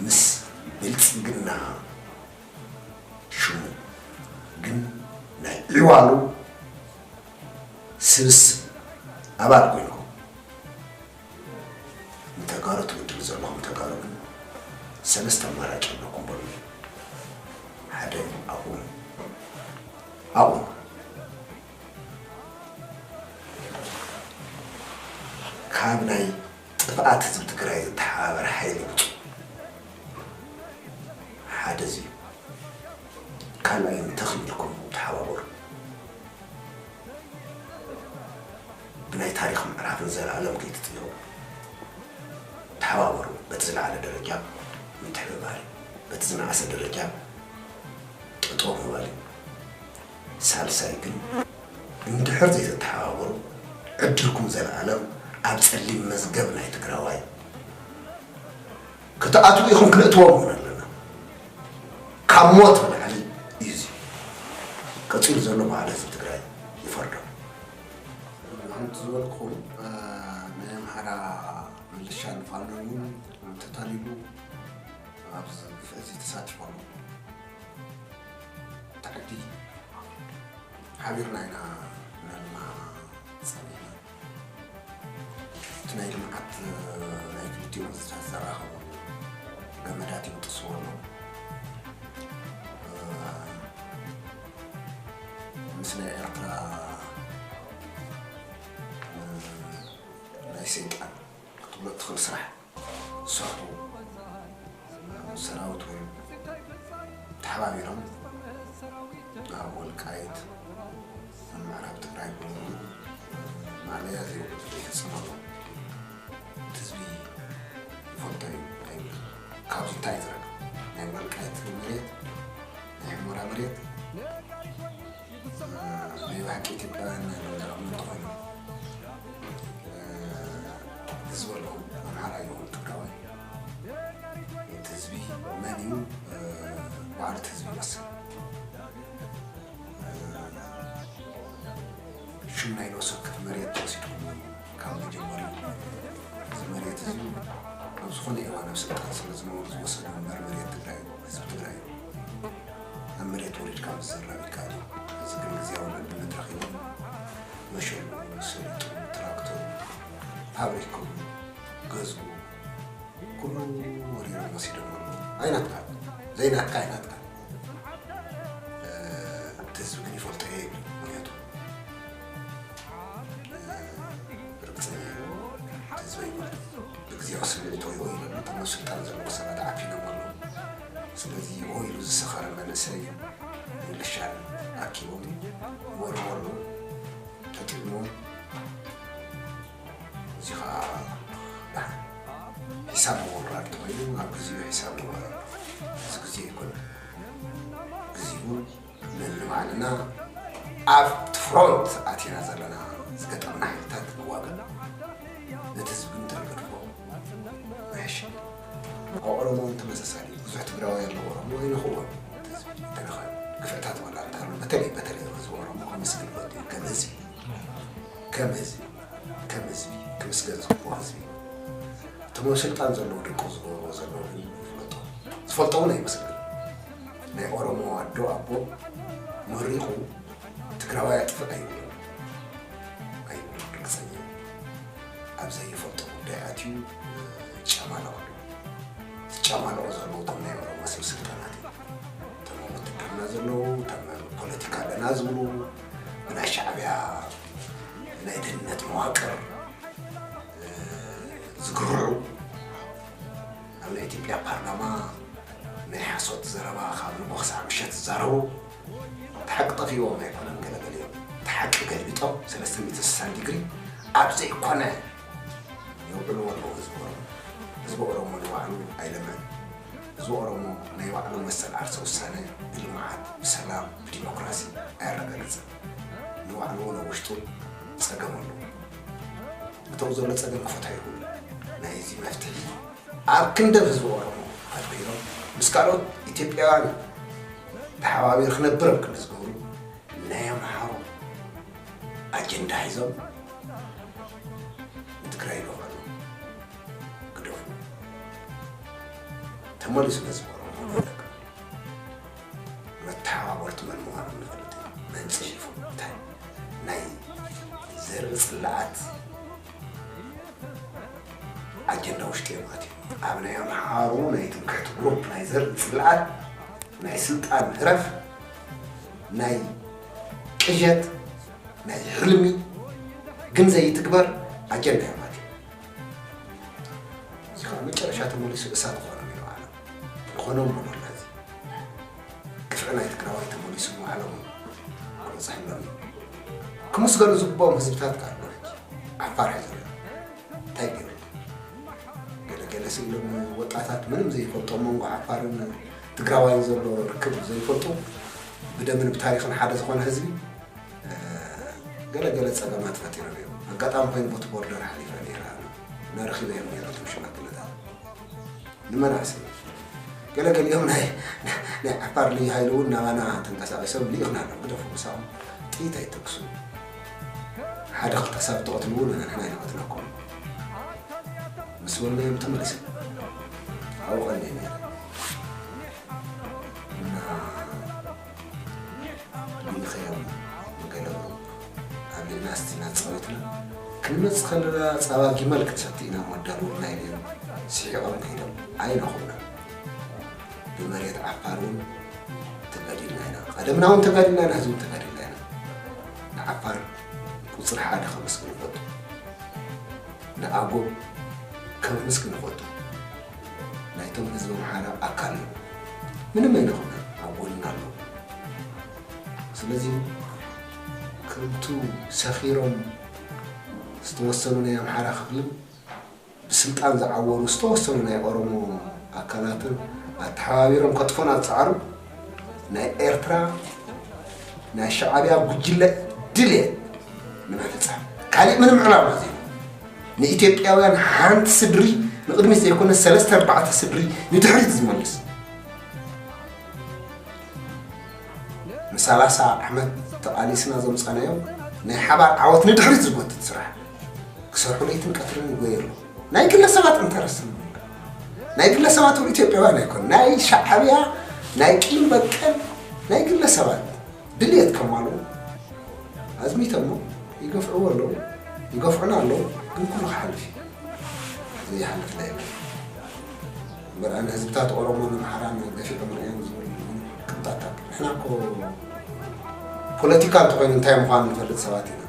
ምስ ብልጽግና ሽሙ ግን ናይ ዕዋሉ ስብስብ ኣባል ኮይንኩም ንተጋሩ ትብድሉ ዘለኹም ተጋሩ ግን ሰለስተ ኣማራጭ ኣለኩም በሉ። ሓደ ኣቑሙ። ኣቑሙ። ካብ ናይ ጥፍኣት ህዝቢ ትግራይ ዝተሓባበረ ሓይሊ ውፁ። ሓደ እዚ እዩ። ካልኣይ ንተኽሊልኩም ተሓባበሩ። ብናይ ታሪኽ ምዕራፍ ንዘለኣለም ከይትጥየቑ ተሓባበሩ። በቲ ዝለዓለ ደረጃ ምትሕብባር እዩ። በቲ ዝነኣሰ ደረጃ ጠጠው ምባል እዩ። ሳልሳይ ግን እንድሕር ዘይተተሓባበሩ ዕድልኩም ዘለኣለም ኣብ ጸሊም መዝገብ ናይ ትግራዋይ ክትኣትዉ ኢኹም። ክነእትዎም እውን ኣለና። ካብ ሞት ንላዕሊ እዩ እዚ። ቀጺሉ ዘሎ ብዓል ህዝቢ ትግራይ ይፈርዶ። ከምቲ ዝበልኩም፣ እ፣ ናይ ኣምሓራ ምልሻን ፋኖን እውን ተታሊሉ ኣብዚ ግፍዒ እዚ ተሳቲፎም። እታ ዓዲ ሓቢርና ኢና ነልማ ጸኒሕና። እቲ ናይ ልምዓት ናይ ክልቲኡ መንግስታት ዘራኸቡ ገመዳት ይብጥስዎ ኣለዉ። ምስ ናይ ኤርትራ ናይ ሰይጣን ክትብሎ እትኽእል ስራሕ ዝሰርሑ ሰራዊት እውን ተሓባቢሮም ኣብ ወልቃይት፣ ኣብ ምዕራብ ትግራይ ብምሉኡ ማእለያ ዘይብሉ ግፍዒ ይፍጽሙ ኣለዉ። እቲ ህዝቢ ይፈልጦ እዩ ኣይብልን። ካብዚ እንታይ እዩ ዝረክብ? ናይ ወልቃይት መሬት፣ ናይ ሑመራ መሬት፣ ናይ ብሓቂ ኢትዮጵያውያን ናይ ሎሚ ዘመን እንተኾይኑ፣ ህዝቢ ኣለኹም፣ ኣምሓራ ይኹን ትግራዋይ፣ እቲ ህዝቢ መን እዩ? ባዕሉ እቲ ህዝቢ ይወስን። ሽም ናይ ነፍሲ ወከፍ መሬት ተወሲድኩም ካብ መጀመሪኡ፣ እዚ መሬት እዚ ኣብ ዝኾነ እዋን ኣብ ስልጣን ስለ ዝነበሩ ዝወሰዱ እምበር መሬት ትግራይ እዩ፣ ህዝቢ ትግራይ እዩ። ኣብ መሬት ወሪድካ ምዝራብ ይከኣል እዩ። እዚ ግን ግዝያዊ መድረኽ እዩ። መሸሉ፣ ሰሊጡ፣ ትራክተሩ፣ ፋብሪክኡ፣ ገዝኡ፣ ኩሉ ወሪሮም ወሲዶም ኣለዉ። ኣይናትካ፣ ዘይናትካ ኣይናትካ። እ፣ እቲ ህዝቢ ግን ይፈልጦ እየ ይብል። ምክንያቱ፣ እ፣ ርግጸኛ እየ፣ እቲ ህዝቢ ኣይፈልጦ። ብግዜያዊ ስምዒት ወይ ወይ ኢሎም እቶም ኣብ ስልጣን ዘለዉ ሰባት ዓፊኖም ኣለዉ። ስለዚ ወይ ኢሉ ዝሰኸረ መንእሰይ ምልሻን ኣኪቦም ወርወሩ ተጠቂሞም። እዚ ኸዓ ደሓን ሒሳብ ምውራድ ተኾይኑ ኣብ ግዚኡ ሒሳብ ንወራረድ። እዚ ግዜ ኣይኮነን። ግዚኡ ንንባዕልና ኣብቲ ፍሮንት ኣቲና ዘለና ዝገጠምና ሓይልታት ንዋጋእ። ነቲ ህዝቢ እንተንገድፎ ምሕሽ። ኣብ ኦሮሞ እውን ተመሳሳሊ ብዙሕ ትግራዋይ ኣሎ ኦሮሞ ኣይንኽእዎን። እቲ ህዝቢ እንተንኸ ግፍዕታት ዋላ እንተሃሉ በተለይ በተለይ ህዝቢ ኦሮሞ ከመስግን ይፈቱ። ከም ህዝቢ ከም ህዝቢ ከም ህዝቢ ክምስገን ዝግብኦ ህዝቢ። እቶም ኣብ ስልጣን ዘለዉ ደቂ ዝገብርዎ ዘለዉ ግን ይፍለጦ። ዝፈልጦ እውን ኣይመስልን። ናይ ኦሮሞ ኣዶ ኣቦ መሪቑ ትግራዋይ ኣጥፍእ ኣይብሉን። ኣይብሉን፣ ርግፀኛ እየ። ኣብ ዘይፈልጦ ጉዳይ ኣትዩ ይጨማለቕ ኣሎ። ዝጨማለቑ ዘለዉ እቶም ናይ ኦሮሞ ሰብ ስልጣናት እዮም። እቶም ኣብ ውትድርና ዘለዉ፣ እቶም ኣብ ፖለቲካ ኣለና ዝብሉ፣ ብናይ ሻዕብያ ናይ ደህንነት መዋቅር ዝግርዑ፣ ኣብ ናይ ኢትዮጵያ ፓርላማ ናይ ሓሶት ዘረባ ካብ ንጎ ክሳዕ ምሸት ዝዛረቡ፣ እቲ ሓቂ ጠፊእዎም ኣይኮነን። ገለገሊኦም እቲ ሓቂ ገልቢጦም ሰለስተ ሚእቲ ስሳን ዲግሪ ኣብ ዘይኮነ የውዕልዎ ኣለዉ ህዝቢ ኦሮሞ። ህዝቢ ኦሮሞ ንባዕሉ ኣይለምዕን። ህዝቢ ኦሮሞ ናይ ባዕሉ መሰል ዓርሰ ውሳነ ብልምዓት፣ ብሰላም፣ ብዲሞክራሲ ኣየረጋግፅን። ንባዕሉ እውን ኣብ ውሽጡ ፀገም ኣለዎ። እተው ዘሎ ፀገም ክፈትሖ ይኽእሉ። ናይዚ መፍትሒ ኣብ ክንደብ ህዝቢ ኦሮሞ ኣድኪሎም ምስ ካልኦት ኢትዮጵያውያን ተሓባቢሩ ክነብር ኣብ ክንዲ ዝገብሩ ናይ ኣምሓሩ ኣጀንዳ ሒዞም ንትግራይ ይገፍዑ ኣለዉ። ግደፉ። ተመሊሱ ነዚ ኦሮሞ ይጠቅም። መተሓባበርቲ መን ምዃኖም ንፈልጥ ኢና። መን ጽሒፉ እንታይ ናይ ዘርኢ ጽላኣት ኣጀንዳ ውሽጢ እዮም ኣትዮም። ኣብ ናይ ኣምሓሩ ናይ ትምክሕቲ ግሩፕ ናይ ዘርኢ ጽላኣት ናይ ስልጣን ህረፍ ናይ ቅዠት ናይ ሕልሚ ግን ዘይትግበር ኣጀንዳ እዮም ኣትዮም። እዚ ከዓ መጨረሻ ተመሊሱ እሳት ክኾኖም እዩ ንባዕሎም። ይኾኖም ኣሎ እዚ ግፍዒ ናይ ትግራዋይ ተመሊሱ ንባዕሎም ክበፅሐሎም እዩ። ክምስገኑ ዝግብኦም ህዝብታት ከዓ ኣሎ። ሕጂ ዓፋር ሕዚ እንታይ ገይሩ? ገለ ገለ ስኢሎም ወጣታት ምንም ዘይፈልጡ ኣብ መንጎ ዓፋርን ትግራዋይን ዘሎ ርክብ ዘይፈልጡ ብደምን ብታሪኽን ሓደ ዝኾነ ህዝቢ ገለ ገለ ጸገማት ፈጢሮም እዮም። ኣጋጣሚ ኮይኑ ቦቲ ቦርደር ሓሊፈ ነይረ ኣነ። እና ረኺበዮም ነይረ እቶም ሽማግለታት። ንመናእሰይ ገለ ገሊኦም ናይ ናይ ዓፋር ልዩ ሃይል እውን ናባና ተንቀሳቒሶም ልኢኽና ኣለዉ። ግደፉ ምሳኹም ጥይት ኣይተኩሱ። ሓደ ክልተ ሰብ ትቐትልዎ ንሕና ኣይንቐትለኩም ምስ በልናዮም ተመሊሶም ኣብኡ ቀንየ ነይረ። እና ልኢኸዮም ንገለ ኣብ ልዕልና እስቲ እናተጻወትና ክንመጽእ ከለና ጻባ ጊመል ክንሰቲ ኢና እሞ ኣዳልውልና ኢሎም ስሒቖም ከይዶም ኣይነኹብና። ብመሬት ዓፋር እውን ተጋዲልና ኢና። ቀደምና እውን ተጋዲልና ኢና፣ ሕዚ እውን ተጋዲልና ኢና። ንዓፋር ቁጽሪ ሓደ ከመስግን እፈቱ። ንኣጎብ ከመስግን እፈቱ። ናይቶም ህዝቢ ኣምሓራ ኣካል እዮም። ምንም ኣይነኹብና፣ ኣብ ጎንና ኣለዉ። ስለዚ ከምቱ ሰኺሮም ዝተወሰኑ ናይ ኣምሓራ ክፍልን ብስልጣን ዝዓወሩ ዝተወሰኑ ናይ ኦሮሞ ኣካላትን ኣተሓባቢሮም ከጥፉና ዝጸዓሩ ናይ ኤርትራ ናይ ሻዕብያ ጉጅለ ድልየት ንምፍጻም ካሊእ ምንም ዕላማ ዘይብሉ ንኢትዮጵያውያን ሓንቲ ስድሪ ንቕድሚት ዘይኮነ ሰለስተ ኣርባዕተ ስድሪ ንድሕሪት ዝመልስ ንሰላሳ ዓመት ተቓሊስና ዘምጻናዮም ናይ ሓባር ዓወት ንድሕሪት ዝጎትት ስራሕ ክሰርሑ ለይትን ቀትርን ይጎዩ ኣለዉ። ናይ ግለሰባት ኢንተረስት ናይ ግለሰባት እውን ኢትዮጵያውያን ኣይኮን ናይ ሻዕብያ ናይ ቂም በቀል ናይ ግለሰባት ድልየት ከማልኡ ኣዝሚቶሞ ይገፍዕዎ ኣለዉ ይገፍዑና ኣለዉ ግን ኩሉ ክሓልፍ እዩ ዘይሓልፍ ናይ የለን እምበር ኣነ ህዝብታት ኦሮሞን ኣምሓራን ገፊዖም ርእዮም ዝብል ቅንጣጣ ንሕና እኮ ፖለቲካ እንተኮይኑ እንታይ ምዃኑ ንፈልጥ ሰባት ኢና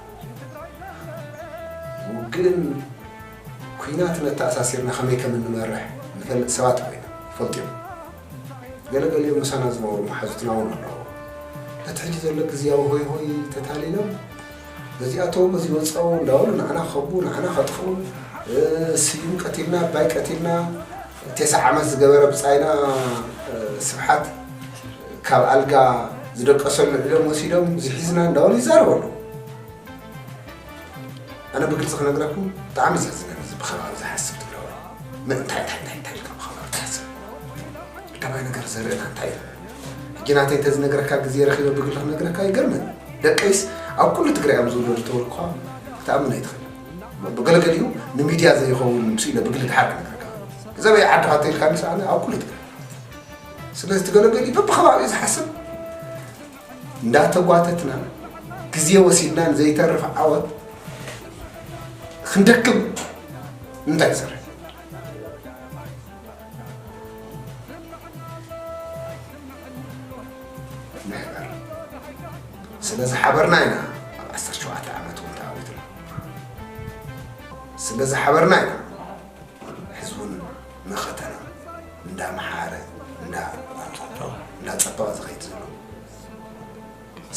ውግእን ኲናትን ኣተኣሳሲርና ከመይ ከም እንመርሕ ንፈልጥ ሰባት ኮይና ይፈልጡ እዮም። ገለገሊኦም ምሳና ዝነበሩ መሓዙትና እውን ኣለዉ። እቲ ሕጂ ዘሎ ግዝያዊ ሆይ ሆይ ተታሊሎም በዚኣቶም በዚ ወፃኡ እንዳበሉ ንዓና ከቡ ንዓና ከጥፍኡ፣ ስዩም ቀቲልና ኣባይ ቀቲልና፣ ቴስዓ ዓመት ዝገበረ ብፃይና ስብሓት ካብ ኣልጋ ዝደቀሰሉ ዕሎም ወሲዶም ዝሒዝና እንዳበሉ ይዛረቡ ኣለዉ። ኣነ ብግልፂ ክነግረኩም ብጣዕሚ ዘሕዝነኒ እዚ ብኸባቢ ዝሓስብ ትግራዋይ። ምን እንታይ እንታይ እንታይ እንታይ ኢልካ ብኸባቢ ትሓስብ? ቀዳማይ ነገር ዘርእና እንታይ እዩ? ሕጂ ናተይ እንተዝነግረካ ግዜ ረኺበ ብግሊ ክነግረካ ይገርመኒ። ደቀይስ ኣብ ኩሉ ትግራይ እዮም ዝውለዱ ተበልኩኻ ክትኣምን ኣይትኽእል። ብገለገሊኡ ንሚድያ ዘይኸውን ምስ ኢለ ብግሊ ድሓር ክነግረካ። እዛ በይ ዓድኻ ተይልካ ንስኣነ ኣብ ኩሉ ትግራይ። ስለዚ ትገለገሊኡ በብኸባቢኡ ዝሓስብ እንዳተጓተትና ግዜ ወሲድና ንዘይተርፍ ዓወት ክንደክም እንታይ ይሰርሕ? ንሕበር። ስለ ዝሓበርና ኢና ኣብ ዓሰርተ ሸውዓተ ዓመት እውን ተዓዊትና። ስለ ዝሓበርና ኢና ሕዝቡን መኸተና እንዳመሓረ፣ እንዳ-፣ እንዳጸበቐ ዝኸይድ ዘሎ።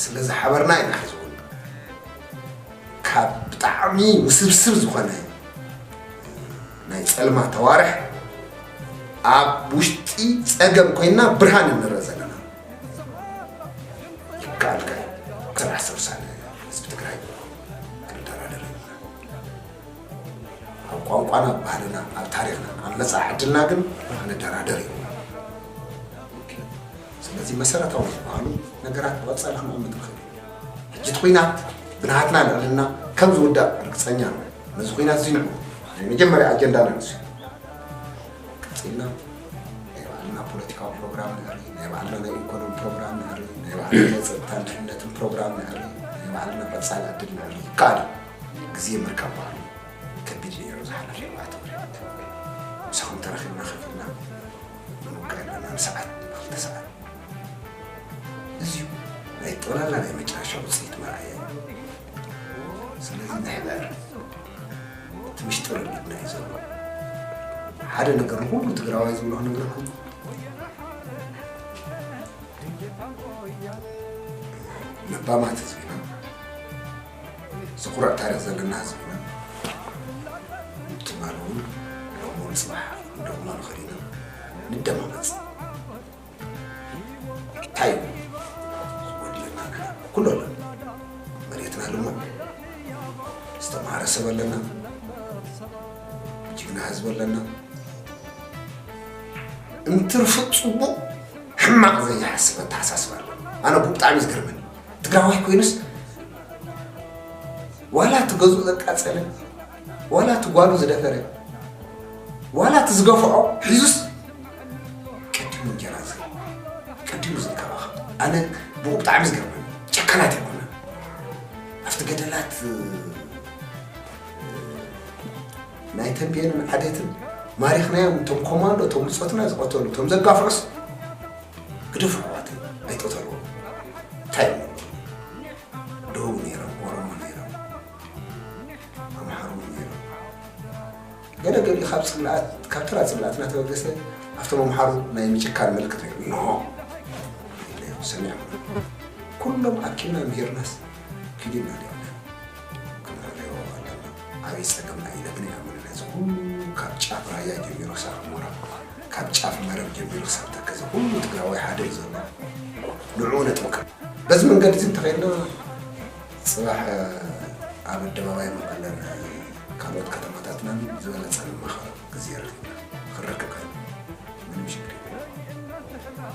ስለ ዝሓበርና ኢና ሕዝቡን ካብ ብጣዕሚ ውስብስብ ዝኾነ ናይ ጸልማት ኣዋርሕ ኣብ ውሽጢ ጸገም ኮይና ብርሃን እንረእ ዘለና። ይከኣልካ እዩ። ስራሕ ሰብሳቢ ህዝቢ ትግራይ ክንደራደር ይብልና። ኣብ ቋንቋና፣ ኣብ ባህልና፣ ኣብ ታሪኽና፣ ኣብ መጻኢ ዕድልና ግን ክንደራደር ይብልና። ስለዚ መሰረታዊ ዝበሃሉ ነገራት ብቐጻሊ ክንቕምጥ ንኽእል ኢና። ሕጂ እቲ ኲናት ብናሃትና ልዕልና ከም ዝውዳእ ርግጸኛ ነዚ ኲናት እዚ ንዑ ናይ መጀመርያ ኣጀንዳና ንሱ እዩ። ቀጺልና ናይ ባዕልና ፖለቲካዊ ፕሮግራም ንርኢ፣ ናይ ባዕልና ናይ ኢኮኖሚ ፕሮግራም ንርኢ፣ ናይ ባዕልና ናይ ጸጥታን ድሕነትን ፕሮግራም ንርኢ፣ ናይ ባዕልና ቀጻሊ ዕድል ንርኢ። ይከኣል እዩ። ግዜ ምርካብ በዓሉ ከቢድ እዩ ነይሩ ዝሓለፈ ኣርባዕተ ወርሒ። ምሳኹም ተራኺብና ከፊልና ንምውቃዕ ኣለና። ንሰዓት፣ ንኽልተ ሰዓት። እዚ እዩ ናይ ጠቕላላ ናይ መጨረሻ ውፅኢት መርኣያ እዩ። ስለዚ ንሕበር፣ እቲ ምሽጥር ኣብ ኢድና እዩ ዘሎ። ሓደ ነገር ንኹሉ ትግራዋይ ዝብሎ ክነግረኩም፣ ለባማት ህዝቢ ኢና፣ ዘኹርዕ ታሪኽ ዘለና ህዝቢ ኢና። ትማሊ እውን ሎሚ እውን ፅባሕ እንደቕሞ ንኽእል ኢና። ንደማመፅ። እንታይ እዩ ዝጎድለና? ኩሉ ኣለና። መሬትና ልሙዕ፣ ዝተምሃረ ሰብ ኣለና፣ ጅግና ህዝቢ ኣለና። እንትርፊ ፅቡቕ ሕማቕ ዘይሓስብ ኣተሓሳስባ ኣለና። ኣነ ብጣዕሚ ዝገርመኒ ትግራዋይ ኮይኑስ ዋላ እቲ ገዝኡ ዘቃጸለ፣ ዋላ እቲ ጓሉ ዝደፈረ፣ ዋላ እቲ ዝገፍዖ ሒዙስ ቀዲሙ እንጀራ ዝህብ፣ ቀዲሙ ዝንከባኸብ። ኣነ ብኡ ብጣዕሚ ዝገርመኒ። ጨካናት ኣይኮነን። ኣብቲ ገደላት ናይ ተንቤንን ዓዴትን ማሪኽናዮም፣ እቶም ኮማንዶ፣ እቶም ብጾትና ዝቐተሉ፣ እቶም ዘጋፍዑስ ግደፉ ኣሕዋተይ፣ ኣይትቕተልዎም። እንታይ እዮም? ደቡብ ነይሮም፣ ኦሮሞ ነይሮም፣ ኣምሓሩ እውን ነይሮም። ገለ ገሊኡ ካብ ጽላኣት፣ ካብ ተራ ጽላኣት እናተበገሰ ኣብቶም ኣምሓሩ ናይ ምጭካን ምልክት ነይሩ። ኖ! ኢለ ሰሚዖም። ኩሎም ኣኪብና ምሂርናስ ኪዲና ዲና። ክንርእዮ ኣለና። ዓብዪ ጸገምና ኢና ግን ኣይኣምንን። እዚ ኩሉ ካብ ጫፍ ራያ ጀሚሩ ክሳብ ሑመራ፣ ካብ ጫፍ መረብ ጀሚሩ ክሳብ ተከዘ ኩሉ ትግራዋይ ሓደ እዩ ዘሎ። ንዕኡ ነጥብካ። በዚ መንገዲ እዚ እንተኸይድና ጽባሕ ኣብ ኣደባባይ መቐለን ካልኦት ከተማታትናን ዝበለጸ ንመኻኸል ግዜ ረኺብና ክንረክብ ከይና ምንም ሽግር የለን።